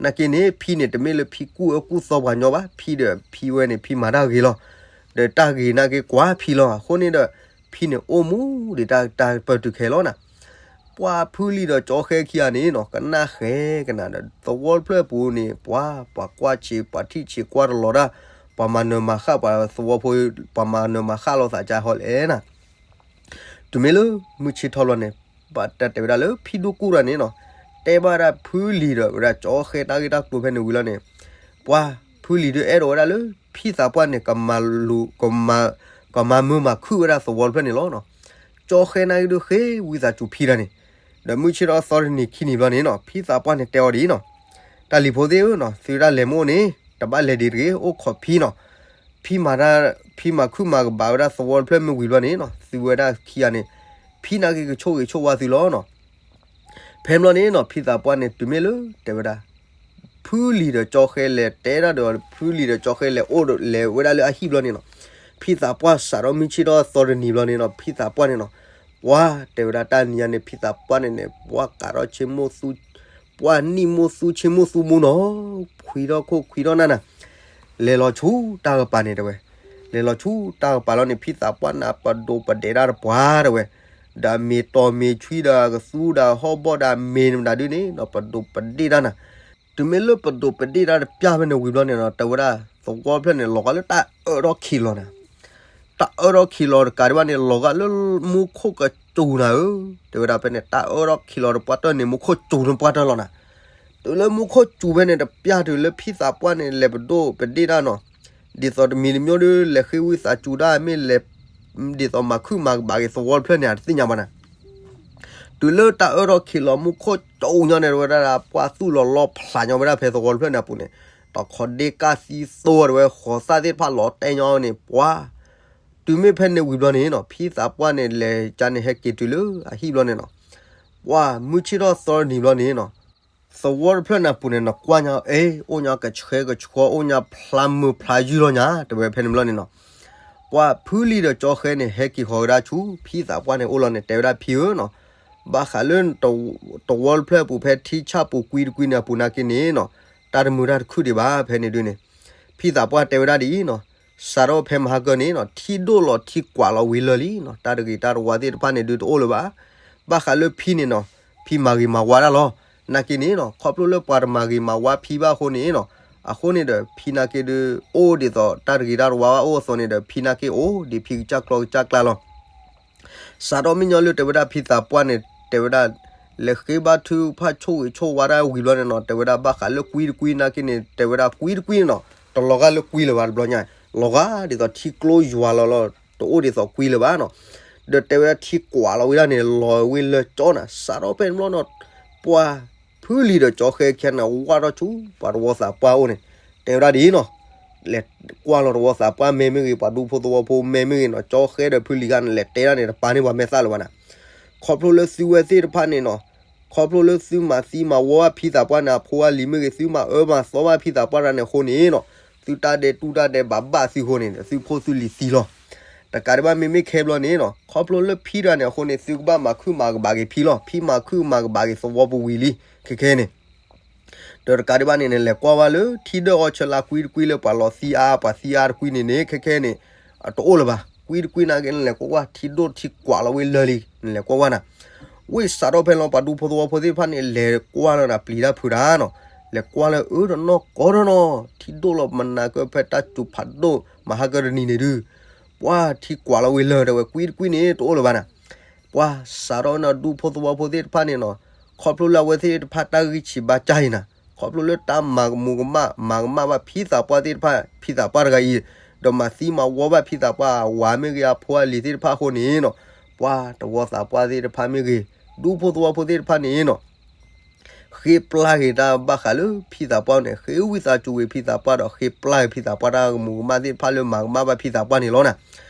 နာ်က့န့ၣ် ဖံန့ၣ် တမ့ၢ်လၢဖံကူၣ်အၢကူၣ်သီပှၤညီဘၣ် ဖံဒီးဖံဝဲန့ၣ် ဖံမၤတၢ်ဂ့ၤလီၤ, ဒီးတၢ်ဂ့ၤနာ်က့ကွၢ်ဖံလီၤ အဃိန့ၣ်ဒီး ဖံန့ၣ်အိၣ်မူဒံးတၢ်တၢ်ပၢၢ်တုၤခဲလီၤနၤ ပှၤဖုလံၤဒီးကၠီဃဲခံဂၤန့ၣ်နီၤ ကနၣ်ဃဲကနၤဒီး သဝီတဖျၢၣ်ပူၤန့ၣ် ပှၤ ပှၤကွၢ်ဆံး ပှၤထံၣ်ဆံးကွၢ်တလီၤတၢ် ပှၤမၤနၢၤမၤဃၣ်ပှၤသဝီဖိ ပှၤမၤနၢၤမၤဃၣ်လိာ်သးကါဟီလဲၣ်နၤ, တုၤမ့ၢ်လၢမုၢ်ဆ့ၣ်ထီၣ်ဘျီန့ၣ် ဘၣ်တၢ်တဲဝဲဒၣ်လၢဖံဒူကူၣ်တဂၤန့ၣ်နီၤ တဲဘၣ်ဝဲဒၣ်ဖုလံၤဒီးဝဲဒၣ်ကၠီဃဲတၢ်ဂ့ၢ်တၢ်ကျိၤဖဲန့ၣ်ဝံၤလီၤန့ၣ် ပှၤဖုလံၤဒုးအဲၣ်ဒိးဝဲဒၣ်လၢ ဖံသးပှၢ်န့ၣ် ကမၤလူၤ ကမၤ ကမၤမၢမၤခုၣ်ဝဲဒၣ်သဝီတဖျၢၣ်န့ၣ်လီၤနီၤ, ကၠီဃဲနာ်က့ဒုးဃ့ဝံသးစူၤဖံတဂၤန့ၣ်, ဒီးမုၢ်ဆ့ၣ်ထီၣ်သီတနံၤခံနံၤဘျီန့ၣ်နီၤ ဖံသးပှၢ်န့ၣ်တဲအီၤဒ်အံၤနီၤ, တၢ်လံၤဖိသ့ၣ်ဧၢနီၤ သုတၢ်လဲၤမ့ၢ်အိၣ်န့ၣ် တဘၣ်လဲၤဒံးတဂ့ၤ အိၣ်ခိးဖံနီၤ, ဖံမၤတၢ် ဖံမၤခုၣ်မၤကဘၣ်ဝဲဒၣ်သဝီတဖျၢၣ်မ့ၢ်ဝံၤဘျီန့ၣ်နီၤ သုဝဲဒၣ်ခံဂၤန့ၣ် ဖံနာ်က့ကဆိၣ်ဂ့ၤဆိၣ်ဝါသုလီၤနီၤ ဖဲဘျီန့ၣ်နီၤ ဖံသးပှၢ်န့ၣ် တုၤမ့ၢ်လၢတဲဝဲဒၣ် ဖုလံၤဒီးကၠီဃဲလဲၤတဲဒၣ်ဒီး ဖုလံၤဒီးကၠီဃဲလဲၤအိၣ်ဒီးလဲၤဝဲဒၣ်လၢအဟံၣ်ဘျီန့ၣ်နီၤ, ဖံသးပှၢ်စးထီၣ်မုၢ်ဆ့ၣ်ထီၣ်သီတနံၤဘျီန့ၣ်နီၤ ဖံသးပှၢ်န့ၣ်နီၤ ပှၤတဲဝဲဒၣ်တၢ်နံၤညါန့ၣ် ဖံသးပှၢ်န့ၣ်န့ၣ် ပှၤကးထီၣ်ဆ့မိၢ်သူ ပှၤနံၣ်မိၢ်သူဆ့မိၢ်သူမူနီၤ, ခွံထီၣ်ခိၣ်ခွံထီၣ်နၢ်နၤ, လဲၤလီၤဆူတၢ်ကပၤန့ၣ်တဲဝဲ, လဲၤလီၤဆူတၢ်ကပၤလီၤန့ၣ် ဖံသးပှၢ်န့ၣ် ပဒိးပဒဲးဒၣ်တပှၢ်တဲဝဲ, ဒီးမ့ၤတီၤမ့ၤဆွံဒီးကသူဒီးဟီၣ်ဘီၣ်ဒီး မ့ၤမတၤဒုန့ၣ်ဒီး ပဒိးပဒ့ၣ်တၢ်နၤ, တုၤမ့ၢ်လၢပဒိးပဒ့ၣ်တၢ်တပျၢ်ဖဲန့ၣ်ဝံၤဘျီန့ၣ်ဒီး တဲဝဲဒၣ် သဝီတဖျၢၣ်န့ၣ် လီၤဂာ်လၢတၢ်အၢထီၣ်ခံးလီၤနၤ, တၢ်အၢထီၣ်ခံးလီၤတကးဒံးဘၣ်န့ၣ် လီၤဂာ်လၢမူခိၣ်ကစူၤနၤဧၢ, တဲဝဲဒၣ်ဖဲန့ၣ် တၢ်အၢထီၣ်ခံးလီၤတပှၢ်တၢၢ်န့ၣ် မူခိၣ်စူၤတပှၢ်တၢၢ်လီၤနၤ, တုၤလၢမူခိၣ်စူၤဖဲန့ၣ်တပျၢ်တုၤလၢဖံသးပှၢ်န့ၣ် လဲၤပဒိးပဒ့ၣ်တၢ်နီၤ, ဒ်သိးတမံၤတမံၤဒု လဲၤဃ့ဝံသးစူၤဒၣ်မ့ၢ်လဲၤ ဒ်သိးမၤခုၣ်မၤကဘၣ်က့ၤသဝီတဖျၢၣ်န့ၣ် အတသ့ၣ်ညါဘၣ်နၤ, တုၤလၢတၢ်အၢထီၣ်ခံးလီၤ မူခိၣ်စူၤညီန့ၣ် တဲဝဲဒၣ် ပှၢ်သူၣ်လီၤလီဖျးညီဝဲဒၣ်ဖဲသဝီတဖျၢၣ်န့ၣ်အပူၤန့ၣ်, တခီဒ့ကၢ်သံသိဝဲ ဃိးသၣ်သ့ၣ်တဖၣ်လီၤတဲာ်ညီန့ၣ် ပှၤ တုၤမ့ၢ်ဖဲန့ၣ်ဝံၤဘျီန့ၣ်နီၤ ဖံသးပှၢ်န့ၣ် လဲၤကန့ၣ်ဟဲက့ၤတုၤလၢအဟံၣ်ဘျီန့ၣ်နီၤ, ပှၤမုၢ်ဆ့ၣ်ထီၣ်သီနံၤဘျီန့ၣ်နီၤ, သဝီတဖျၢၣ်န့ၣ်အပူၤန့ၣ် နကွၢ်ညါ အ့ အိၣ်ညါကဆှဲကဆှီ အိၣ်ညါဖျါမုာ်ဖျါယုၢ်လီၤညါ တဲဝဲဖဲန့ၣ်ဘျီန့ၣ်နီၤ, ပှၤဖုလံၤဒီးကၠီဃဲန့ၣ် ဟဲက့ၤဃီၤဝဲဒၣ်ဆူ ဖံသးပှၢ်န့ၣ်အိၣ်လီၤန့ၣ် တဲဝဲဒၣ်ဖံဧၢနီၤ, ဘၣ်ဃးလၢ သဝီတဖျၢၣ်အပူၤ ဖဲထံဆၣ်ပူၤကွံတကွံန့ၣ်အပူၤနာ်က့န့ၣ်နီၤ, တၢ်တမုာ်တၢ်တခုၣ်ဒံးဘၣ်ဖဲန့ၣ်ဒုန့ၣ်, ဖံသးပှၢ်တဲဝဲဒၣ်ဒ်အံၤနီၤ, စးထီၣ်ဖဲမဟါကၢန့ၣ်နီၤ ထံဒိၣ်လီၤထံကွၢ်လီၤဝံၤလၢာ်လံနီၤ, တၢ်တဂ့ၤတၢ်တဝါသ့ၣ်တဖၣ်န့ၣ်ဒုတအိၣ်လၢၤဘၣ်, ဘၣ်ဃးလၢဖံန့ၣ်နီၤ, ဖံမၤဂ့ၤမၤဝါတၢ်လီၤ, နာ်က့န့ၣ်နီၤ ခီဖျိလၢပှၤတမၤဂ့ၤမၤဝါဖံဘၣ်အဃိန့ၣ်နီၤ, အဃိန့ၣ်ဒီး ဖံနာ်က့ဒု အိၣ်ဒ်သိးတၢ်တဂ့ၤတၢ်တဝါဘၣ်အိၣ်အသိးန့ၣ်ဒီး ဖံနာ်က့အိၣ်ဒ်ဖံကစၢ်ကျီကစၢ်ကျါလီၤ. စးထီၣ်မ့ၢ်ညီလၢတဲဝဲဒၣ်ဖံသးပှၢ်န့ၣ် တဲဝဲဒၣ် လဲၤဃ့ဘါထုကဖၣ်ဆိၣ်ဂ့ၤဆိၣ်ဝါတၢ်ဝံၤဘျီန့ၣ်နီၤ တဲဝဲဒၣ်ဘၣ်ဃးလၢကွံတကွံနာ်က့န့ၣ် တဲဝဲဒၣ်ကွံတကွံန့ၣ်နီၤ တလီၤဂာ်လၢကွံလၢၤဘၣ်တဘျီညါ, လီၤဂာ်ဒ်သိးထံကျိယွၤလီၤလီၤ တအိၣ်ဒ်သိးကွံလၢၤဘၣ်နီၤ, ဒီးတဲဝဲဒၣ်ထံကွၢ်လီၤဝံၤဒၣ်န့ၣ် လီၤဝံၤလၢာ်ကၠီနၤ စးထီၣ်ဖဲန့ၣ်ဘျီနီၤ, ပှၤဖုလံၤဒီးကၠီဃဲခံဂၤန့ၣ် ဝၢ်ထီၣ်ဆူပှၤသဝီသးပှၢ်အိၣ်န့ၣ် တဲဝဲဒၣ်ဒ်အံၤနီၤ, လဲၤကွၢ်လီၤသဝီသးပှၢ်မဲာ်မ့ၢ်ဂ့ၤ ပှၤဒူဖိသဝီဖိမဲာ်မ့ၢ်ဂ့ၤနီၤ ကၠီဃဲဒီးဖုလံၤဂၤန့ၣ် လဲၤတဲဒၣ်န့ၣ် တပာ်န့ၢ်ပှၤမဲာ်သၣ်လၢၤဘၣ်နၤ, ခီဖျိလၢသုဝဲသ့ၣ်တဖၣ်န့ၣ်နီၤ, ခီဖျိလၢသုမၤသံမၤဝီဘၣ်ဖံသးပှၢ်န့ၣ် အဖိအလံၤမ့ၢ်ဂ့ၤ သုမၤအၢမၤသီဘၣ်ဖံသးပှၢ်တဂၤန့ၣ်အဃိန့ၣ်နီၤ, သုတၢ်ဒဲးတူၢ်တၢ်ဒဲးဘးဘၣ်သုအဃိန့ၣ် သုဖိသုလံၤသံလီၤ. တကးဒံးဘၣ်မ့မ့ၢ်ခဲဘျီန့ၣ်နီၤ ခီဖျိလၢဖံတဂၤန့ၣ်အဃိန့ၣ် သုကဘၣ်မၤခုၣ်မၤကဘၣ်က့ၤဖံလီၤ. ဖံမၤခုၣ်မၤကဘၣ်က့ၤသဝီပူၤဝံၤလံ ခဲခဲန့ၣ် ဒီးတကးဒံးဘၣ်န့ၣ် နလဲၤကွၢ်ဝဲလၢထံဒၢၣ်အီဆၢလၢကွံတကွံလၢပှၤလီၤသံအါ ပှၤသံအါတကွံန့ၣ်န့ၣ် ခဲခဲန့ၣ် အတအိၣ်လၢၤဘၣ်. ကွံတကွံနာ်က့ နလဲၤကွၢ်ကွၢ် ထံဒိၣ်ထံကွၢ်လီၤဝံၤလၢာ်လံ နလဲၤကွၢ်ကွၢ်နၤ. ဝံၤစးထီၣ်ဖဲလီၤ ပှၤဒူဖိသဝီဖိသ့ၣ်တဖၣ်န့ၣ် လဲၤကွၢ်လီၤနၤပျံၤတၢ်ဖုးတၢ်နီၤ. လဲၤကွၢ်လၢအၢတနီၤကီတနီၤ ထံဒိၣ်လီၤမနၤကၢဖဲတၢ်စူၤဖးဒိၣ် မဟါကၢတနံၤန့ၣ်ဒုး ပှၤထံကွၢ်လီၤဝံၤလၢာ်တဲဝဲ ကွံတကွံန့ၣ် တအိၣ်လၢၤဘၣ်နၤ. ပှၤစးထီၣ်ဝဲန့ၣ် ဒူဖိသဝီဖိသ့ၣ်တဖၣ်န့ၣ်နီၤ ခီဖျိလၢအဝဲသ့ၣ်တဖၣ်တၢ်ဂံၢ်ဆံးဘါစၢ်အံၤနၤ ခီဖျိလၢတၢ်မၤကမူးကမၣ် မၤကမၣ်ဘၣ်ဖံသးပှၢ်သ့ၣ်တဖၣ် ဖံသးပှၢ်တဂၤအံၤ ဒီးမၤသံမၤဝီဘၣ်ဖံသးပှၢ်အဝၤမ့ၢ်ဂ့ၤ အဖိအလံၤသ့ၣ်တဖၣ်အဃိန့ၣ်နီၤ ပှၤသဝီသးပှၢ်သ့ၣ်တဖၣ်မ့ၢ်ဂ့ၤ ဒူဖိသဝီဖိသ့ၣ်တဖၣ်န့ၣ်နီၤ ဃ့ပျၢ်က့ၤတၢ်ဘၣ်ဃးလၢဖံသးပှၢ်န့ၣ် ဃ့ဝံသးစူၤက့ၤဖံသးပှၢ်ဒီး ဃ့ပျၢ်က့ၤဖံသးပှၢ်တၢ်ကမူးကမၣ်သ့ၣ်တဖၣ်လၢမၤကမၣ်ဘၣ်ဖံသးပှၢ်န့ၣ်လီၤနၤ.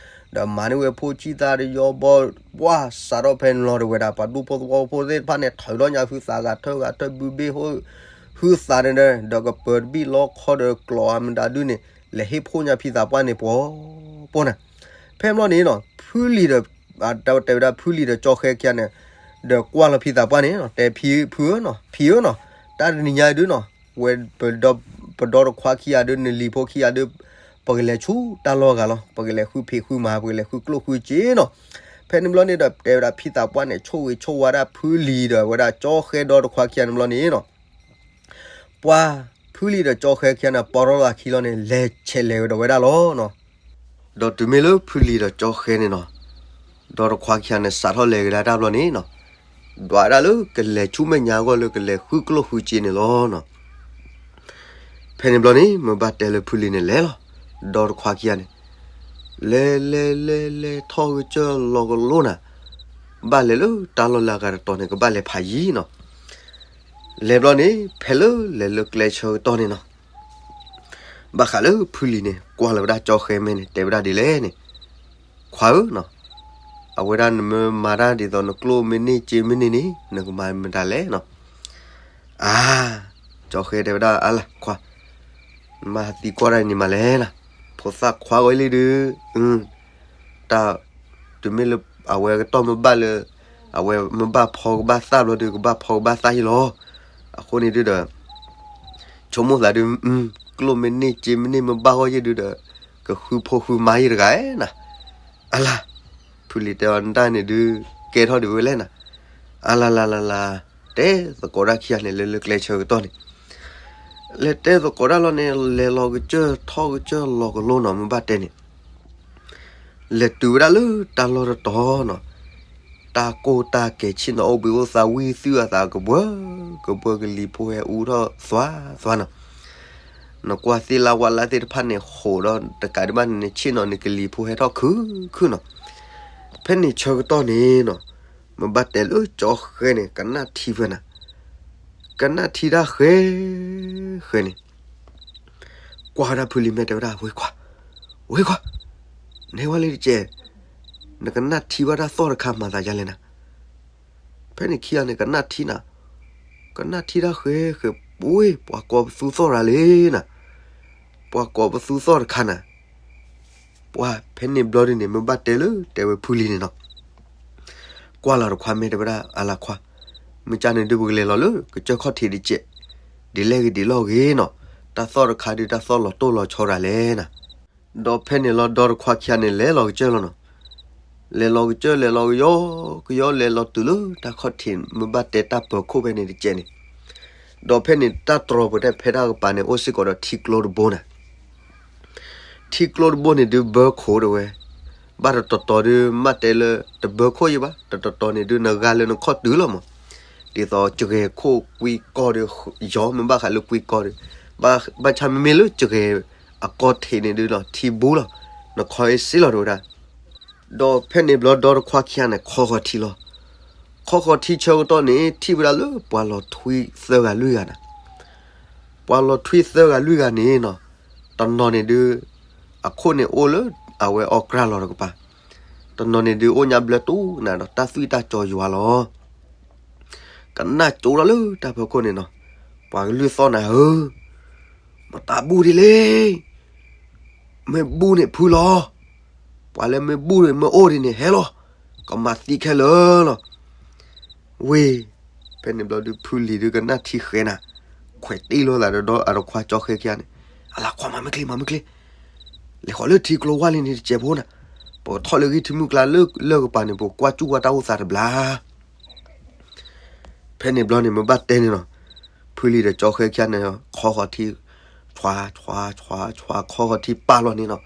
ဒီးမၤန့ၢ်ဝဲဖိဆံၣ်သၣ်တယီဘီ ပှၤစးထီၣ်ဖဲန့ၣ်လီၤတဲဝဲဒၣ် ပှၤဒူဖိသဝီဖိသ့ၣ်တဖၣ်န့ၣ် ထုးထီၣ်ညါဟုသးဂၤထၢဂၤထၢဘုဘ့ၣ် ဟုသးန့ၣ်ဒီး ဒီးကပၢၤတဘံၣ်လီခီဒီးကျိးအမတၤဒုန့ၣ် လဲၤဟ့ၣ်ဖှိၣ်ညါဖံသးပှၢ်န့ၣ်ပှီၤပှီၤနၤ. ဖဲန့ၣ်ဘျီန့ၣ်နီၤ ဖုလံၤဒီး တဲဝဲဒၣ်ဖုလံၤဒီးကၠီဃဲခံဂၤန့ၣ် ဒီးကွၢ်လီၤဖံသးပှၢ်န့ၣ်နီၤ တဲဖံဖုဧၢနီၤ ဖံဧၢနီၤ တၢ်တနံၤညါဒုနီၤ ဝဲ ပဒီတခွါခံဂၤဒု နလံၤဖိခံဂၤဒု ပကလဲၤဆူတၢ်လီၢ်ဂၤလီၤ ပကလဲၤဃုဖံးဃုမၤ ပကလဲၤဃုကျိၣ်ဃုစ့နီၤ. ဖဲန့ၣ်ဘျီန့ၣ်ဒီး တဲဝဲဒၣ်ဖံသးပှၢ်န့ၣ် ဆိၣ်ဂ့ၤဆိၣ်ဝါဒၣ်ဖုလံၤဒီးဝဲဒၣ်ကၠီဃဲဒီတခွါခံဂၤန့ၣ်ဘျီန့ၣ်နီၤ ပှၤဖုလံၤဒီးကၠီဃဲခံဂၤန့ၣ် ပီၢ်ထီၣ်သးခံလီၤန့ၣ် လဲၤဆဲးလဲၤဝဲဒီးဝဲဒၣ်လီၤနီၤ. ဒီးတုၤမ့ၢ်လၢဖုလံၤဒီးကၠီဃဲန့ၣ်နီၤ ဒီတခွါခံဂၤန့ၣ် စးထီၣ်လဲၤကဒါတၢ်ဘျီန့ၣ်နီၤ ဒွးဒၣ်လၢကလဲၤဆူမဲာ်ညါအဂီၢ်လၢကလဲၤဃုကျိၣ်ဃုစ့န့ၣ်လီၤနီၤ. ဖဲန့ၣ်ဘျီန့ၣ် မ့ၢ်ဘၣ်တဲလၢဖုလံၤန့ၣ်လဲၤလီၤ ဒီတခွါခံဂၤန့ၣ် လဲၤလဲၤလဲၤလဲၤထီၣ်ဂ့ၤကၢၢ်လီၤကလိနၤ ဘၣ်လဲၤလၢတၢ်လီၢ်လၢအဂၤတတီၤန့ၣ် ကဘၣ်လဲၤဖးယံၤနီၤ. လဲၤဘျီန့ၣ် ဖဲလၢလဲၤလၢကျဲဆၢကတီၢ်န့ၣ်နီၤ ဘၣ်ဃးလၢဖုလံၤန့ၣ် ကွၢ်လီၤဝဲဒၣ်ကၠီဃဲမဲာ်န့ၣ် တဲဝဲဒၣ်ဒ်လဲၣ်န့ၣ် ခွါဧၢနီၤ အဝဲဒၣ်နမ့ၢ်မၤတၢ်ဒ်သိးနကျိၣ်မ့ၢ်န့ၢ်စ့မ့ၢ်န့ၢ်န့ၣ် နကမၤမတၤလဲၣ်နီၤ. အါ ကၠီဃဲတဲဝဲဒၣ် အါလၢ်ခွါ နမၤဟးသံကွၢ်တၢ်န့ၣ်မးလဲၣ်နီၤ ဖိသၣ်ခွါဝဲလံဒု တၢ် တုၤမ့ၢ်လၢ အဝဲကတီၢ်မ့ၢ်ဘၣ်လၢ အဝဲမ့ၢ်ဘၣ်ဖီကဘၣ်သၣ်ဘျီဒု ကဘၣ်ဖီကဘၣ်သၣ်ဟံၣ်လီၤ. အဃိန့ၣ်ဒုဒီး ဆိကမိၣ်သးဒု ကျိၣ်မ့ၢ်န့ၢ်စ့မ့ၢ်န့ၢ်မ့ၢ်ဘၣ်ဂီၢ်ယဲၢ်ဒုဒီး ကဃုဖိဃုမါယဲၢ်တဂၤနၤ. အလၤ, ဖုလံၤတဲအီၤ နတၢ်န့ၣ်ဒုး ကဲထီၣ်ဒံးဝဲလဲၣ်နၤ. အလၤလၤလၤလၤ, တဲသကိးတၢ်ခံဂၤန့ၣ် လၢလၢကျဲဆၢကတီၢ်န့ၣ် လဲၤတဲသကိးတၢ်လီၤန့ၣ် လဲၤလီၤကစၢၢ်ထီၣ်ကစၢၢ်လီၤကလိနီၤ မ့ၢ်ဘၣ်တဲန့ၣ် လဲၤတုၤဝဲဒၣ်လၢတၢ်လီၢ်တတီၤနီၤ, တၢ်ကိၢ်တၢ်ကဲၤဆ့ၣ်နီၤအိၣ်ဘှံးအိၣ်သါဝံၣ်သုၣ်အသးကဘှၢကဘှၢ ကလံၤဖိဟဲအူထီၣ်သွါသွါနီၤ. နကွၢ်သ့ၣ်လၢဝါလၢသ့ၣ်တဖၣ်န့ၣ် ဟိးဒီးတကးဒံးဘၣ်န့ၣ် ဆ့ၣ်နီၤန့ၣ် ကလံၤဖိဟဲထီၣ်ခုၣ်ခုၣ်နီၤ. ဖဲန့ၣ်ဆၢကတီၢ်န့ၣ်နီၤ, မ့ၢ်ဘၣ်တဲလၢကၠီဃဲန့ၣ် ကနၣ်ထံဖဲနၤ, ကနၣ်ထံတၢ်ဃဲဃဲန့ၣ် ကွၢ်ဝဲဒၣ်ဖုလံၤမဲာ်တဲဝဲဒၣ် ဝ့ခွါ, ဝ့ခွါ, နဟဲဝဲလၢတကဲး, နကနၣ်ထံဘၣ်တၢ်သီၣ်တခါမၤသးဒ်လဲၣ်နၤ. ဖဲန့ၣ်ခံဂၤန့ၣ် ကနၣ်ထံနၤ, ကနၣ်ထံတၢ်ဃဲဃဲ ပှ့ၤ ပှၤကိးပသူသီၣ်ရၤလံနၤ, ပှၤကိးပသူသီၣ်တခါနၤ. ပှၤဖဲန့ၣ်ဘျီဒ်န့ၣ် မ့ၢ်ဘၣ်တဲလၢတဲဝဲဖုလံၤန့ၣ်နီၤ ကွၢ်လီၤတခွါမဲာ်တဲဝဲဒၣ် အလၤခွါ, မ့ၢ်ကၢ်န့ၣ်ဒုးပကလဲၤလီၤလၢကစၢၢ်ခီၣ်ထံးတကဲး, ဒ်လဲၣ်ဂ့ၤဒ်လဲၣ်ဂ့ၤနီၤ, တၢ်သီၣ်တခါဒုးတၢ်သီၣ်လီၤတိၢ်လီၤဆီရၤလဲၣ်နၤ. ဒီးဖဲန့ၣ်လီၤဒီတခွါခံဂၤန့ၣ် လဲၤလီၤကစၢၢ်လီၤနီၤ. လဲၤလီၤကစၢၢ် လဲၤလီၤကယီကယီ လဲၤလီၤတုၤလၢတၢ်ခီၣ်ထံး မ့ၢ်ဘၣ်တဲတၢ်ပၢၤခိၣ်ဖဲန့ၣ်တကဲးန့ၣ်, ဒီးဖဲန့ၣ်တၢ်တြီၤပတဲဖဲတၢ်ကပၤန့ၣ် အိၣ်စ့ၢ်ကီးဒီးထံကျိတဘိနၤ. ထံကျိတဘိန့ၣ်ဒုးဘၢခိၣ်တဲဝဲ, ဘၣ်တတီၤတီၤဒုး မ့ၢ်တဲလၢတဘၢခိၣ်ယံၤဘၣ်, တတီၤတီၤန့ၣ်ဒုး နဂၤလၢနခီၣ်တုၤလီၤမး. ဒ်သိးစဂဲၤခိၣ်ကွံကီၢ်ဒီး ယီၤမ့ၢ်ဘၣ်ဃးလၢကွံကီၢ်ဒီး, ဘၣ်ဆၣ်မ့မ့ၢ်လၢစဂဲၤအကီၢ်ထံးန့ၣ်ဒုးနီၤ ထံဘူးလီၤ, နခီၣ်အ့စ့လီၤတဲဝဲဒၣ်. ဒီးဖဲန့ၣ်ဘျီဒီတခွါခံဂၤန့ၣ် ခီဃီၤထံလီၤ. ခီဃီၤထံဆၢကတီၢ်န့ၣ် ထံၣ်ဝဲဒၣ်လၢပှၤလီၤထွံသၢဂၤလွံၢ်ဂၤနၤ. ပှၤလီၤထွံသၢဂၤလွံၢ်ဂၤန့ၣ်နီၤ, တနီၤန့ၣ်ဒုး အခိၣ်န့ၣ်အိၣ်လၢအဝဲအီၣ်ကြၢ်လီၤတကပၤ, တနီၤန့ၣ်ဒုးအိၣ်ညါဘျၢတူၢ်နၤဒီးတၢ်သွံၣ်တၢ်စီၤယွၤလီၤ. ကနၣ်ကၠိထီၣ်လၢတၢ်ဖီခိၣ်န့ၣ်နီၤ, ပှၤကလုၢ်သီၣ်နၤဧၢ, မတၤဘူၣ်ဒ်လဲၣ်, မ့ၢ်ဘူၣ်န့ၣ်ဖုလီၤ. ပှၤလၢမ့ၢ်ဘူၣ်န့ၣ် မ့ၢ်အိၣ်ဒ်န့ၣ် ဟဲလီၤ, ကမၤသံခဲလၢာ်လီၤ. ဝ့ၢ်, ဖဲန့ၣ်ဘျီဒုးဖုလံၤဒုးကနၣ်ထံဃဲနၤ, ခွဲးတ့ၢ်လိာ်သးဒီးအတခွါကၠီဃဲခံဂၤန့ၣ်, အလၤခွါမၤမ့ၢ်ချ့ မၤမ့ၢ်ချ့, လဲၤဃီၤလၢထံကျိဝါလံန့ၣ်တစဲးဖိနၤ, ပကထီၣ်လၢဂံၢ်ထံမုၢ်ကျါလၢလၢၢ်ကပၤန့ၣ် ပကကွၢ်စူၣ်ဝဲတၢ်အိၣ်သးတဘျီ ဖဲန့ၣ်ဘျီန့ၣ် မ့ၢ်ဘၣ်တဲန့ၣ်နီၤ, ဖုလံၤဒီးကၠီဃဲခံဂၤန့ၣ် ခီဃီၤထံ, ဆွါဆွါဆွါဆွါ ခီဃီၤထံပာ်လီၤန့ၣ်နီၤ,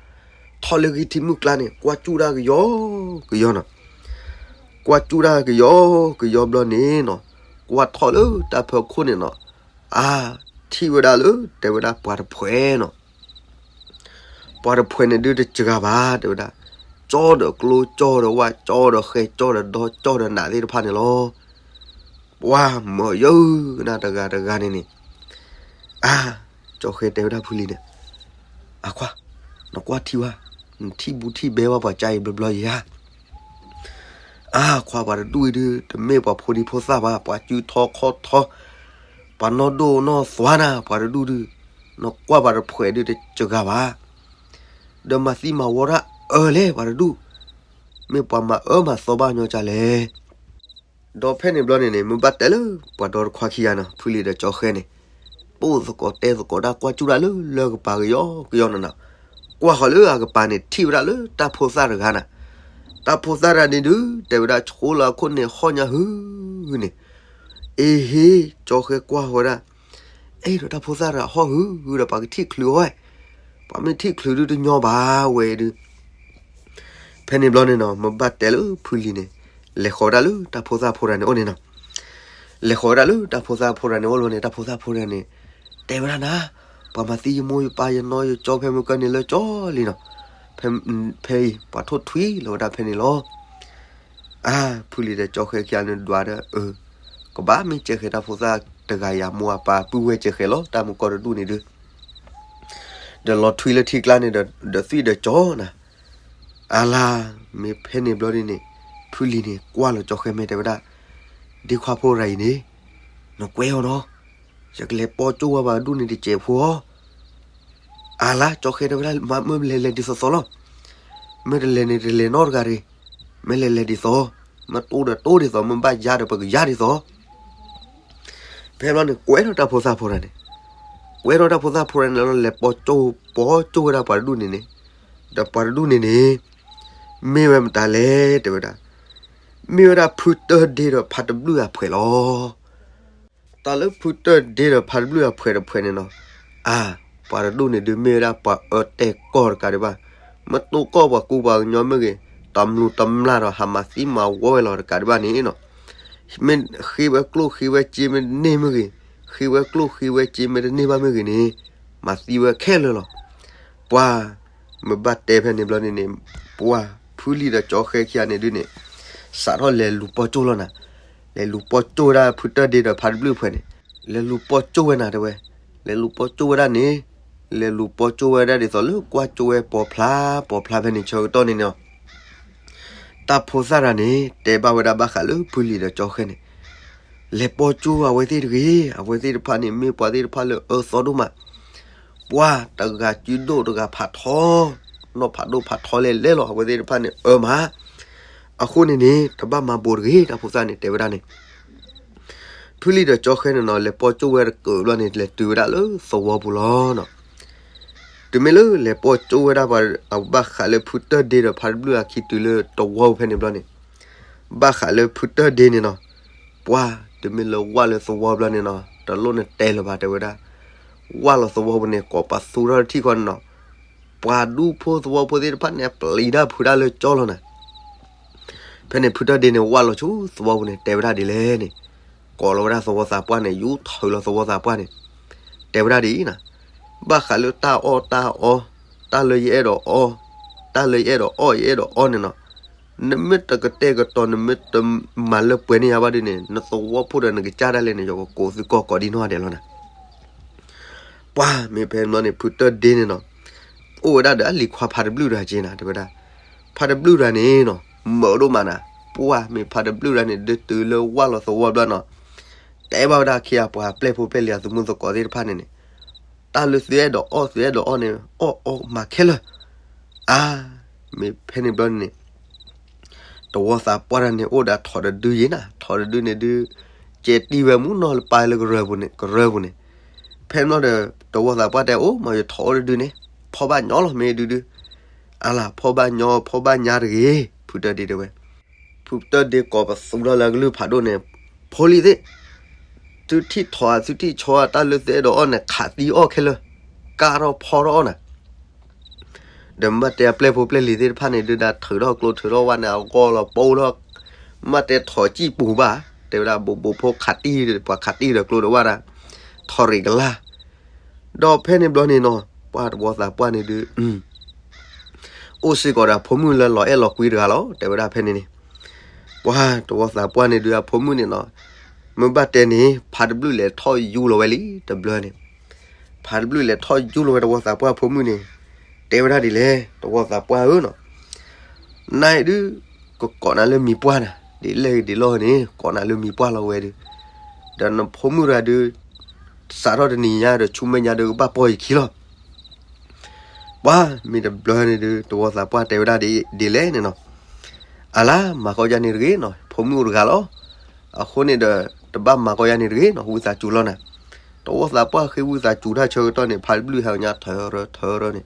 ထီၣ်လၢဂံၢ်ထံမုၢ်ကျါန့ၣ် ကွၢ်စူၣ်တၢ်ကယီကယီနီၤ, ကွၢ်စူၣ်တၢ်ကယီကယီဘျီန့ၣ်နီၤ, ကွၢ်ထီၣ်လၢတၢ်ဖီခိၣ်န့ၣ်နီၤ, အါ, ထံၣ်ဝဲဒၣ်လၢ တဲဝဲဒၣ်ပှၤတဖှဲးနီၤ ပှၤတဖှဲးန့ၣ်ဒုးတစှၤဘၣ် တဲဝဲဒၣ်, ကၠီဒီးကျိ ကၠီဒီးဝၣ် ကၠီဒီးဃဲ ကၠီဒီးဒီ ကၠီဒီးနးသ့ၣ်တဖၣ်န့ၣ်လီၤ. ပှၤမၤယၢၤနၤတဂၤတဂၤန့ၣ်န့ၣ်, အါ, ကၠီဃဲတဲဝဲဒၣ်ဖုလံၤန့ၣ်, အခွါ, နကွၢ်ထံဝဲ, နထံၣ်ဘူးထံၣ်ဘဲဝဲပှၤကါအံၤဘျီဘျီယၤ အါ, ခွါပှၤတဒူၣ်အံၤဒုး တမ့ၢ်ပှၤဖိဒံဖိသၣ်ဘၣ်, ပှၤစုထီခီထီ, ပှၤနီၢ်ဒိၣ်နီၢ်သွါနၤ ပှၤတဒူၣ်ဒုး, နကွၢ်ပှၤတဖှဲးဒုးတစှၤဘၣ်, ဒီးမၤသံမၤဝီတၢ်အၢလဲၣ်ပှၤတဒူၣ်, မ့ၢ်ပှၤမၤအၢမၤသီဘၣ်ညီကလဲၣ်. ဒီးဖဲန့ၣ်ဘျီန့ၣ်န့ၣ် မ့ၢ်ဘၣ်တဲလၢပှၤဒီတခွါခံဂၤန့ၣ် ဖုလံၤဒီးကၠီဃဲန့ၣ်, ပိၢ်သကိးတဲသကိးတၢ်ကွၢ်စူၣ်တၢ်လၢလၢၢ်ကပၤကယီကယီန့ၣ်နီၤ, ကွၢ်ဃီၤလၢအကပၤန့ၣ် ထံၣ်ဝဲဒၣ်လၢတၢ်ဖိသၣ်တဂၤနၤ, တၢ်ဖိသၣ်တဂၤန့ၣ်ဒုး တဲဝဲဒၣ်ဆိလၢအခိၣ်န့ၣ်ဟီၣ်ညါဟုန့ၣ်, အ့ဟ့, ကၠီဃဲကွၢ်ဃီၤဝဲဒၣ်, အဲၣ်ဒိးတၢ်ဖိသၣ်တဂၤဟီၣ်ဟုဒီး ပှၤကထံၣ်ချုးအီၤဝဲ, ပှၤမ့ၢ်ထံၣ်ချုးဒုးတညီဘၣ်ဝဲဒုး ဖဲန့ၣ်ဘျီန့ၣ်နီၤ မ့ၢ်ဘၣ်တဲလၢဖုလံၤန့ၣ်, လဲၤဃီၤဝဲဒၣ်လၢတၢ်ဖိသၣ်ဖိတဂၤန့ၣ်အိၣ်န့ၣ်နီၤ, လဲၤဃီၤဝဲဒၣ်လၢတၢ်ဖိသၣ်ဖိတဂၤန့ၣ်အိၣ်လီၤန့ၣ် တၢ်ဖိသၣ်ဖိတဂၤန့ၣ်, တဲဝဲဒၣ်နၤ, ပှၤမၤသံယမိၢ်ယပၢ်ယနီၢ်ယကၠီဖဲမုၢ်ကၢၢ်န့ၣ်လၢကၠီလံနီၤ, ဖဲ, ဖဲအံၤ ပှၤထိၣ်ထွံလီၤဝဲဒၣ်ဖဲန့ၣ်လီၤ. အါ, ဖုလံၤဒီးကၠီဃဲခံဂၤန့ၣ်ဒွးဒီး, အၢ, ကဘၣ်မ့ၢ်စဲးဃဲးတၢ်ဖိသၣ်တဂၤယၤမိၢ်အပၢ်ပုၢ်ဝဲၢ်စဲးဃဲးလီၤ တၢ်မုၢ်ကီၢ်တဒူၣ်န့ၣ်ဒုး ဒီးလီၤထွံလၢထံကျါန့ၣ်ဒီးသွံၣ်ဒီးကၠီနၤ, အလါ, မ့ၢ်ဖဲန့ၣ်ဘျီဒ်န့ၣ်, ဖုလံၤန့ၣ် ကွၢ်လီၤကၠီဃဲမဲာ်တဲဝဲဒၣ်, ဒ့ခွါဖိတဂၤအံၤန့ၣ်, နကွဲအီၤနီၤ, ယကလဲၤပိာ်ကၠိဝဲပှၤဒူၣ်န့ၣ်တစဲးဖိအီၤ အလါ, ကၠီဃဲတဲဝဲဒၣ် မ့ၢ်လဲၤလဲၤဒ်သိးသိးလီၤ, မ့ၢ်တလဲၤန့ၣ်တလဲၤနီတဂၤတဂ့ၤ, မ့ၢ်လဲၤလဲၤဒ်သိး, မ့ၢ်တိၢ်ဒီးတိၢ်ဒ်သိး, မ့ၢ်ဘၣ်ယါဒီးပကယါဒ်သိး ဖဲဘျီန့ၣ် ကွဲထီၣ်တၢ်ဖိသၣ်ဖိတဂၤန့ၣ်, ကွဲထီၣ်တၢ်ဖိသၣ်ဖိန့ၣ်လီၤ လဲၤပိာ်ကၠိ ပိာ်ကၠိဝဲဒၣ်ပှၤတဒူၣ်န့ၣ်န့ၣ်, ဒီးပှၤတဒူၣ်န့ၣ်န့ၣ် မ့ၢ်ဝဲမတၤလဲၣ် တဲဝဲဒၣ်, မ့ၢ်ဝဲဒၣ်ဖုတၢၢ်ဒ့ဒီးဖါတဘျုးအဖှဲးလီၤ. တၢ်လၢဖုတၢၢ်ဒ့ဒီးဖါတဘျုးအဖှဲးတဖှဲးန့ၣ်နီၤ, အါ, ပှၤတဒူၣ်န့ၣ်ဒုးမ့ၢ်ဝဲဒၣ်ပှၤအၢတဲာ်ကီၢ်တကးဒံးဘၣ်, မ့ၢ်တိကီၢ်ပှၤကူပှၤကညီမ့ၢ်ဂ့ၤ, တမျူးတမျၢ်ဒီးဟးမၤသံမၤဝီဝဲလီၤတကးဒံးဘၣ်န့ၣ်နီၤ, မ့ၢ်ဃ့ဝဲကျိၣ်ဃ့ဝဲစ့မ့ၢ်တန့ၢ်မ့ၢ်ဂ့ၤ, ဃ့ဝဲကျိၣ်ဃ့ဝဲစ့မ့ၢ်တန့ၢ်ဘၣ်မ့ၢ်ဂ့ၤန့ၣ်, မၤသံဝဲခဲလၢာ်လီၤ. ပှၤ မ့ၢ်ဘၣ်တဲဖဲန့ၣ်ဘျီန့ၣ်န့ၣ်, ပှၤဖုလံၤဒီးကၠီဃဲခံဂၤန့ၣ်ဒုးန့ၣ်, စးထီၣ်လဲၤလူၤပိာ်ကၠိလီၤနၤ, လဲၤလူၤပိာ်ကၠိဝဲဒၣ်ဖုတၢၢ်ဒ့ဒီးဖါတဘျုးဖှဲးန့ၣ်, လဲၤလူၤပိာ်ကၠိဝဲနၤတဲဝဲ, လဲၤလူၤပိာ်ကၠိဝဲဒၣ်န့ၣ်, လဲၤလူၤပိာ်ကၠိဝဲဒၣ်ဒ်သိးလၢကွၢ်ကၠိဝဲပိာ်ဖျါပိာ်ဖျါဖဲန့ၣ်ဆၢကတီၢ်န့ၣ်န့ၣ် တၢ်ဖိသၣ်တဂၤန့ၣ် တဲဘၣ်ဝဲဒၣ်ဘၣ်ဃးလၢဖုလံၤဒီးကၠီဃဲန့ၣ်, လဲၤပိာ်ကၠိအဝဲသ့ၣ်တဂ့ၤ, အဝဲသ့ၣ်တဖၣ်န့ၣ်မ့ၢ်ပှၤသ့ၣ်တဖၣ်လၢအၢသီဒိၣ်မး, ပှၤတဂၤစုဒိၣ်တဂၤဖးထီ, နီၢ်ဖးဒိၣ်ဖးထီလဲၤလဲၣ်လီၤ အဝဲသ့ၣ်တဖၣ်န့ၣ်အၢမး, အဃိန့ၣ်န့ၣ် တဘၣ်မၤဘိးတဂ့ၤ တၢ်ဖိသၣ်န့ၣ်တဲဝဲဒၣ်န့ၣ် ဖုလံၤဒီးကၠီဃဲန့ၣ်နီၤ လဲၤပိာ်ကၠိဝဲတကၢၢ်ဘျီန့ၣ် လဲၤတုၤဝဲဒၣ်လၢသဝီပူၤလီၤနီၤ. တုၤမ့ၢ်လၢလဲၤပိာ်ကၠိဝဲဒၣ်ပှၤ ဘၣ်ဃးလၢဖုတၢၢ်ဒ့ဒီးဖါတဘျုးအခံတုၤလၢသဝီပူၤဖဲန့ၣ်ဘျီန့ၣ်, ဘၣ်ဃးလၢဖုတၢၢ်ဒ့န့ၣ်နီၤ, ပှၤတုၤမ့ၢ်လၢဝၢ်လၢသဝီဘျီန့ၣ်နီၤ တလိၣ်နတဲလၢၤဘၣ်တဲဝဲဒၣ်, ဝၢ်လီၤသဝီပူၤန့ၣ် ကိးပသူထီၣ်တထံၣ်ဃီန့ၣ်နီၤ, ပှၤဒူဖိသဝီဖိသ့ၣ်တဖၣ်န့ၣ် ပျံၤတၢ်ဖုးတၢ်လၢကၠီလီၤနၤ ဖဲန့ၣ်ဖုတၢၢ်ဒ့န့ၣ် ဝၢ်လီၤဆူသဝီပူၤန့ၣ် တဲဝဲဒၣ်ဒ်လဲၣ်န့ၣ်, ကိးလီၤဝဲဒၣ်သဝီသးပှၢ်န့ၣ် ယူၤထုးလီၤသဝီသးပှၢ်န့ၣ်, တဲဝဲဒၣ်ဒ်အံၤနီၤ, ဘၣ်ဃးလၢတၢ်အီၣ်တၢ်အီ, တၢ်လၢယအဲၣ်ဒိးအီ, တၢ်လၢယအဲၣ်ဒိးအီၣ် ယအဲၣ်ဒိးအီန့ၣ်နီၤ, နမ့ၢ်တကတဲာ်ကတီၤ နမ့ၢ်တမၤလၢပှဲၤန့ၢ်ယၤဘၣ်ဒုန့ၣ် နသဝီဖိဒီးနကစၢ်ဒၣ်လဲာ်န့ၣ် ယကကိးသုကီၢ်ကိးဒံနီၢ်ဂၤဒဲးလီၤနၤ ပှၤမ့ၢ်ဖဲန့ၣ်ဘျီန့ၣ် ဖုတၢၢ်ဒ့န့ၣ်နီၤ, အိၣ်ဝဲဒၣ်ဒီးအလံၤခွါဖါတဘျုးတဂၤက့နၤ တဲဝဲဒၣ်, ဖါတဘျုးတဂၤန့ၣ်နီၤ မၢဒိၣ်မးနၤ, ပှၤမ့ၢ်ဖါတဘျုးတဂၤန့ၣ် ဒုးတုၤလၢဝၢ်လီၤသဝီဘျီနီၤ, တဲဘၣ်ဝဲဒၣ်ခံဂၤပှၤပျဲၢ်ဖိပျဲၢ်လံၤအသုးမုၢ်သကိးသ့ၣ်တဖၣ်န့ၣ်န့ၣ်, တၢ်လၢသုအဲၣ်ဒိးအီၣ်သုအဲၣ်ဒိးအီၣ်န့ၣ် အီၣ်အီမၤခဲလၢာ်, အါ, မ့ၢ်ဖဲန့ၣ်ဘျီန့ၣ်န့ၣ် တဝီသးပှၢ်တဂၤန့ၣ် အိၣ်ဒီးထိးတဒုယ့နၤ, ထိးတဒုန့ၣ်ဒုး ကဲတံၢ်ဝဲမူနီၢ်လၢပၢ်လၢကရၢပူၤန့ၣ်, ကရၢပူၤန့ၣ်, ဖဲန့ၣ်ဘျီဒီး တဝီသးပှၢ်တဲအိၣ် မ့ၢ်ယထိးအိၣ်တဒုန့ၣ်, ဖီၣ်ဘၣ်ညီလီၤ မ့ၢ်ဒုဒု, အါလၢ် ဖီၣ်ဘၣ်ညီ ဖီၣ်ဘၣ်ညါတဂ့ၤ, ဖုတၢၢ်ဒ့တဲဝဲ, ဖုတၢၢ်ဒ့ကိးပသူထီၣ်လၢအကလုၢ်ဖးဒိၣ်န့ၣ်, ဖိလံၤသ့ၣ်, သုထံၣ်ထိးဧါ သုထံၣ်ဆီဧါ တၢ်လၢသုအဲၣ်ဒိးအီၣ်န့ၣ် ခးသံအီၣ်ခဲလၢာ်, ကၢ်ထီၣ်ဖီထီၣ်အီၣ်နၤ ဒီးမ့ၢ်ဘၣ်တဲအပျဲၢ်ဖိပျဲၢ်လံၤသ့ၣ်တဖၣ်န့ၣ် ဒုးဒၣ်ထုးထီၣ်ကျိထုးထီၣ်ဝၣ်န့ၣ် အဂီၢ်လီၤပိလီၤ, မ့ၢ်တဲထိးစံၣ်ပူၤဘၣ်, တဲဝဲဒၣ် ဘိးဘိးဖိခးတံၢ်ဒီး ပှၤခးတံၢ်ဒီးကျိဒီးဝၣ်ဒၣ်, ထိးရံးကလၢ်, ဒီးဖဲန့ၣ်ဘျီန့ၣ်နီၤ ပှၤတဝီသးပှၢ်န့ၣ်ဒုး အိၣ်စ့ၢ်ကီးဒီးအဖိမုၣ်လၢလီၤအဲၣ်လီၤကွံတဂၤလီၤ တဲဝဲဒၣ်ဖဲန့ၣ်န့ၣ်, ပှၤတဝီသးပှၢ်န့ၣ်ဒုးအဖိမုၣ်န့ၣ်နီၤ, မ့ၢ်ဘၣ်တဲန့ၣ် ဖါတဘျုးလဲၤထီၣ်ယူလီၤဝဲလံ တဘျီန့ၣ်, ဖါတဘျုးလဲၤထီၣ်ယူလီၤဝဲတဝီသးပှၢ်အဖိမုၣ်န့ၣ်, တဲဝဲဒၣ်ဒ်လဲၣ် တဝီသးပှၢ်ဧၢနီၤ, နဒုး ကကိးနၤလၢမံၤပှၢ်နၤ ဒ်လဲၣ်ဂ့ၤဒ်လဲၣ်ဂ့ၤန့ၣ် ကိးနၤလၢမံၤပှၢ်လီၤဝဲဒုး, ဒီးနဖိမုၣ်တဂၤဒုး စးထီၣ်တနံၤညါဒီးဆူမဲာ်ညါဒုးကဘၣ်ပီၢ်ယခံလီၤ ပှၤမ့ၢ်တဘျီန့ၣ်ဒုး တဝီသးပှၢ်တဲဝဲဒၣ်ဒ်လဲၣ်န့ၣ်နီၤ, အလါ မၤကီယါန့ၣ်တဂ့ၤနီၤ ဖိမုၣ်အိၣ်တဂၤလီၤ, အဃိန့ၣ်ဒီး တဘၣ်မၤကီယါန့ၣ်တဂ့ၤနီၤ ဝံသးစူၤလီၤနၤ, တဝီသးပှၢ်ဃ့ဝံသးစူၤတၢ်ဆၢကတီၢ်န့ၣ် ဖါတဘျုးဟဲကညါထၢရၢထၢရၢန့ၣ်,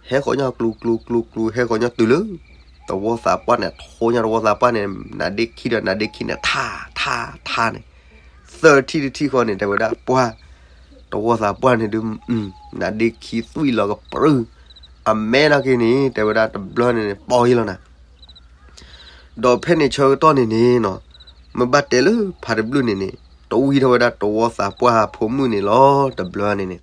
ဟဲဃီညါကျူကျူကျူကျူ ဟဲဃီညါတုၤလၢ တဝီသးပှၢ်န့ၣ် ထိညါတဝီသးပှၢ်န့ၣ် နဒ့ခံဒီးနဒ့ခံန့ၣ် ထါထါထါန့ၣ်, သၢထံၣ်တထံၣ်ဃီန့ၣ် တဲဝဲဒၣ်ပှၤ တဝီသးပှၢ်န့ၣ်ဒုး နဒ့ခံသွံၣ်လီၤကပြုၢ်, အမဲနာ်က့န့ၣ် တဲဝဲဒၣ်တဘျီန့ၣ်န့ၣ် ပီၢ်ယံလီၤနၤ ဒီးဖဲန့ၣ်ဆၢကတီၢ်န့ၣ်န့ၣ်နီၤ, မ့ၢ်ဘၣ်တဲလၢဖါတဘျုးန့ၣ်န့ၣ် တဝံထီၣ်ဝဲဒၣ်တဝီသးပှၢ်ဖိမုၣ်န့ၣ်လီၤ တဘျီန့ၣ်န့ၣ်,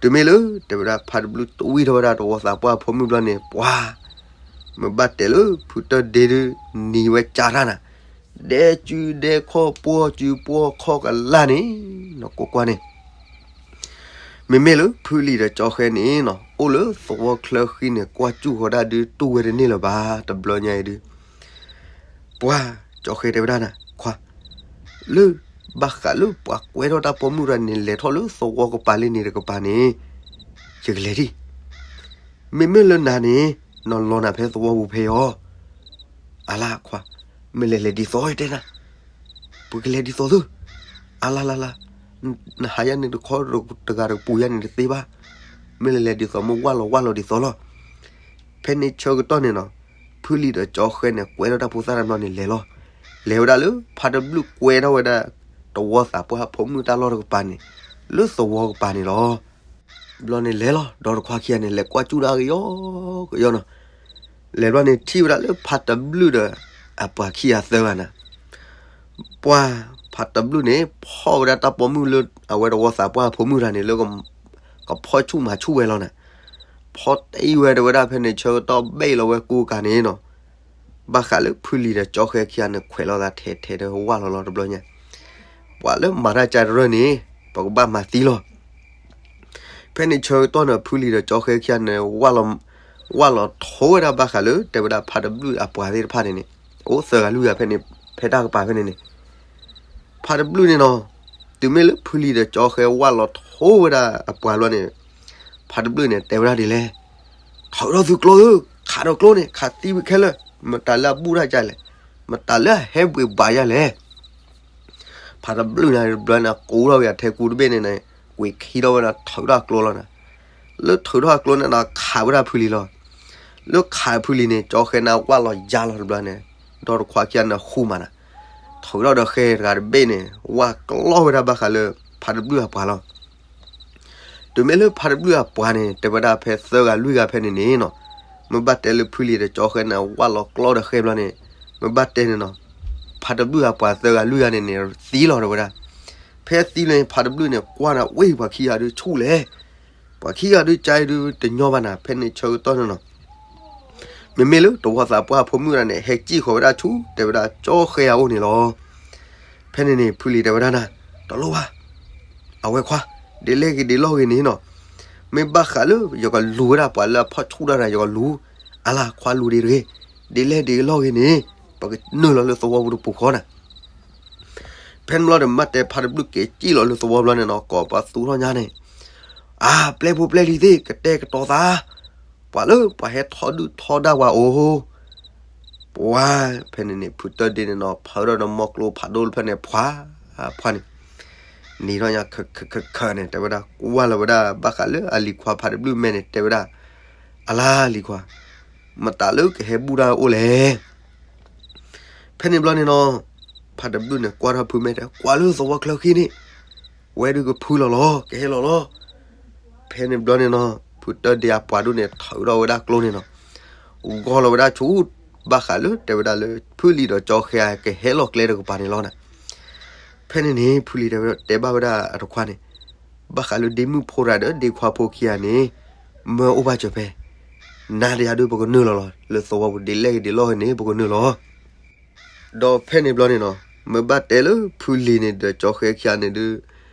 တုၤမ့ၢ်လၢ တဲဝဲဒၣ်ဖါတဘျုးတဝံထီၣ်ဝဲဒၣ်တဝီသးပှၢ်ဖိမုၣ်ဘျီန့ၣ် ပှၤ မ့ၢ်ဘၣ်တဲလၢဖုတၢၢ်ဒ့ဒုး နံၤဝဲကၢ်တၢ်နၤ, ဒဲကၠူဒဲခီၣ်ပှီၢ်ကၠူပှီၢ်ခီၣ်ကလၢ်န့ၣ်, နကွၢ်ကွၢ်န့ၣ် မ့မ့ၢ်လၢဖုလံၤဒီးကၠီဃဲန့ၣ်နီၤ အိၣ်လၢသဝီချၢဃံန့ၣ် ကွၢ်စူၣ်ဃီဒၣ်ဒုးတူၢ်ဝဲတန့ၢ်လၢၤဘၣ် တဘျီညါအံၤဒုး, ပှၤ ကၠီဃဲတဲဝဲဒၣ်နၤ ခွါ, လၢ ဘၣ်ဃးလၢပှၤကွဲထီၣ်တၢ်ပိာ်မုၣ်တဂၤန့ၣ် လဲၤထီၣ်လၢသဝီကပၤလံန့ၣ်တကပၤန့ၣ်, ယကလဲၤဒံး, မ့မ့ၢ်လၢနၤန့ၣ် နလီၤနၤဖဲသဝီပူၤဖဲအံၤ, အလါခွါ, မ့ၢ်လဲၤလဲၤဒ်သိးယတဲနၤ ပကလဲၤဒ်သိးသု, အလါလါလါ, နဟးယါန့ၣ်တခီတဂၤတကပူၤယါန့ၣ်တသ့ဘၣ်. မ့ၢ်လဲၤလဲၤဒ်သိးမ့ၢ်ဝၢ်လီၤဝၢ်လီၤဒ်သိးလီၤ. ဖဲန့ၣ်ဆၢကတီၢ်န့ၣ်နီၤ, ဖုလံၤဒီးကၠီဃဲန့ၣ် ကွဲးထီၣ်တၢ်ဖိသၣ်တၢ်မီန့ၣ်လဲၤလီၤ. လဲၤဝဲဒၣ်လၢဖါတဘျုးကွဲထီၣ်ဝဲဒၣ် တဝီသးပှၢ်ဖိမုၣ်တၢ်လီၢ်တကပၤန့ၣ်, လၢသဝီကပၤန့ၣ်လီၤ. ဘျီန့ၣ်လဲၤလီၤ, ဒီတခွါခံဂၤန့ၣ် လဲၤကွၢ်ကၠူၣ်ဒၣ်ကယီကယီနီၤ. လဲၤဘျီန့ၣ်ထံၣ်ဝဲဒၣ်လၢဖါတဘျုးဒီးအပှၤခံဂၤသၢဂၤနၤ. ပှၤဖါတဘျုးန့ၣ် ဖီၣ်ဝဲဒၣ်တၢ်ပိာ်မုၣ်လၢအဝဲတဝီသးပှၢ်ဖိမုၣ်တဂၤန့ၣ်လၢ ကဖီၣ်ဆူၣ်မၤဆူၣ်ဝဲလီၤနၤ. ဖီၣ်တံၢ်ဝဲတဝဲဒၣ်ဖဲန့ၣ်ဆၢကတီၢ်ဘ့ၣ်လီၤဝဲကိးကးန့ၣ်နီၤ. ဘၣ်ဃးလၢဖုလံၤဒီးကၠီဃဲခံဂၤန့ၣ် ခွဲးလိာ်သးထဲထဲဒီးဝၢ်လီၤလီၤတဘျီညါ. ပှၤလၢမၤတၢ်ကါတရၢၢ်န့ၣ် ပကဘၣ်မၤသံလီၤ. ဖဲန့ၣ်ဆၢကတီၢ်န့ၣ် ဖုလံၤဒီးကၠီဃဲခံဂၤန့ၣ် ဝၢ်လီၤထိဝဲဒၣ်ဘၣ်ဃးလၢ တဲဝဲဒၣ်ဖါတဘျုးအပှၤသ့ၣ်တဖၣ်န့ၣ်န့ၣ်, အိၣ်သၢဂၤလွံၢ်ဂၤဖဲန့ၣ်, ဖဲတၢ်ကပၤဖဲန့ၣ်န့ၣ် ဖါတဘျုးန့ၣ်နီၤ, တုၤမ့ၢ်လၢဖုလံၤဒီးကၠီဃဲဝၢ်လီၤထိဝဲဒၣ်အပှၤဘျီန့ၣ်, ဖါတဘျုးန့ၣ် တဲဝဲဒၣ်ဒ်လဲၣ်, ထုးထီၣ်သုကျိသု, ခးဒီးကျိန့ၣ် ခးသံဝဲခဲလၢာ်, မတၤလၢအဘူၣ်ထီၣ်ကလဲၣ်, မတၤလၢအဟဲဘှံးဘၣ်ယၤလဲၣ်. ဖါတဘျုးန့ၣ်တဘျီန့ၣ် ကူထီၣ်ဝဲအထဲကူတဘ့ၣ်န့ၣ်န့ၣ်, ကွံာ်ခံထီၣ်ဝဲဒၣ်ထုးထီၣ်ကျိလီၤနၤ. လၢထုးထီၣ်ကျိန့ၣ်ဒီးခးဝဲဒၣ်ဖုလံၤလီၤ. လၢခးဖုလံၤန့ၣ် ကၠီဃဲန့ၣ်ဝၢ်လီၤယါလီၤတဘျီန့ၣ်, ဒီတခွါခံဂၤန့ၣ်ဃူမးနၤ. ထုးထီၣ်ဒီးဃဲတဂၤတဘ့ၣ်န့ၣ် ဝၢ်ကျီဝဲဒၣ်ဘၣ်ဃးလၢ ဖါတဘျုးအပှၤလီၤ. တုၤမ့ၢ်လၢဖါတဘျုးအပှၤန့ၣ် တဲဝဲဒၣ်ဖဲသၢဂၤလွံၢ်ဂၤဖဲန့ၣ်န့ၣ်နီၤ, မ့ၢ်ဘၣ်တဲလၢဖုလံၤဒီးကၠီဃဲန့ၣ် ဝၢ်လီၤကျီဒီးဃဲဘျီန့ၣ်, မ့ၢ်ဘၣ်တဲန့ၣ်နီၤ, ဖါတဘျုးအပှၤသၢဂၤလွံၢ်ဂၤန့ၣ်န့ၣ် သံလီၤတဲဝဲဒၣ်. ဖဲသံလီၤန့ၣ် ဖါတဘျုးန့ၣ် ကွၢ်နၤဝဲပှၤခံဂၤဒုးဆူၣ်လဲၣ်, ပှၤခံဂၤဒုးကါအံၤဒုးတညီဘၣ်နၤ. ဖဲန့ၣ်ဆၢကတီၢ်န့ၣ်နီၤ မ့မ့ၢ်လၢတဝီသးပှၢ်ဖိမုၣ်တဂၤန့ၣ် ဟဲစံၣ်ဃီၤဝဲဒၣ်ဆူ တဲဝဲဒၣ်ကၠီဃဲအအိၣ်န့ၣ်လီၤ. ဖဲန့ၣ်န့ၣ် ဖုလံၤတဲဝဲဒၣ်နၤ, တလိၣ်ဘၣ်, အဝဲခွါ, ဒ်လဲၣ်ဂ့ၤဒ်လဲၣ်ဂ့ၤန့ၣ်နီၤ, မ့ၢ်ဘၣ်ဃးလၢယကလူၤဝဲဒၣ်ပှၤလၢအဖီၣ်ဆူၣ်တၢ်တဂၤ ယကလူၤ, အလၤခွါလူၤဒံးတဂ့ၤ, ဒ်လဲၣ်ဒ်လဲၣ်ဂ့ၤန့ၣ် ပကနုာ်လီၤလၢသဝီပူၤတပူၤဃီနၤ. ဖဲန့ၣ်ဘျီဒီး မ့ၢ်ဘၣ်တဲဖါတဘျုးက့ၤစံၣ်လီၤလၢသဝီဘျီန့ၣ်နီၤ ကိးပှၤသူၣ်ထီၣ်ညါန့ၣ်, အါ ပျဲၢ်ဖိပျဲၢ်လံၤသ့ၣ် ကတဲာ်ကတီၤသး, ပှၤလၢပှၤဟဲထီဒုၣ်ထီဒါပှၤအိၣ်, ပှၤ, ဖဲန့ၣ်န့ၣ် ဖုတၢၢ်ဒ့န့ၣ်နီၤ ဖးထီၣ်ဒီးမီကျိဖးဒိၣ်ဖဲန့ၣ် ဖှါ, ဖှါန့ၣ်, နံၤထီၣ်ညါခးခးခးခးန့ၣ် တဲဝဲဒၣ် ကွၢ်လီၤဝဲဒၣ်ဘၣ်ဃးလၢအလံၤခွါဖါတဘျုးမဲန့ၣ် တဲဝဲဒၣ်, အလၤလံၤခွါ, မတၤလၢကဟဲဘူၣ်တၢ်အိၣ်လဲၣ်. ဖဲန့ၣ်ဘျီန့ၣ်နီၤ ဖါတဘျုးန့ၣ် ကွၢ်ထီၣ်ဖုမဲတဲ ကွၢ်လၢသဝီချၢခံန့ၣ်, ဝဲဒုးကဖုလီၤလီၤ ကဟဲလီၤလီၤ. ဖဲန့ၣ်ဘျီန့ၣ်နီၤ ဖုတၢၢ်ဒ့အပှၤဒိၣ်န့ၣ် ထုးထီၣ်ဝဲဒၣ်ကျိန့ၣ်နီၤ, ဂီၢ်လီၤဝဲဒၣ်ဆူ ဘၣ်ဃးလၢတဲဝဲဒၣ်လၢ ဖုလံၤဒီးကၠီဃဲကဟဲလီၤကျဲတကပၤန့ၣ်လီၤနၤ. ဖဲန့ၣ်န့ၣ် ဖုလံၤတဲဘၣ်ဝဲဒၣ်အတခွါန့ၣ်, ဘၣ်ဃးလၢဒ့မုၣ်ဖိတဂၤဒီးဒ့ခွါဖိခံဂၤန့ၣ်, မၢအိၣ်ဘၣ်စၢၤဖဲ နၤဒီးယၤဒုးပကနုာ်လီၤလီၤ လၢသဝီပူၤဒ်လဲၣ်ဂ့ၤဒ်လဲၣ်ဂ့ၤန့ၣ် ပကနုာ်လီၤ. ဒီးဖဲန့ၣ်ဘျီန့ၣ်နီၤ မ့ၢ်ဘၣ်တဲလၢဖုလံၤန့ၣ်ဒီးကၠီဃဲခံဂၤန့ၣ်ဒုး,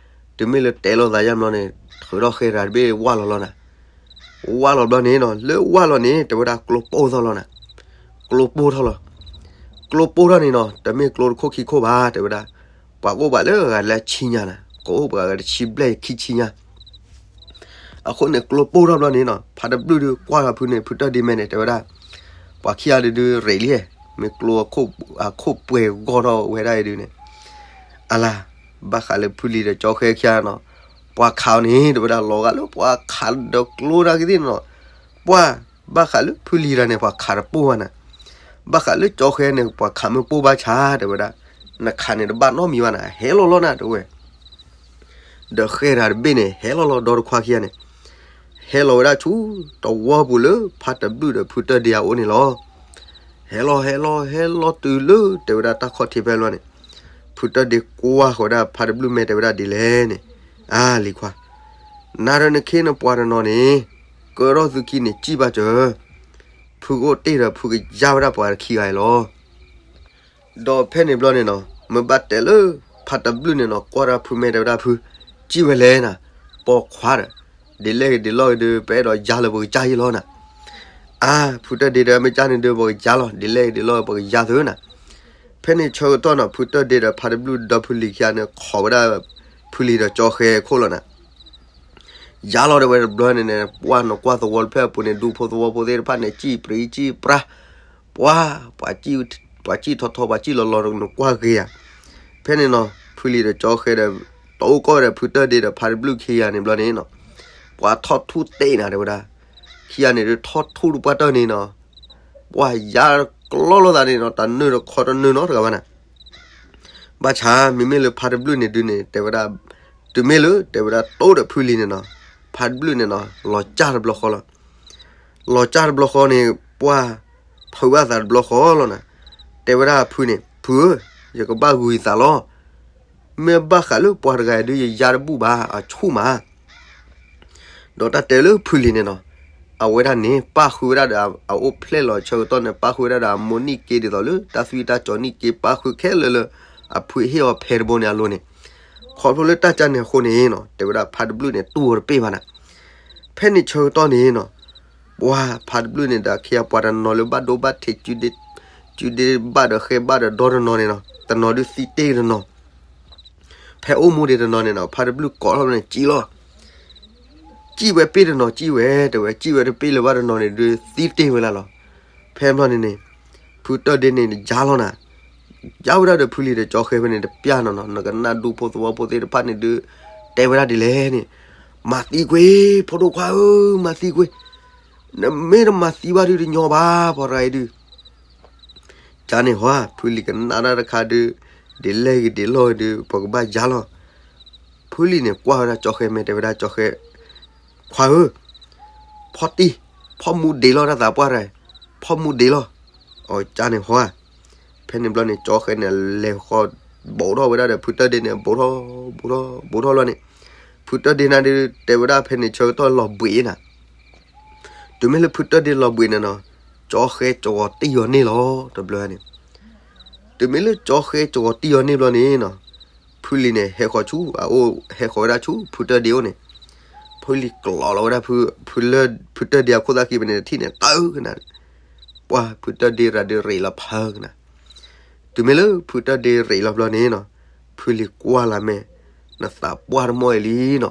တုၤမ့ၢ်လၢတဲလိာ်သးယါဘျီန့ၣ် ထုးထီၣ်ဃဲတဂၤတဘ့ၣ်ဝၢ်လီၤလီၤနၤ. ဝၢ်လီၤဘျီန့ၣ်နီၤ လၢဝၢ်လီၤန့ၣ် တဲဝဲဒၣ်ကျိပိၢ်ထီၣ်လီၤနၤ. ကျိပိၢ်ထီၣ်လီၤ. ကျိပိၢ်ထီၣ်န့ၣ်နီၤ တမ့ၢ်ကျိတခိၣ်ခံခိၣ်ဘၣ် တဲဝဲဒၣ်, ပှၤကအိၣ်ပှၤလၢအဂၤလၢဆံညါနၤ, ကအိၣ်ပှၤဂၤတဆံဘျဲၣ်ခံဆံညါ အဃိန့ၣ် ကျိပိၢ်ထီၣ်ဘျီန့ၣ်နီၤ ဖါတဘျုးဒုးကွၢ်ဃီၤဖုန့ၣ် ဖုတၢၢ်ဒ့မဲန့ၣ် တဲဝဲဒၣ်, ပှၤခံဂၤဒုးဒုးရ့းလံ, မ့ၢ်ကျိအခိၣ်ပှဲၤဂီၢ်ထီၣ်ဝဲဒၣ်အံၤဒုးန့ၣ်, အလၤ, ဘၣ်ဃးလၢဖုလံၤဒီးကၠီဃဲခံဂၤနီၤ, ပှၤခးအီၤန့ၣ် တဲဝဲဒၣ် လီၤဂာ်လၢပှၤခးဒီးကျိတၢ်ကသ့ၣ်နီၤ, ပှၤ, ဘၣ်ဃးလၢဖုလံၤတဂၤန့ၣ် ပှၤခးတပိၢ်ဘၣ်နၤ, ဘၣ်ဃးလၢကၠီဃဲန့ၣ် ပှၤခးမ့ၢ်ပိၢ်ဘၣ်ဆၣ် တဲဝဲဒၣ်, နခးန့ၣ်တဘၣ်နီတမံၤဘၣ်နၤ ဟဲလီၤလီၤနၤ တဲဝဲ ဒီးဃဲတဂၤတဘ့ၣ်န့ၣ် ဟဲလီၤလီၤဒီတခွါခံဂၤန့ၣ်, ဟဲလီၤဝဲဒၣ်ဆူ တဝီပူၤလၢဖါတဘျုးဒီးဖုတၢၢ်ဒ့အအိၣ်န့ၣ်လီၤ. ဟဲလီၤ ဟဲလီၤ ဟဲလီၤတုၤလၢ တဲဝဲဒၣ်တၢ်ခီၣ်ထံးဖဲလီၤန့ၣ်, ဖုတၢၢ်ဒ့ကွၢ်ဃီၤဝဲဒၣ်ဖါတဘျုးမဲ တဲဝဲဒၣ်ဒ်လဲၣ်န့ၣ်, အါ လံၤခွါ, နၤဒီးနခ့နပှၤတနီၤန့ၣ်, ကၢထီၣ်သုခံန့ၣ် စံၣ်ဘၣ်စၢၤ, ဖုကအိၣ်တ့ၢ်ဒီးဖုကယါဝဲဒၣ်ပှၤခံဂၤအံၤလီၤ. ဒီးဖဲန့ၣ်ဘျီန့ၣ်နီၤ မ့ၢ်ဘၣ်တဲလၢ ဖါတဘျုးန့ၣ်နီၤ ကွၢ်တၢ်ဖုမဲ တဲဝဲဒၣ်ဖု, စံၣ်ဝဲလဲၣ်နၤ, ပိာ်ခွါဒီး, ဒ်လဲၣ်ဂ့ၤဒ်လဲၣ်ဂ့ၤဒုး ပအဲၣ်ဒိးယါလၢပကစၢ်ယံလီၤနၤ. အါ ဖုတၢၢ်ဒ့ဒီးမ့ၢ်ကၢ်န့ၣ်ဒုး ပကယါလီၤ ဒ်လဲၣ်ဂ့ၤဒ်လဲၣ်ဂ့ၤ ပကယါသုနၤ. ဖဲန့ၣ်ဆၢကတီၢ်နီၤ ဖုတၢၢ်ဒ့ဒီးဖါတဘျုးဒီဖုလံၤခံဂၤန့ၣ် ခိးဝဲဒၣ် ဖုလံၤဒီးကၠီဃဲခိၣ်လီၤနၤ. ယါလီၤဒီးဝဲတဘျီန့ၣ်န့ၣ် ပှၢ်နကွၢ်သဝီတဖျၢၣ်အပူၤန့ၣ် ဒူဖိသဝီဖိသ့ၣ်တဖၣ်န့ၣ် စံၣ်ပြံစံၣ်ပြါ, ပှၢ်, ပှၤစံၣ်ထီထီ ပှၤစံၣ်လီၤလီၤနကွၢ်ဂ့ၤဧါ. ဖဲန့ၣ်နီၤ ဖုလံၤဒီးကၠီဃဲဒီး ပှၤတိၢ်ကီၢ်ဒီးဖုတၢၢ်ဒ့ဒီးဖါတဘျုၣ်ခံဂၤန့ၣ်ဘျီန့ၣ်နီၤ, ပှၤထီၣ်ထူၣ်တဲာ်နၤတဲဝဲဒၣ်, ခံဂၤန့ၣ်ဒုးထီၣ်ထူၣ်တပှၢ်တၢၢ်န့ၣ်နီၤ, ပှၤယါကျီလိာ်သးန့ၣ်နီၤ, တနၢၤတခီတနၢၤနီတဂၤဘၣ်နၤ. ဘၣ်ဆၣ်မ့မ့ၢ်လၢဖါတဘျုၣ်န့ၣ်ဒုးန့ၣ် တဲဝဲဒၣ်, တုၤမ့ၢ်လၢတဲဝဲဒၣ်တိၢ်ဒီးဖုလံၤန့ၣ်နီၤ, ဖါတဘျုၣ်န့ၣ်နီၤ လီၤစၢ်တဘျီဃီလီၤ. လီၤစၢ်တဘျီဃီန့ၣ် ပှၤဖုးဘၣ်သးတဘျီဃီလီၤနၤ. တဲဝဲဒၣ်ဖုန့ၣ်, ဖုဧၢ, ယကဘၣ်ဂုာ်ယသးလီၤ. မ့ၢ်ဘၣ်ဃးလၢပှၤတဂၤအံၤဒုး ယယါတဘူၣ်ဘၣ်, အဆူၣ်မး ဒီးတၢ်တဲလၢဖုလံၤန့ၣ်နီၤ, အဝဲဒၣ်န့ၣ် ပၣ်ဃုာ်ဝဲဒၣ်ဒီးအအိၣ်ဖျဲၣ်လီၤဆၢကတီၢ်န့ၣ် ပၣ်ဃုာ်ဝဲဒၣ်ဒီးအမိၢ်နံၣ်က့ဒ်သိးလၢ တၢ်သွံၣ်တၢ်စီၤနံၣ်က့ ပၣ်ဃုာ်ခဲလၢာ်လၢ အဖုဟ့ၣ်အီၤဖဲတဘိန့ၣ်အလိၤန့ၣ်, ခီဖျိလၢတၢ်ကၢ်န့ၣ်အဃိန့ၣ်နီၤ, တဲဝဲဒၣ်ဖါတဘျုၣ်န့ၣ် တူၢ်အီၤတပ့ၢ်ဘၣ်နၤ. ဖဲန့ၣ်ဆၢကတီၢ်န့ၣ်နီၤ, ပှၤဖါတဘျုၣ်န့ၣ်ဒီးခံဂၤပှၤတနီၤလၢဘၣ်ဒိဘၣ်ထံး စုဒ့ဘၣ်ဒီးဃဲဘၣ်ဒီးဒီတနီၤန့ၣ်နီၤ, တနီၤဒုးသံတ့ၢ်တနီၤ ဖဲအိၣ်မူဒံးတနီၤန့ၣ်နီၤ, ဖါတဘျုၣ်ကိးထီၣ်န့ၣ် စံၣ်လီၤ. စံၣ်ဝဲပ့ၢ်တနီၤ စံၣ်ဝဲ တဲဝဲ, စံၣ်ဝဲတပ့ၢ်လၢၤဘၣ်တနီၤန့ၣ်ဒုး သံတ့ၢ်ဝဲလၢ်လီၤ. ဖဲဘျီန့ၣ်န့ၣ် ဖုတၢၢ်ဒ့န့ၣ်ယါလီၤနၤ. ယါဝဲဒၣ်ဒီးဖုလံၤဒီးကၠီဃဲဖဲန့ၣ် တပျၢ်နီၤနီၤ, နကနၣ်ဒူဖိသဝီဖိသ့ၣ်တဖၣ်န့ၣ်ဒုး တဲဝဲဒၣ်ဒ်လဲၣ်န့ၣ်, မၤသံကွံာ် ဖိဒိၣ်ခွါဧၢ, မၤသံကွံာ်, နမ့ၢ်တမၤသံဘၣ်ဒုးတညီဘၣ် ပှၤတဂၤအံၤဒုး ကန့ၣ်ဟီ, ဖုလံၤကနၣ်တၢ်တခါဒုး, ဒ်လဲၣ်ဂ့ၤဒ်လဲၣ်ဂ့ၤဒုး ပကဘၣ်ယါလီၤ. ဖုလံၤန့ၣ်ကွၢ်ဝဲဒၣ်ကၠီဃဲမဲာ် တဲဝဲဒၣ်ကၠီဃဲ, ခွါဧၢ, ဖီၣ်တံၢ်, ဖီၣ်မူဒံးလီၤတၢ်သးပှၢ်တဂၤ, ဖီၣ်မူဒံးလီၤ. အကန့ၣ်ဟီ, ဖဲန့ၣ်ဘျီန့ၣ် ကၠီဃဲန့ၣ်လဲၤဃီ ဘူးထီၣ်ဝဲဒၣ်ဒီးဖုတၢၢ်ဒ့န့ၣ် ဘူးထီၣ် ဘူးထီၣ် ဘူးထီၣ်လီၤန့ၣ်, ဖုတၢၢ်ဒ့နၤဒုး တဲဝဲဒၣ်ဖဲန့ၣ်ဆၢကတီၢ်လီၤဘှံးနၤ တုၤမ့ၢ်လၢဖုတၢၢ်ဒ့လီၤဘှံးန့ၣ်နီၤ, ကၠီဃဲကဝီၤတံၢ်အီၤန့ၣ်လီၤ တဘျီန့ၣ်. တုၤမ့ၢ်လၢကၠီဃဲကဝီၤတံၢ်အီၤန့ၣ်ဘျီန့ၣ်နီၤ, ဖုလံၤန့ၣ် ဟဲဃီၤဆူ အအိၣ် ဟဲဃီၤဝဲဒၣ်ဆူ ဖုတၢၢ်ဒ့အိၣ်န့ၣ်, ဖုလံၤကျီးလီၤဝဲဒၣ် ဖုလၢ ဖုတၢၢ်ဒ့အခိၣ်သၣ်ခံဖဲန့ၣ် တထံၣ်န့ၣ် တၢ်ကနၤ, ပှၤဖုတၢၢ်ဒ့ရၤဒုးရ့းလီၤဖးကနၤ တုၤမ့ၢ်လၢဖုတၢၢ်ဒ့ရ့းလီၤဘျီန့ၣ်နီၤ, ဖုလံၤကွၢ်လၢ်မဲာ်, နသးပှၢ်တမီၢ်အံၤလံနီၤ,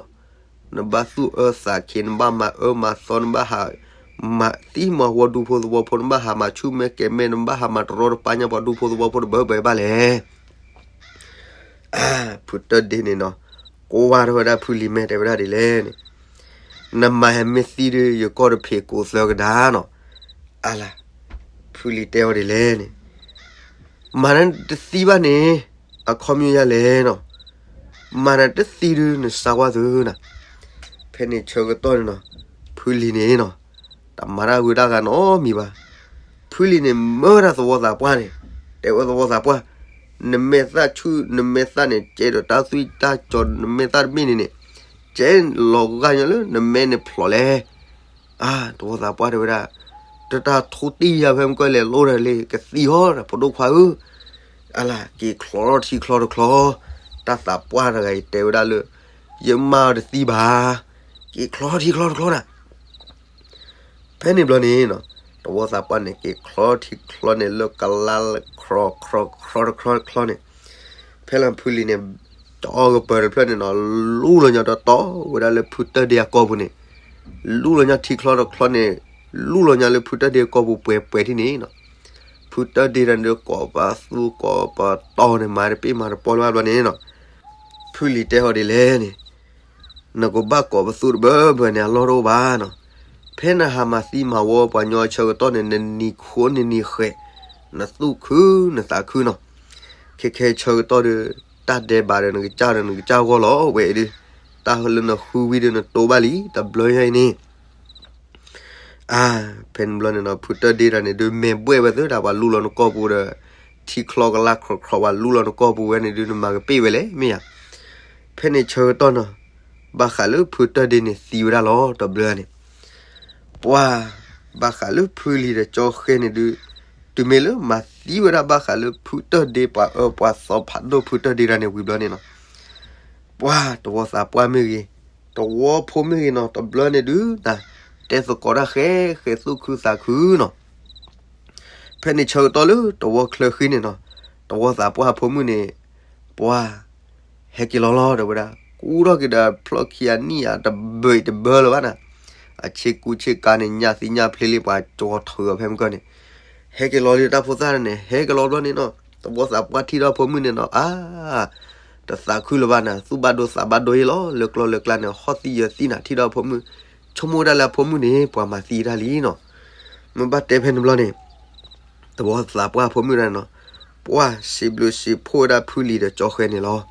နဘၣ်သူၣ်အၢသးခံ နဘၣ်မၤအၢမၤသီ နဘၣ်ဟး မၤသံမၤဝီဒူဖိသဝီဖိ နဘၣ်ဟးမၤဆူၣ်မဲာ်ကဲၤမဲာ် နဘၣ်ဟးမၤတရီတပါညါပှၤဒူဖိသဝီဖိတဘၢဘၢဘၣ်လဲၣ်. ဖုတၢၢ်ဒ့န့ၣ်နီၤ, ကွၢ်ထီၣ်ဝဲဒၣ်ဖုလံၤမဲာ် တဲဝဲဒၣ်ဒ်လဲၣ်န့ၣ်, နမၤဟဲမ့ၢ်သံဒုး ယကီၢ်တဖံးကိးသၢကဒါနီၤ. အလၤ, ဖုလံၤတဲအီၤဒ်လဲၣ်န့ၣ်, မၤနတသံဘၣ်န့ၣ် အခီပညီယၤလဲၣ်နီၤ, မၤနတသံဒုး နစါကွၢ်သုနၤ. ဖဲန့ၣ်ဆၢကတီၢ်န့ၣ်နီၤ, ဖုလံၤန့ၣ်နီၤ, တမၤတၢ်ဂုၤတၢ်ဂၤနီတမံၤဘၣ်. ဖုလံၤန့ၣ် မၢဝဲဒၣ်သဝီသးပှၢ်န့ၣ်, တဲဝဲသဝီသးပှၢ်, နမဲာ်သၣ်ဆူၣ် နမဲာ်သၣ်န့ၣ် ကဲဒီးတၢ်သွံၣ်တၢ်စီၤ နမဲာ်သၣ်တဘ့ၣ်န့ၣ်န့ၣ်, ကဲလီၤဂာ်ညီလၢနမဲာ်န့ၣ်ဖျိးလဲၣ်. အါ, သဝီသးပှၢ်တဲဝဲဒၣ်, တတၢ်ထိတံၢ်ယၤဖဲမုၢ်ကီၢ်လဲၤလိၣ်ဒီးလံ ကသံၣ်ဟီဒီး ဖိဒိၣ်ခွါဧၢ, အလၤ က့ၤချီထီၣ်ထံချီတချီ, တၢ်သးပှၢ်တဂၤအံၤတဲဝဲဒၣ်လၢ ယမၤအီၤတသံဘၣ်, က့ၤချီထံချီတချီနၤ. ဖဲန့ၣ်ဘျီန့ၣ်နီၤ, သဝီသးပှၢ်န့ၣ် က့ၤချီထံချီန့ၣ် လၢကလါခီခီခီတချီတချီန့ၣ်, ဖဲလၢဖုလံၤန့ၣ် တအီၣ်ကပၢၤတဖျၢၣ်န့ၣ်နီၤ, လူလီၤညီတီတီဝဲဒၣ်လၢဖုတၢၢ်ဒ့အကီၢ်ပူၤန့ၣ်, လူလီၤညီထံချီတချီန့ၣ်, လူလီၤညီလၢဖုတၢၢ်ဒ့အကီၢ်ပူၤပှဲၤပှဲၤထံၣ်န့ၣ်နီၤ, ဖုတၢၢ်ဒ့တၢ်န့ၣ်ကိးပသူကိးပတီၢ်န့ၣ် မၤတပ့ၢ်မၤတပီလၢၤဘၣ်ဘျီန့ၣ်နီၤ, ဖုလံၤတဲဟီၣ်ဒ်လဲၣ်န့ၣ် နကဘၣ်ကိးပသူတဘၢဘၢန့ၣ် အလီၢ်တအိၣ်ဘၣ်နီၤ. ဖဲနဟးမၤသံမၤဝီပှၤညီအဆၢကတီၢ်န့ၣ် နနံၤခိနနံၤဃဲး, နသူၣ်ခုနသးခုနီၤ. ခဲခဲဆၢကတီၢ်ဒီး တၢ်ဒဲးဘးဒီးနကစၢ်ဒီးနကစၢ်ဂီၢ်လီၤဝဲအံၤဒုး, တၢ်လၢနဃုဝံၤဒီးနတိဘၣ်လံ တဘျီညါအံၤန့ၣ် အါ, ဖဲန့ၣ်ဘျီန့ၣ်နီၤ ဖုတၢၢ်ဒ့တၢ်န့ၣ်ဒုး မ့ၢ်ဘှဲၣ်ဝဲသုတၢ်ပှၤလူလီၤနကီၢ်ပူၤဒီး ထံချီကလါခီခီပှၤလူလီၤနကီၢ်ပူၤဝဲန့ၣ်ဒုး နမၤကပ့ၢ်ဝဲလဲၣ် မ့ၢ်ဧါ. ဖဲန့ၣ်ဆၢကတီၢ်နီၤ, ဘၣ်ဃးလၢဖုတၢၢ်ဒ့န့ၣ်သံဝဲဒၣ်လီၤ တဘျီန့ၣ် ပှၤ ဘၣ်ဃးလၢဖုလံၤဒီးကၠီဃဲန့ၣ်ဒုး, တုၤမ့ၢ်လၢမၤသံဝဲဒၣ်ဘၣ်ဃးလၢဖုတၢၢ်ဒ့ ပှၤအၢပှၤသီဖးဒိၣ်ဖုတၢၢ်ဒ့တၢ်န့ၣ်ဝံၤဘျီန့ၣ်နီၤ, ပှၤသဝီသးပှၢ်မ့ၢ်ဂ့ၤ, သဝီဖိမ့ၢ်ဂ့ၤနီၤ တဘျီန့ၣ်ဒုး နတဲသကိးတၢ်ဃဲဃဲ သူၣ်ခုသးခုနီၤ. ဖဲန့ၣ်ဆၢကတီၢ်လၢသဝီချၢဃံန့ၣ်နီၤ, သဝီသးပှၢ်ဖိမုၣ်န့ၣ် ပှၤ ဟဲက့ၤလီၤလီၤ တဲဝဲဒၣ်, ကူထီၣ်က့ၤဒီးဖျီၣ်ခံဂၤနံၣ်ဧါ တဘၢၣ်အံၤတဘၢလၢၤဘၣ်နၤ, အဆ့ကူဆ့ကၤန့ၣ် ညၣ်သံညၣ်ဖျ့လံ ပှၤကၠီထၢအီၤဖဲမုၢ်ကီၢ်န့ၣ်, ဟဲက့ၤလီၤလံတၢ်ဖိသၣ်န့ၣ် ဟဲက့ၤလီၤဘျီန့ၣ်နီၤ, သဝီသးပှၢ်ထံၣ်ထီၣ်ဖိမုၣ်န့ၣ်နီၤ အါ တသးခုလၢၤဘၣ်နၤ, သူၣ်ဘၣ်ဒိသးဘၣ်ဒိအံၤလီၤ. လၢကျီၢ်လၢကျါန့ၣ် ဟီၣ်သံယၢၤသံနၤ ထံၣ်ဒီးအဖိမုၣ်, ဆိကမိၣ်ဝဲဒၣ်လၢအဖိမုၣ်န့ၣ် ပှၤမၤသံတၢ်လံနီၤ. မ့ၢ်ဘၣ်တဲဖဲန့ၣ်ဘျီန့ၣ် သဝီသးပှၢ်ဖိမုၣ်ဒၣ်နီၤ, ပှၢ်စံးဘျုးစံးဖှိၣ်ဝဲဒၣ်ဖုလံၤဒီးကၠီဃဲန့ၣ်လီၤ.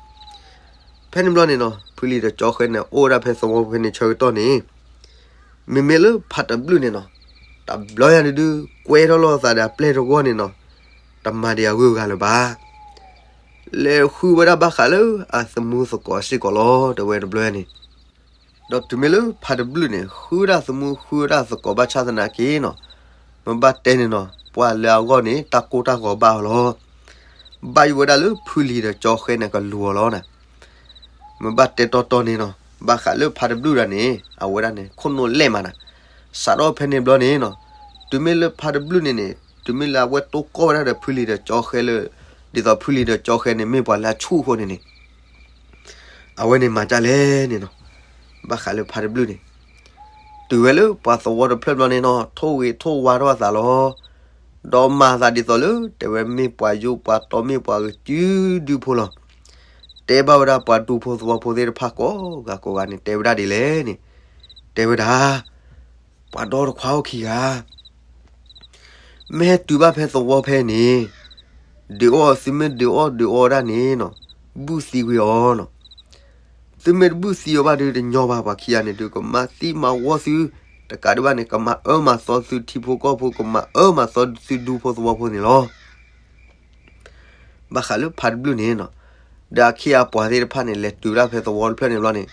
ဖဲန့ၣ်ဘျီန့ၣ်နီၤ ဖုလံၤဒီးကၠီဃဲန့ၣ် အိၣ်ဝဲဒၣ်ဖဲသဝီဖဲန့ၣ်ဆၢကတီၢ်န့ၣ်, မ့မ့ၢ်လၢဖးတဘျုၣ်န့ၣ်နီၤ, တဘျီယၤန့ၣ်ဒုး ကွဲထီၣ်လိာ်သးဒီးအပျဲၢ်တဂီၢ်န့ၣ်နီၤ, တမၤဒံးအဂုၤအဂၤလၢၤဘၣ်. လဲၤဃုဝဲဒၣ်ဘၣ်ဃးလၢအသမူသကိးစ့ၢ်ကီးလီၤ တဲဝဲတဘျီန့ၣ်. ဒီးတုၤမ့ၢ်လၢဖးတဘျုၣ်န့ၣ် ဃုဒၣ်သမူဃုဒၣ်သကိးဘၣ်ဆၣ်သနာ်က့နီၤ, မ့ၢ်ဘၣ်တဲန့ၣ်နီၤ ပှၢ်လၢအဂီၢ်န့ၣ် တၢ်ကိၢ်တၢ်ဂီၤဘၣ်အီၤလီၤ. ဘၣ်ယိၣ်ဝဲဒၣ်လၢဖုလံၤဒီးကၠီဃဲန့ၣ် ကလူၤအီၤလီၤနၤ. မ့ၢ်ဘၣ်တဲတီတီန့ၣ်နီၤ ဘၣ်ဃးလၢဖးတဘျုၣ်ဒၣ်န့ၣ် အဝဲဒၣ်န့ၣ် ခိၣ်နူာ်လဲၢ်မးနၤ. စးထီၣ်ဖဲန့ၣ်ဘျီန့ၣ်နီၤ, တုၤမ့ၢ်လၢဖးတဘျုၣ်န့ၣ်န့ၣ် တုၤမ့ၢ်လၢအဝဲတိၢ်ကီၢ်ဝဲဒၣ်ဒီးဖုလံၤဒီးကၠီဃဲလၢ ဒ်သိးဖုလံၤဒီးကၠီဃဲန့ၣ် မ့ၢ်ပှၤလၢအဆူၣ်အဃိန့ၣ်န့ၣ် အဝဲန့ၣ်မၤဒ်လဲၣ်န့ၣ်နီၤ, ဘၣ်ဃးလၢဖးတဘျုၣ်န့ၣ် တုၤဝဲလၢပှၤသဝီတဖျၢၣ်ဘျီန့ၣ်နီၤ ထိၣ်ဂ့ၤထိၣ်ဝါထီၣ်အသးလီၤ. ဒီးမၤသးဒ်သိးလၢ တဲဝဲမ့ၢ်ပှၤယိၣ်ပှၤတီ မ့ၢ်ပှၤကစုဒုဖိလီၤ. တဲဘၣ်ဝဲဒၣ်ပှၤဒူဖိသဝီဖိသ့ၣ်တဖၣ်ကိးဂၤကိးဂၤန့ၣ် တဲဝဲဒၣ်ဒ်လဲၣ်န့ၣ်, တဲဝဲဒၣ် ပှၤဒီတခွါအိၣ်ခံဂၤ မ့ၢ်ဟဲတုၤဘၣ်ဖဲသဝီဖဲန့ၣ်, ဒုးအီၣ်သုမ့ၢ်ဒုးအီၣ်ဒုးအီဒၣ်န့ၣ်နီၤ, ဘုၣ်သံကွံာ်အီၤနီၤ. သုမ့ၢ်တဘုၣ်သံအီၤဘၣ်ဒုး တညီဘၣ် ပှၤခံဂၤန့ၣ်ဒုး ကမၤသံမၤဝီသု, တကးဒံးဘၣ်န့ၣ် ကမၤအၢမၤသီသုထံဖိကီၢ်ဖိ ကမၤအၢမၤသီသုဒူဖိသဝီဖိန့ၣ်လီၤ. ဘၣ်ဃးလၢဖးတဘျုၣ်န့ၣ်နီၤ, ဒီးအခ့အပှၤသ့ၣ်တဖၣ်န့ၣ် လဲၤတုၤဒၣ်ဖဲသဝီတဖျၢၣ်န့ၣ်ဘျီန့ၣ်,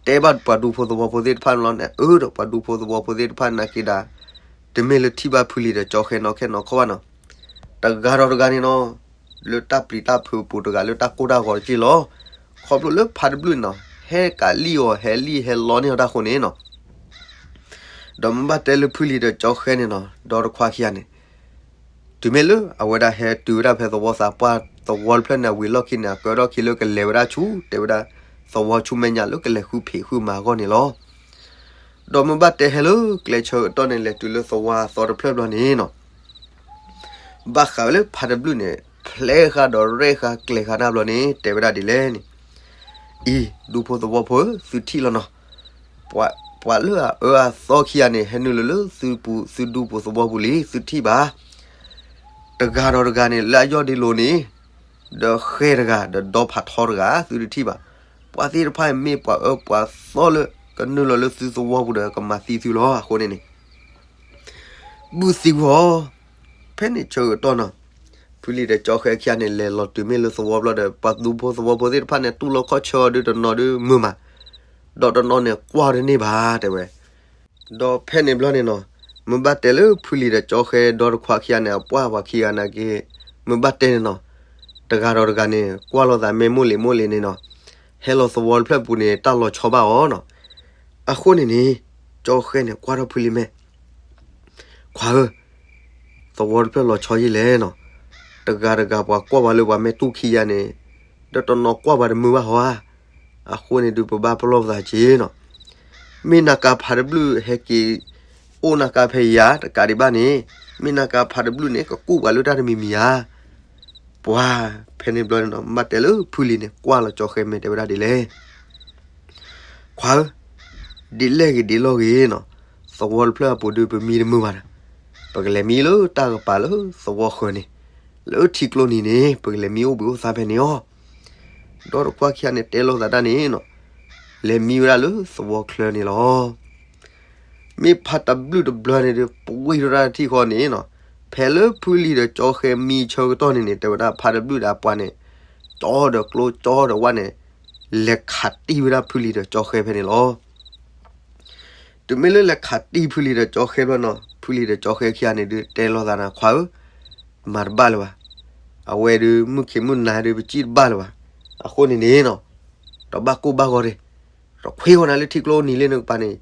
တဲဘၣ်ပှၤဒူဖိသဝီဖိသ့ၣ်တဖၣ်န့ၣ်လီၤန့ၣ်, အၢဒီးပှၤဒူဖိသဝီဖိသ့ၣ်တဖၣ်နာ်က့ၤဒၣ်, တမ့ၢ်လၢထံၣ်ဘၣ်ဖုလံၤဒီးကၠီဃဲနီၢ်ခဲနီၢ်ခီဘၣ်နီၤ, တဂၤဒီးတဂၤန့ၣ်နီၤ, လၢတၢ်ပျံၤတၢ်ဖုးအပူၤတဂၤလၢတၢ်ကိၢ်တၢ်ဂီၤတက့ၢ်လီၤ. ခီဖျိလၢဖးတဘျုၣ်န့ၣ်နီၤ ဟဲကးလံၣ်အီၤ ဟဲလံၣ်ဟဲလီန့ၢ်အီၤတၢ်ဃိန့ၣ်နီၤ ဒီးမ့ၢ်ဘၣ်တဲလၢဖုလံၤဒီးကၠီဃဲန့ၣ်နီၤ ဒီတခွါခံဂၤန့ၣ်, တုၤမ့ၢ်လၢအဝဲဒၣ်ဟဲတုၤဝဲဒၣ်ဖဲသဝီသးပှၢ်သဝီတဖျၢၣ်န့ၣ် အဝံၤလီၢ်ခံန့ၣ် အကၢထီၣ်ခံလၢကလဲၤဝဲဒၣ်ဆူ တဲဝဲဒၣ် သဝီဆူမဲာ်ညါလၢကလဲၤဃုဖံးဃုမၤအဂီၢ်န့ၣ်လီၤ. ဒီးမ့ၢ်ဘၣ်တဲဟဲလၢကျဲဆၢကတီၢ်န့ၣ် လဲၤတုၤလၢသဝီအသီတဖျၢၣ်ဘျီန့ၣ်နီၤ ဘၣ်ဃးဝဲလၢဖးတဘျုၣ်န့ၣ် ဖျဲးဃာ်ဒီးရဲၣ်ဃာ်ကျဲၤဃာ်တၢ်ဘျီန့ၣ် တဲဝဲဒၣ်ဒ်လဲၣ်န့ၣ်, အံၤ ဒူဖိသဝီဖိ သုထံၣ်လီၤနီၤ, ပှၤလၢအအၢအသီခံဂၤန့ၣ် ဟဲနုာ်လီၤလၢသုပူၤ သုဒူပူၤသဝီပူၤလံ သုထံၣ်ဘၣ်. တဂၤဒီးတဂၤန့ၣ် လၢအယီၢ်ဒ့လိၤန့ၣ် ဒီးဃဲတဂၤ ဒီးဒီဖးထီတဂၤ သုတထံၣ်ဘၣ်. ပှၤသ့ၣ်တဖၣ်အံၤမ့ၢ်ပှၤအၢပှၤသီလၢ ကနုာ်လီၤလၢသုသဝီပူၤဒီးကမၤသံသုလီၤ. အဃိန့ၣ်န့ၣ် ဘုၣ်သံကွံာ်အီၤ, ဖဲန့ၣ်ဆၢကတီၢ်နီၤ, ဖုလံၤဒီးကၠီဃဲခံဂၤန့ၣ် လဲၤလီၤတုၤမ့ၢ်လၢသဝီဘျီဒီး ပှၤဒူဖိသဝီဖိသ့ၣ်တဖၣ်န့ၣ် တူၢ်လိာ်ခီၣ်ဆၢအီၤဒုးတနီၤဒုးမုာ်မး, ဒီးတနီၤန့ၣ် ကွၢ်တန့ၢ်ဘၣ်တဲဝဲ ဒီးဖဲန့ၣ်ဘျီန့ၣ်နီၤ, မ့ၢ်ဘၣ်တဲလၢဖုလံၤဒီးကၠီဃဲဒီတခွါခံဂၤန့ၣ် အပှၢ်ပှၤခံဂၤနာ်က့, မ့ၢ်ဘၣ်တဲန့ၣ်နီၤ, တဂၤဒီးတဂၤန့ၣ် ကွၢ်လိာ်သးမ့ၢ်မိၢ်လံၤမိၢ်လံၤန့ၣ်နီၤ, ဟဲလီၤသဝီတဖျၢၣ်ပူၤန့ၣ် တၢ်လီၤဆီဘၣ်အီၤနီၤ. အဃိန့ၣ်န့ၣ်, ကၠီဃဲန့ၣ် ကွၢ်ထီၣ်ဖုလံၤမဲာ်, ခွါဧၢ, သဝီတဖျၢၣ်လီၤဆီယံာ်လဲၣ်နီၤ, တဂၤတဂၤပှၤကွၢ်ပှၤလၢပှၤမ့ၢ်တူၢ်ခံဂၤန့ၣ်, ဒီးတနီၤကွၢ်ပှၤတမုာ်ဘၣ်ဟီဧါ. အဃိန့ၣ်ဒုးပဘၣ်ပလီၢ်ပသးက့ၤနီၤ. မ့ၢ်နၤကၤဖးတဘျုးဟဲက့ၤ အိၣ်နၤကၤဖဲယၤတကးဒံးဘၣ်န့ၣ်, မ့ၢ်နၤကၤဖးတဘျုးန့ၣ် ကကူၣ်ပှၤလၢတၢ်တမံၤမံၤဧါ. ပှၤဖဲန့ၣ်ဘျီန့ၣ်နီၤ, မ့ၢ်ဘၣ်တဲလၢဖုလံၤန့ၣ် ကွၢ်လီၤကၠီဃဲမဲာ်တဲဝဲဒၣ်ဒ်လဲၣ် ခွါဧၢ, ဒ်လဲၣ်ဂ့ၤဒ်လဲၣ်ဂ့ၤနီၤ, သဝီတဖျၢၣ်အပူၤဒုးပမံတမုာ်ဘၣ်ဒီး, ပကလဲၤမံလၢတၢ်ကပၤလၢသဝီဃၢၤန့ၣ်, လၢထံကျိနံၤန့ၣ် ပကလဲၤမံအိၣ်ဘှံးအိၣ်သါဖဲန့ၣ်အီၤ. ဒီးတခွါခံဂၤန့ၣ်တဲလိာ်သးတၢ်န့ၣ်နီၤ, လဲၤမံဝဲဒၣ်လၢသဝီချၢန့ၣ်လီၤ. မ့ၢ်ဖးတဘျုးတဘျီန့ၣ်ဒီး ပှ့ၤထီၣ်တၢ်ထံၣ်ဃီန့ၣ်နီၤ, ဖဲလၢဖုလံၤဒီးကၠီဃဲမံဆၢကတီၢ်န့ၣ်န့ၣ် တဲဝဲဒၣ်ဖးတဘျုးဒီးအပှၤန့ၣ်, ကၠီဒီးကျိကၠီဒီးဝဲန့ၣ်, လဲၤခးတံၢ်ဝဲဒၣ်ဖုလံၤဒီးကၠီဃဲဖဲန့ၣ်လီၤ. တုၤမ့ၢ်လၢလဲၤခးတံၢ်ဖုလံၤဒီးကၠီဃဲဘျီနီၤ, ဖုလံၤဒီးကၠီဃဲခံဂၤန့ၣ်ဒုးတဲလိာ်သးနၤခွါဧၢ, မၤတဘၣ်လၢၤဘၣ်. အဝဲဒုးမုၢ်ခံးမုၢ်နၤဒုးပစံၣ်တဘၣ်လၢၤဘၣ်. အဃိန့ၣ်န့ၣ်နီၤ, တဘၣ်ကိၢ်ဘၣ်ဂီၤတဂ့ၤ, တခွ့ဂီၤနၤလၢထံကျိနံၤလၢနကပၤန့ၣ်,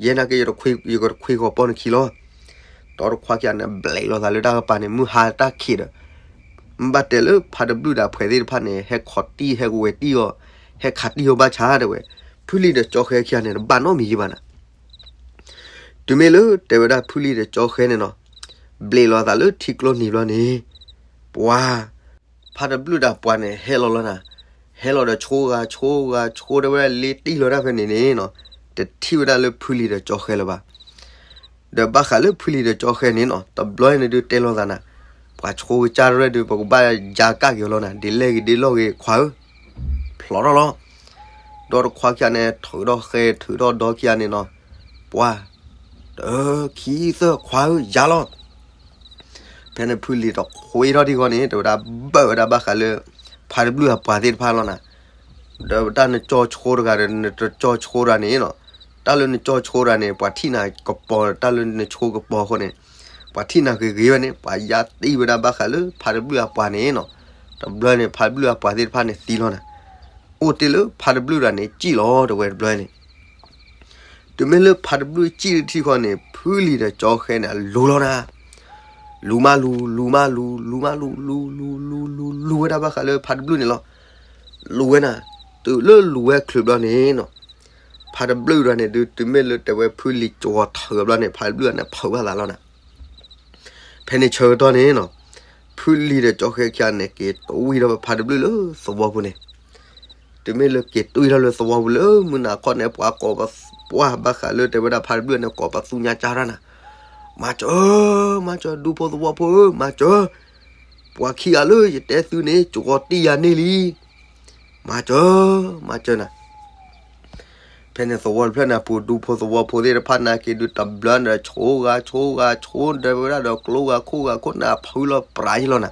ယဲနာ်က့ ယကတခွ့ဂီၤပီၢ်နခံလီၤ. ဒီးတခွါခံဂၤန့ၣ် ဘျဲးလိာ်သးလၢတၢ်ကပၤန့ၣ် မုၢ်ဟါတၢ်ခံးဒီး, မ့ၢ်ဘၣ်တဲလၢဖးတဘျုးဒီးအဖှဲးသ့ၣ်တဖၣ်န့ၣ် ဟဲခိးတံၢ်ဟဲကဝဲၤတံၢ်အီၤ, ဟဲခးတံၢ်အီၤဘၣ်ဆၣ်တဲဝဲ, ဖုလံၤဒီးကၠီဃဲခံဂၤန့ၣ် တဘၣ်နီတမံၤယံၤဘၣ်နၤ တုၤမ့ၢ်လၢတဲဝဲဒၣ်ဖုလံၤဒီးကၠီဃဲန့ၣ်နီၤ, ဘျဲးလိာ်သးလၢထံကျိနံၤဘျီန့ၣ်, ပှၤ, ဖးတဘျုးဒီးပှၤန့ၣ် ဟဲလီၤလီၤနၤ, ဟဲလီၤဒီးဆိဂၤဆိဂၤဆိ တဲဝဲဒၣ်လ့တံၢ်လီၤတၢ်ဖဲန့ၣ်န့ၣ်နီၤ, တထံၣ်ဝဲဒၣ်လၢဖုလံၤဒီးကၠီဃဲလၢၤဘၣ်. ဒီးဘၣ်ဃးလၢဖုလံၤဒီးကၠီဃဲန့ၣ်နီၤ, တဘျီန့ၣ်ဒုးတဲလိာ်သးနၤ, ပှၤဆိကစၢ်ရဲၣ်ဒုး ပကဘၣ်ယါကၣ်က့ၤအီၤလီၤနၤ, ဒ်လဲၣ်ဂ့ၤဒ်လဲၣ်ဂ့ၤခွါဧၢ, ဖျိးထီၣ်လီၤ. ဒီးတခွါခံဂၤန့ၣ် ထုးထီၣ်ဃဲ ထုးထီၣ်ဒီခံဂၤန့ၣ်နီၤ, ပှၤ တၢ ခံ သၢ ခွါဧၢ ယါလီၤ. ဖဲန့ၣ်ဖုလံၤတခွ့ထီၣ်ထံဃီန့ၣ် တဲဝဲဒၣ် ဘၢၣ်ဝဲဒၣ်ဘၣ်ဃးလၢ ဖါတဘျုးအပှၤသ့ၣ်တဖၣ်လီၤနၤ. ဒီးတၢ်နကၠီဆိတဂၤဒီး နတကၠီဆိတဂၤန့ၣ်နီၤ, တၢ်လၢနကၠီဆိတဂၤန့ၣ် ပှၤထံၣ်နၤကပီၤ, တၢ်လၢနဆိကပီၤအဃိန့ၣ် ပှၤထံၣ်နၤဂ့ၤဂ့ၤဝဲန့ၣ် ပှၤယါတံၢ်ဝဲဒၣ်ဘၣ်ဃးလၢဖါတဘျုးအပှၤန့ၣ်နီၤ. တဘျီန့ၣ် ဖါတဘျုးအပှၤသ့ၣ်တဖၣ်န့ၣ်သံလီၤနၤ. အိၣ်တ့ၢ်လၢဖါတဘျုးတဂၤန့ၣ်စံၣ်လီၤ တဲဝဲတဘျီန့ၣ် တုၤမ့ၢ်လၢဖါတဘျုးစံၣ်တထံဃီန့ၣ် ဖုလံၤဒီးကၠီဃဲန့ၣ် အလူၤလီၤနၤ. လူၤမးလူၤ လူၤမးလူၤ လူၤမးလူၤ လူၤ လူၤ လူၤ လူၤဝဲဒၣ်ဘၣ်ဃးလၢဖါတဘျုးန့ၣ်လီၤ. လူၤဝဲနၤ, တုၤလၢလူၤဝဲချုးဘျီန့ၣ်နီၤ, ဖါတဘျုးတဂၤန့ၣ်ဒုး တုၤမ့ၢ်လၢတဲဝဲဖုလံၤကၠီထၢဘျီန့ၣ် ဖါတဘျုးန့ၣ်ဖုးဘၣ်သးလီၤနၤ. ဖဲန့ၣ်ဆၢကတီၢ်န့ၣ်နီၤ, ဖုလံၤဒီးကၠီဃဲခံဂၤန့ၣ် က့ၤတွံၢ်ထီၣ်ဖါတဘျုးလၢသဝီပူၤန့ၣ် တုၤမ့ၢ်လၢက့ၤတွံၢ်ထီၣ်လၢသဝီပူၤလၢမုၢ်နၤခီန့ၣ် ပှၤကိးပှၤဘၣ်ဃးလၢတဲဝဲဒၣ်ဖါတဘျုးန့ၣ် ကိးပသူညါကၢ်တၢ်နၤ, မၤစၢၤ, မၤစၢၤ ဒူဖိသဝီဖိဧၢ မၤစၢၤ, ပှၤခံဂၤလၢယတဲသုန့ၣ် ကၠီတံၢ်ယၤန့ၢ်လံ, မၤစၢၤ, မၤစၢၤနၤ. ဖဲန့ၣ်သဝီတဖျၢၣ်န့ၣ်အပူၤ ဒူဖိသဝီဖိသ့ၣ်တဖၣ်န့ၣ်က့ၤဒုးတဘျီန့ၣ် ဆိဂၤဆိဂၤဆိ တဲဝဲဒၣ်ဒီးကျိဂၤခိၣ်ဂၤခိၣ်န့ၣ် ဖုလီၤပြးယလီၤနၤ.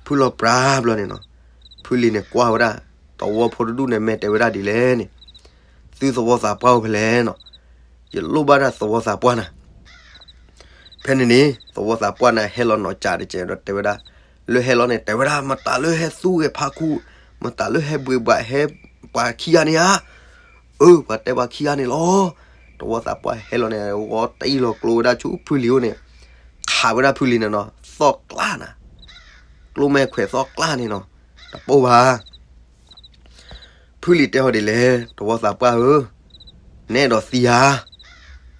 ဖုလီၤပြးဘျီန့ၣ်နီၤ, ဖုလံၤန့ၣ်ကွၢ်ဝဲဒၣ် သဝီဖိတဒူၣ်န့ၣ် မ့ၢ်တဲဝဲဒၣ်ဒ်လဲၣ်န့ၣ်, သုသဝီသးပှၢ်အိၣ်ဖဲလဲၣ်နီၤ, ယလိၣ်ဘၣ်ဒၣ်သဝီသးပှၢ်နၤ. ဖဲန့ၣ်န့ၣ် သဝီသးပှၢ်န့ၣ် ဟဲလီၤနီၢ်ကၠးတကဲးဒီးတဲဝဲဒၣ်, လၢဟဲလီၤန့ၣ် တဲဝဲဒၣ် မတၤလၢဟဲသူဂဲၤဖးခူ, မတၤလၢဟဲဘှံးဘှးဟဲပှၤခံဂၤန့ၣ်ဧါ. အၢ ပှၤတဲပှၤခံဂၤန့ၣ်လီၤ. သဝီသးပှၢ်ဟဲလီၤန့ၣ် ဂီၤတအံၣ်လီၤကျိဝဲဒၣ်ဆူဖုလံၤအိၣ်န့ၣ်, ခးဝဲဒၣ်ဖုလံၤန့ၣ်နီၤ သီၣ်ကျၢ်နၤ, ကျိမဲာ်ခွဲးသီၣ်ကျၢ်န့ၣ်နီၤ, တပိၢ်ဘၣ်. ဖုလံၤတဲအီၤဒ်လဲၣ်, သဝီသးပှၢ်ဧၢ, နအဲၣ်ဒိးသံဧါ.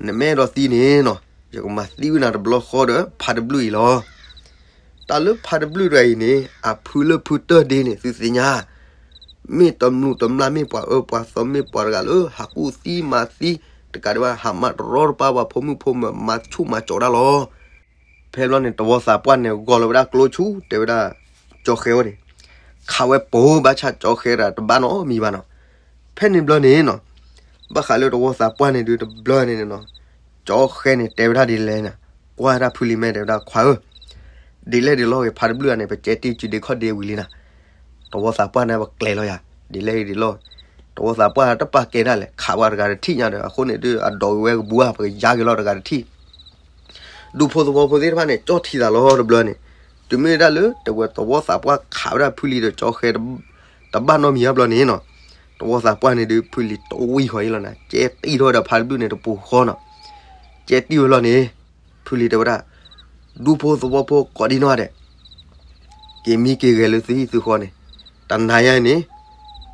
နမ့ၢ်အဲၣ်ဒိးသံန့ၣ်နီၤ, ယကမၤသံဝဲနၤတဘျီဃီဒီးဖါတဘျုးအံၤလီၤ. တၢ်လၢဖါတဘျုးတဂၤအံၤန့ၣ် အဖုလၢဖုတၢၢ်ဒ့န့ၣ် သုသ့ၣ်ညါ, မ့ၢ်တမျုးတမျၢ် မ့ၢ်ပှၤအၢပှၤသီ မ့ၢ်ပှၤတဂၤလၢဟးကူၣ်သံမၤသံ, တကးဒံးဘၣ် ဟးမၤတရီတပါပှၤဖိမုၣ်ဖိမး မၤဆူၣ်မၤကၠီၤဒၣ်လီၤ. ဖဲဘျီန့ၣ် သဝီသးပှၢ်န့ၣ် ဂီၤလီၤဝဲဒၣ်ကျိဆူ တဲဝဲဒၣ် ကၠီဃဲအိၣ်န့ၣ်, ခးဝဲပိာ်ဘၣ်ဆၣ်ကၠီဃဲတဂၤတဘၣ်နီတမံၤဘၣ်နီၤ. ဖဲန့ၣ်ဘျီန့ၣ်နီၤ, ဘၣ်ဃးလၢသဝီသးပှၢ်န့ၣ်ဒုးတဘျီန့ၣ်နီၤ, ကၠီဃဲန့ၣ်တဲဝဲဒၣ်ဒ်လဲၣ်န့ၣ်, ကွၢ်ဝဲဒၣ်ဖုလံၤမဲာ် တဲဝဲဒၣ် ခွါဧၢ, ဒ်လဲၣ်ဒ်လဲၣ်ဂ့ၤ ဖါတဘျုးအံၤန့ၣ် ပကဲတံၢ်စုဒ့ခီၣ်ဒ့ဝံၤလံနၤ. သဝီသးပှၢ်န့ၣ် ပကျဲၤလီၤယၤ, ဒ်လဲၣ်ဂ့ၤဒ်လဲၣ်ဂ့ၤ, သဝီသးပှၢ်တပာ်ကဲဒၣ်လဲၣ်, ခးပှၤတဂၤတထံၣ်ညါဒီး အဃိန့ၣ်ဒုး အဒိးက့ၤဝဲကဘူဧါ, ပကယါက့ၤလီၤတဂၤတထံၣ် ဒူဖိသဝီဖိသ့ၣ်တဖၣ်န့ၣ် ကၠီၣ်ထံသးလီၤတဘျီန့ၣ်, တုၤမ့ၢ်ဒၣ်လၢ တဲဝဲသဝီသးပှၢ်ခးဝဲဒၣ်ဖုလံၤဒီးကၠီဃဲ တဘၣ်နီတမံၤဘျီန့ၣ်နီၤ, သဝီသးပှၢ်န့ၣ်ဒုး ဖုလံၤတဝံၣ်ဃီအံၤလီၤနၤ, ကဲတံၢ်ထီၣ်ဝဲဒၣ်ဖါတဘျုးန့ၣ်တပူၤဃီနီၤ, ကဲတံၢ်ဝဲလီၤန့ၣ်, ဖုလံၤတဲဝဲဒၣ်, ဒူဖိသဝီဖိကိးဒံနီၢ်ဒဲး က့ၤမံက့ၤဂဲၤလၢသုဟံၣ်သုဃီန့ၣ်, တနၤညါအံၤန့ၣ်,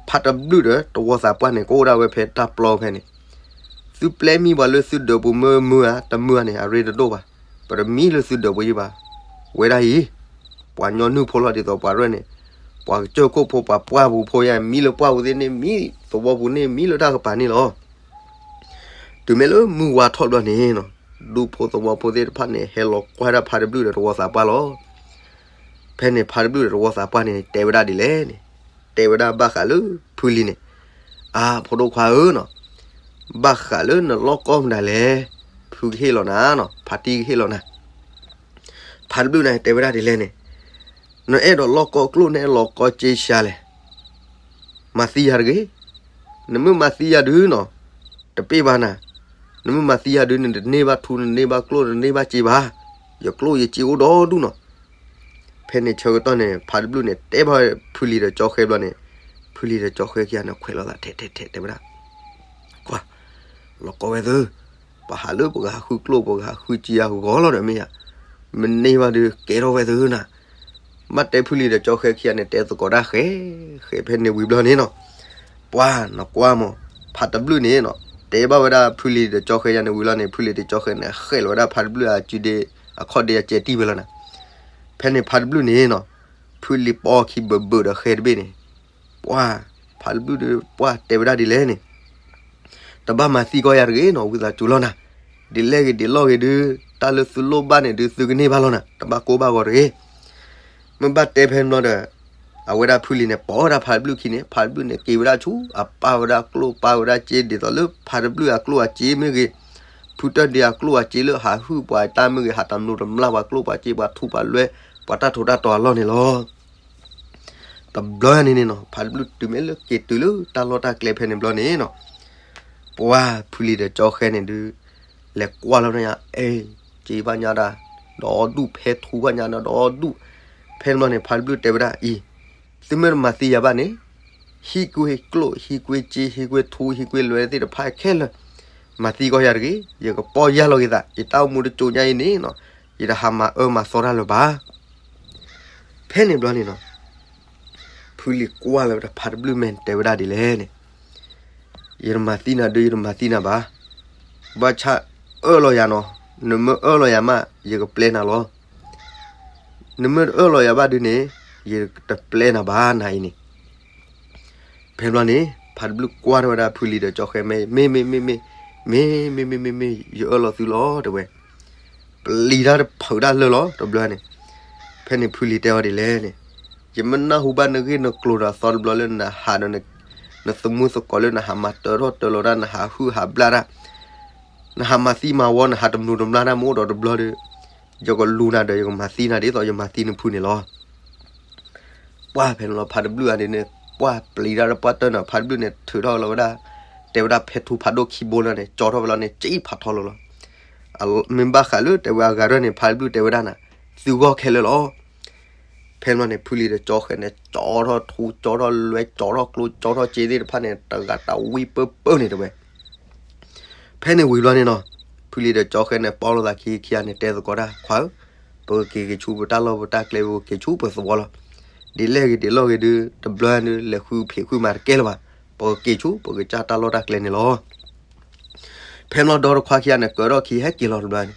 ဖါတဘျုးဒီးသဝီသးပှၢ်န့ၣ် ကအိၣ်ဒၣ်ဝဲဖဲတၢ်ပျီဖဲန့ၣ်, သုပျဲမံပှၤလၢသုဒၢးပူၤမ့ၢ်မုာ်ဧါ တမုာ်ဧါန့ၣ် အရ့တဒိၣ်ဘၣ်, ပတမံလၢသုဒၢးပူၤယံၤဘၣ်, ဝဲဒၣ်အံၤ, ပှၤညီနုၢ်ဖိလီၤဒ်သိးပှၤရဲၣ်န့ၣ်, ပှၤကစၢၢ်ခိၣ်ဖိ ပှၤပှၢ်ပူၤဖိယါ မံလၢပှၢ်ပူၤသ့ၣ်န့ၣ် မံသဝီပူၤန့ၣ် မံလၢတၢ်ကပၤန့ၣ်လီၤ. တုၤမ့ၢ်လၢမုၢ်ဝါထီၣ်ဘျီန့ၣ်နီၤ, ဒူဖိသဝီဖိသ့ၣ်တဖၣ်န့ၣ် ဟဲလီၤကွၢ်ဒၣ်ဖါတဘျုးဒီးသဝီသးပှၢ်လီၤ. ဖဲန့ၣ်ဖါတဘျုးဒီးသဝီသးပှၢ်န့ၣ် တဲဝဲဒၣ်ဒ်လဲၣ်န့ၣ်, တဲဝဲဒၣ်ဘၣ်ဃးလၢဖုလံၤန့ၣ်, အါ ဖိဒိၣ်ခွါဧၢနီၤ, ဘၣ်ဃးလၢနလီၢ်ကီၢ်မတၤလဲၣ်, ဖုကဟ့ၣ်လီၤနၤနီၤ, ဖါတံၢ်ကဟ့ၣ်လီၤနၤ. ဖါတဘျုးန့ၣ်တဲဝဲဒၣ်ဒ်လဲၣ်န့ၣ်, နအဲၣ်ဒိးလီၢ်ကီၢ်ကျိၣ် နအဲၣ်လီၢ်ကီၢ်စ့ဆါလဲၣ် မၤသံယၤတဂ့ၤ. နမ့ၢ်မၤသံယၤဒုးနီၤ, တပ့ၢ်ဘၣ်နၤ, နမ့ၢ်မၤသံယၤဒုး နတန့ၢ်ဘၣ်ထူ နန့ၢ်ဘၣ်ကျိၣ် နန့ၢ်ဘၣ်စ့ဘၣ်, ယကျိၣ်ယစ့အိၣ်ဒီဒူၣ်နီၤ. ဖဲန့ၣ်ဆၢကတီၢ်န့ၣ် ဖါတဘျုးန့ၣ် တဲဘၣ်ဖုလံၤဒီးကၠီဃဲဘျီန့ၣ်, ဖုလံၤဒီးကၠီဃဲခံဂၤန့ၣ် ခွဲးလိာ်သးထဲထဲထဲတဲဝဲဒၣ်, ကွၢ်, လီၤကီဝဲသု, ပဟးလၢပကဟးဃုကျိၣ် ပကဟးဃုစ့အဂီၢ်လီၤဒီးမ့ၢ်ယၤ, မန့ၢ်ဘၣ်ဒုး ကဲထီၣ်ဝဲသုနၤ. ဘၣ်တဲဖုလံၤဒီးကၠီဃဲခံဂၤန့ၣ် တဲသကိးတၢ်ဃဲ, ဃဲဖဲန့ၣ်ဝံၤဘျီန့ၣ်နီၤ, ပှၤနကွၢ်မး, ဖါတဘျုးန့ၣ်နီၤ, တဲဘၣ်ဝဲဒၣ်ဖုလံၤဒီးကၠီဃဲယၤန့ၣ်ဝံၤလီၤန့ၣ် ဖုလံၤဒီးကၠီဃဲန့ၣ် ဃဲးလီၤဝဲဒၣ်ဖါတဘျုးအစုဒ့ အခီၣ်ဒ့အစဲးတံၢ်ဝဲလီၤနၤ. ဖဲန့ၣ်ဖါတဘျုးန့ၣ်နီၤ, ဖုလံၤပိာ်အခံဘၢးဘၢးဒီးဃဲတဘ့ၣ်န့ၣ်, ပှၢ်, ဖးတဘျုၣ်ဒီး ပှၢ်တဲဝဲဒၣ်ဒ်လဲၣ်န့ၣ်, တဘၣ်မၤသံကီးယၤတဂ့ၤနီၤ, ဝံသးစူၤလီၤနၤ, ဒ်လဲၣ်ဂ့ၤဒ်လဲၣ်ဂ့ၤဒုး, တၢ်လၢသုလိၣ်ဘၣ်န့ၣ်ဒုး သုကန့ၢ်ဘၣ်လီၤနၤ, တဘၣ်ကိၢ်ဘၣ်ဂီၤတဂ့ၤ. မ့ၢ်ဘၣ်တဲဖဲန့ၣ်ဘျီဒီး, အဝဲဒၣ်ဖုလံၤန့ၣ် ပိာ်ဝဲဒၣ်ဖးတဘျုၣ်ခံန့ၣ်, ဖးတဘျုၣ်န့ၣ် က့ၤဝဲဒၣ်ဆူ အပာ်ဝဲဒၣ်ကျိၣ်ပာ်ဝဲဒၣ်စ့ ဒ်သိးလၢဖးတဘျုၣ်အကျိၣ်အစ့မ့ၢ်ဂ့ၤ, ဖုတၢၢ်ဒ့အကျိၣ်အစ့လၢဟးဟုၣ်ပှၤတၢ်မ့ၢ်ဂ့ၤ, ဟးတမျိးတမျာ်ပှၤကျိၣ်ပှၤစ့ ပှၤထူပှၤလွဲ ပှၤတၢ်ထူးတၢ်တီၤအလီၢ်န့ၣ်လီၤ. တဘျီန့ၣ်န့ၣ်နီၤ, ဖးတဘျုၣ်တုၤမ့ၢ်လၢက့ၤတုၤလၢတၢ်လီၢ်တၢ်ကျဲဖဲန့ၣ်ဘျီန့ၣ်နီၤ, ပှၢ်ဖုလံၤဒီးကၠီဃဲန့ၣ်ဒုး, လဲၤကွၢ်လီၤညါ, အဲ, စ့ဘၣ်ညါဒၣ်, ဒီဒူၣ်ဖဲထူဘၣ်ညါဒၣ်ဒီဒူၣ်. ဖဲန့ၣ်ဘျီန့ၣ် ဖးတဘျုၣ်တဲဝဲဒၣ်အံၤ, သုမ့ၢ်တမၤသံယၤဘၣ်န့ၣ်, ဟံးကွ့ၢ်ကျိၣ် ဟံးကွ့ၢ်စ့ ဟံးကွ့ၢ်ထူ ဟံးကွ့ၢ်လွဲသ့ၣ်တဖၣ်ခဲလၢာ်, မၤသံကီးယၤတဂ့ၤ, ယကပီၢ်ယၢ်လီၤက့ၤသး, ယတၢ်အိၣ်မူတစိၤညါအံၤန့ၣ်နီၤ, ယတဟးမၤအၢမၤသီတၢ်လၢၤဘၣ်. ဖဲန့ၣ်ဘျီန့ၣ်နီၤ, ဖုလံၤကွၢ်လီၤဝဲဒၣ်ဖးတဘျုၣ်မ့ၢ်တဲဝဲဒၣ်ဒ်လဲၣ်န့ၣ်, ယတမၤသံနၤဒုး ယတမၤသံနၤဘၣ်, ဘၣ်ဆၣ်အၢၣ်လီၤယၤနီၤ, နမ့ၢ်အၢၣ်လီၤယၤမး ယကပျဲနၤလီၤ. နမ့ၢ်တအၢၣ်လီၤယၤဘၣ်ဒုးန့ၣ်, ယတပျဲနၤဘၣ်နၤအံၤန့ၣ်. ဖဲဘျီန့ၣ် ဖးတဘျုၣ်ကွၢ်ထီၣ်ဝဲဒၣ်ဖုလံၤဒီးကၠီဃဲ မ့ၢ် မ့ၢ် မ့ၢ် မ့ၢ် မ့ၢ် မ့ၢ် မ့ၢ် မ့ၢ် ယအၢၣ်လီၤသုလီၤ တဲဝဲ. ပျံၤတၢ်တဖုးတၢ်လၢာ်လီၤ တဘျီန့ၣ်. ဖဲန့ၣ်ဖုလံၤတဲအီၤဒ်လဲၣ်န့ၣ်, ယမ့ၢ်နၢ်ဟူဘၣ်နဂ့ၢ်နကျိၤဒီးအသီတဘျီလၢနဟးဒီး နသမူသကိးလၢနဟးမၤတၢထီၣ်တၢလီၤတၢ် နဟးဟုၣ်ဟးဘျၣ်တၢ်, နဟးမၤသံမၤဝီ နဟးတမျိးတမျာ်တၢ်မ့ၢ်အိၣ်ဒီးတဘျီဒီး, ယကလူၤနၤဒီးယကမၤသံနၤဒ်သိးယမၤသံနဖုန့ၣ်လီၤ. ပှၢ်ဖဲန့ၣ်လီၤ ဖးတဘျုၣ်အန့ၣ်န့ၣ် ပှၢ်ပျံၤတၢ်လၢပှၢ်တၢၢ်န့ၣ် ဖးတဘျုၣ်န့ၣ် ထုးထီၣ်လီၤဝဲဒၣ်, တဲဝဲဒၣ်ဖဲထူဖးဒိၣ်ခံဘိန့ၣ် ကၠီထီၣ်ဝဲလီၤန့ၣ် ကၠံဖးထီလီၤလီၤ. မ့ၢ်ဘၣ်ဃးလၢတဲဝဲအဂၤဒၣ်န့ၣ် ဖးတဘျုၣ်တဲဝဲဒၣ်နၤ, သုဂီၢ်ခဲလၢာ်လီၤ. ဖဲန့ၣ်န့ၣ် ဖုလံၤဒီးကၠီဃဲန့ၣ် ကၠီထီၣ်ထူ ကၠီထီၣ်လွဲ ကၠီထီၣ်ကျိ ကၠီထီၣ်စ့သ့ၣ်တဖၣ်န့ၣ် တဂၤတဝံပၢပၢန့ၣ်တဲဝဲ. ဖဲန့ၣ်ဝံၤဘျီန့ၣ်နီၤ, ဖုလံၤဒီးကၠီဃဲန့ၣ် ပီၣ်လိာ်သးခံခံဂၤန့ၣ် တဲသကိးတၢ် ခွါဧၢ, ပကက့ၤက့ၤဆူပတၢ်လီၢ်ပတၢ်ကျဲ ပကက့ၤဆူပသဝီလီၤ. ဒ်လဲၣ်ဂ့ၤဒ်လဲၣ်ဂ့ၤဒုး တဘျီဒုး လဲၤဃုဖံးဃုမၤတကဲလၢၤဘၣ်, ပကက့ၤဆူပကစၢ်တၢ်လီၢ်တၢ်ကျဲန့ၣ်လီၤ. ဖဲန့ၣ်လီၤဒီတခွါခံဂၤန့ၣ် ကၢးထီၣ်ခံဟဲက့ၤလီၤတဘျီန့ၣ်,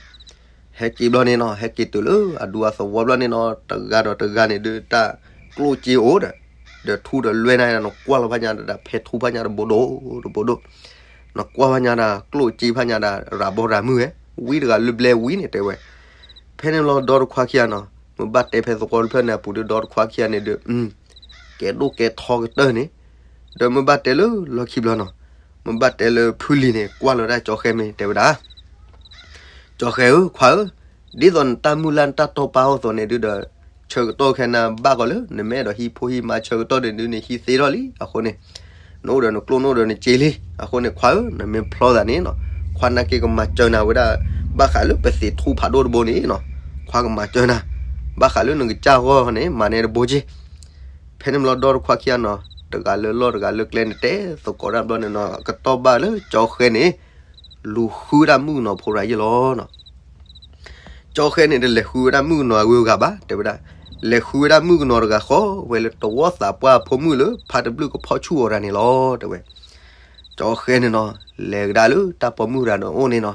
ဟဲက့ၤဘျီန့ၣ်နီၤ ဟဲက့ၤတုၤလၢအဒူအသဝီဘျီန့ၣ်နီၤ တဂၤဒီးတဂၤန့ၣ်ဒုး တၢ်ကျိၣ်စ့အိၣ်ဒီး, ဒီးထူဒီးလွဲန့ၣ် နကွၢ်လီၤဖးညါဒီး ဖဲထူဖးညါတဘိဒိၣ်တဘိဒိၣ်, နကွၢ်ဖးညါဒီး ကျိၣ်စ့ဖးညါဒီး ရၤဘီရၤမုၢ်ဝဲ, ဝံတဂၤလၢဘျဲဝံန့ၣ်တဲဝဲ. ဖဲန့ၣ်လီၤဒီတခွါခံဂၤနီၤ မ့ၢ်ဘၣ်တဲဖဲသဝီတဖျၢၣ်န့ၣ် အပူၤဒုးဒီတခွါခံဂၤန့ၣ်ဒုး ကဲဒိၣ်ကဲထီကတၢၢ်န့ၣ်, ဒီးမ့ၢ်ဘၣ်တဲလၢလီၢ်ခံဘျီနီၤ, မ့ၢ်ဘၣ်တဲလၢဖုလံၤန့ၣ် ကွၢ်လီၤဒၣ်ကၠီဃဲမ့ၢ်တဲဝဲဒၣ်, ကၠီဃဲဧၢ ခွါဧၢ, ဒ်သိးနတၢ်မုၢ်လၢ်နတၢ်တီပာ်အီၤသိးန့ၣ်ဒုးဒီး, ဆၢကတီၢ်ခဲအံၤနဘၣ်ကီးလၢ နမ့ၢ်အဲၣ်ဒိးဟံးဖိဟံးမါဆၢကတီၢ်န့ၣ်ဒုးန့ၣ် ဟံးသ့ထီၣ်လံအဃိန့ၣ်, နအိၣ်ဒီးနကျိၣ်နအိၣ်ဒီးနစ့လံ, အဃိန့ၣ် ခွါဧၢ နမ့ၢ်ဖျီသးန့ၣ်နီၤ, ခွါနာ်က့ကမၤစၢၤနၤဝဲဒၣ်, ဘၣ်ဃးလၢပသံးထူဖးဒိၣ်တဘိန့ၣ်နီၤ, ခွါကမၤစၢၤနၤ, ဘၣ်ဃးလၢနကစၢ်ဂီၢ်န့ၣ် မၤန့ၢ်တဘိက့ၢ်. ဖဲန့ၣ်ဘျီဒီတခွါခံဂၤနီၤ တဂၤလၢလီၢ်တဂၤလၢကျဲန့ၣ် တဲသကိးတၢ်ဘျီန့ၣ်နီၤ ကတီၢ်ဘၣ်လၢကၠီဃဲန့ၣ် လူၤဃုဝဲဒၣ်မုၣ်ကနီၤဖိတဂၤယ့ၢ်လီၤနီၤ. ကၠီဃဲန့ၣ် တလဲၤဃုဝဲဒၣ်မုၣ်ကနီၤအဂုၤအဂၤဘၣ် တဲဝဲဒၣ်, လဲၤဃုဝဲဒၣ်မုၣ်ကနီၤတဂၤဃီ ဝဲလၢတဝီသးပှၢ်ဖိမုၣ်လၢဖးတဘျုၣ်ကဖီၣ်ဆူၣ်အီၤတဂၤန့ၣ်လီၤ တဲဝဲ. ကၠီဃဲန့ၣ်နီၤ လဲၤကဒါလၢတၢ်ပိာ်မုၣ်တဂၤန့ၣ်အိၣ်န့ၣ်နီၤ,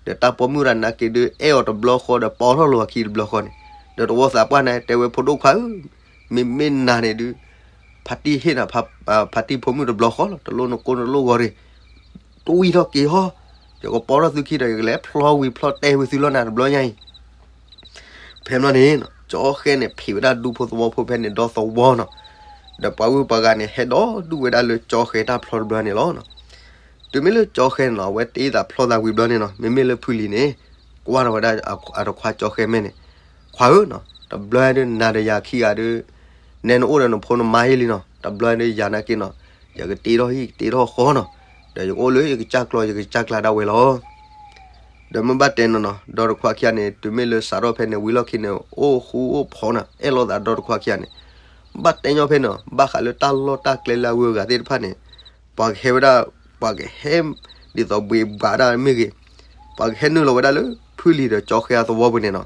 ဒီးတၢ်ပိာ်မုၣ်တဂၤနာ်က့ဒုး အဲၣ်အီၤတဘျီဃီဒီးပိာ်ထီၣ်လိာ်အခံတဘျီဃီန့ၣ်, ဒီးတဝီသးပှၢ်န့ၣ် တဲဝဲဖိဒိၣ်ခွါဧၢ မ့မ့ၢ်နၤန့ၣ်ဒုး ဖါတံၢ်ဟ့ၣ်နၤ ဖါတံၢ်ဖိမုၣ်တဘျီဃီလီၤ တလိၣ်နကိၢ်နလိၣ်ဂီၤရ့ၣ်, တွံၢ်ထီၣ်က့ၤဟီၣ်, ယကပိာ်ထီၣ်သုခံဒီး ယကလဲၤဖျီဝံၤဖျီတဲဝံၤသုလီၤနၤတဘျီညါအံၤ. ဖဲန့ၣ်န့ၣ် ကၠီဃဲန့ၣ် ဖံးဝဲဒၣ်ဒူဖိသဝီဖိဖဲန့ၣ်ဒီသဝီနီၤ, ဒီးပှၤဂုၤပှၤဂၤန့ၣ် ဟဲဒီဒူၣ်ဝဲဒၣ်လၢကၠီဃဲတၢ်ဖျီတဘျီန့ၣ်လီၤ. တုၤမ့ၢ်လၢကၠီဃဲန့ၣ်နီၤ အဝဲတ့သးဖျီသးဝံၤဘျီန့ၣ်နီၤ မ့မ့ၢ်လၢဖုလံၤန့ၣ် ကွၢ်ထီၣ်ဝဲဒၣ်အတခွါကၠီဃဲမဲာ်န့ၣ်, ခွါဧၢနီၤ တဘျီဒုးနၤဒီးယၤခံဂၤဒုး နဲနအိၣ်ဒီးနဖိနမါဟ့ၣ်လံနီၤ တဘျီဒုးယၤနာ်က့နီၤ ယကတ့ထီၣ်ဟံၣ်ကတ့ထီၣ်ဃီနီၤ, ဒီးယကအိၣ်လၢယကစၢ်ကျီ ယကစၢ်ကျါဒၣ်ဝဲလီၤ. ဒီးမ့ၢ်ဘၣ်တဲနီၤနီၤ ဒီတခွါခံဂၤန့ၣ် တုၤမ့ၢ်လၢစးထီၣ်ဖဲန့ၣ် ဝံၤလီၢ်ခံန့ၣ် အိၣ်ဃူအိၣ်ဖိးနီၤ အဲၣ်လိာ်သးဒီတခွါခံဂၤန့ၣ်, ဘၣ်တဲညီဖဲန့ၣ် ဘၣ်ဃးလၢတၢ်လီၢ်တၢ်ကျဲလၢအဂုၤအဂၤသ့ၣ်တဖၣ်န့ၣ် ပှၤကဟဲဝဲဒၣ် ပှၤကဟဲ ဒ်သိးဘှံးဘှးဒၣ်မ့ၢ်ဂ့ၤ, ပှၤကဟဲနုာ်လီၤဝဲဒၣ်လၢဖုလံၤဒီးကၠီဃဲအသဝီပူၤန့ၣ်နီၤ,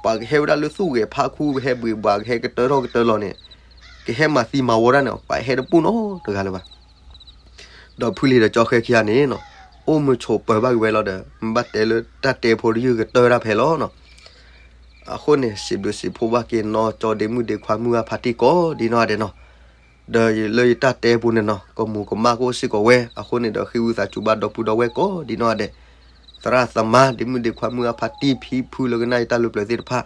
ပှၤကဟဲဝဲဒၣ်လၢသူၣ်ဂဲၤဖးခူ ကဟဲဘှံးဘှး ကဟဲကတၢထီၣ်ကတၢလီၤန့ၣ်, ကဟဲမၤသံမၤဝီဒၣ်န့ၣ် ပှၤဟဲတပူၣ်နီတဂၤလၢၤဘၣ်. ဒီးဖုလံၤဒီးကၠီဃဲခံဂၤန့ၣ်နီၤ အိၣ်မုာ်ဆိးပၢၤဘၣ်က့ၤဝဲလီၤဒီး မ့ၢ်ဘၣ်တဲလၢတၢ်တဲဖိတယုၢ်ကတၢၢ်ဒၣ်ဖဲလီၤနီၤ. အဃိန့ၣ် စံးဘျုးစံးဖှိၣ်ဘၣ်က့ၤနီၤ ကၠီဒ့မုၣ်ဒ့ခွါမုၢ်ဂၢ်ဖါတံၢ်ကိးဒ်နီၢ်ဂၤဒဲးနီၤ. ဒီးလၢယတၢ်တဲပူၤန့ၣ်နီၤ ကီၢ်မူၤကမၣ်ကအိၣ်စ့ၢ်ကီးဝဲ အဃိန့ၣ်ဒီးဃ့ဝံသးစူၤဘၣ်ဒီပုၢ်ဒီဝဲၢ်ကိးဒံနီၢ်ဂၤဒဲး, သရၣ်သမါ ဒ့မုၣ်ဒ့ခွါ မုၢ်အဖါတံၢ်ဖံဖုလၢကနၣ်ယတၢ်လိၤပျၢၤသ့ၣ်တဖၣ်,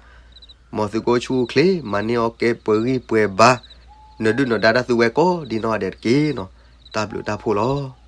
မ်သုကအိၣ်ဆူၣ်အိၣ်ချ့ မၤန့ၢ်အီၣ်ကဲပှဲၤဂံၢ်ပှဲၤဘါ, နဒုၣ်နဒါတၢ်သုဝဲကိးဒံနီၢ်ဂၤဒဲးတက့ၢ်နီၤ. တၢ်ဘျုးတၢ်ဖှိၣ်လီၤ.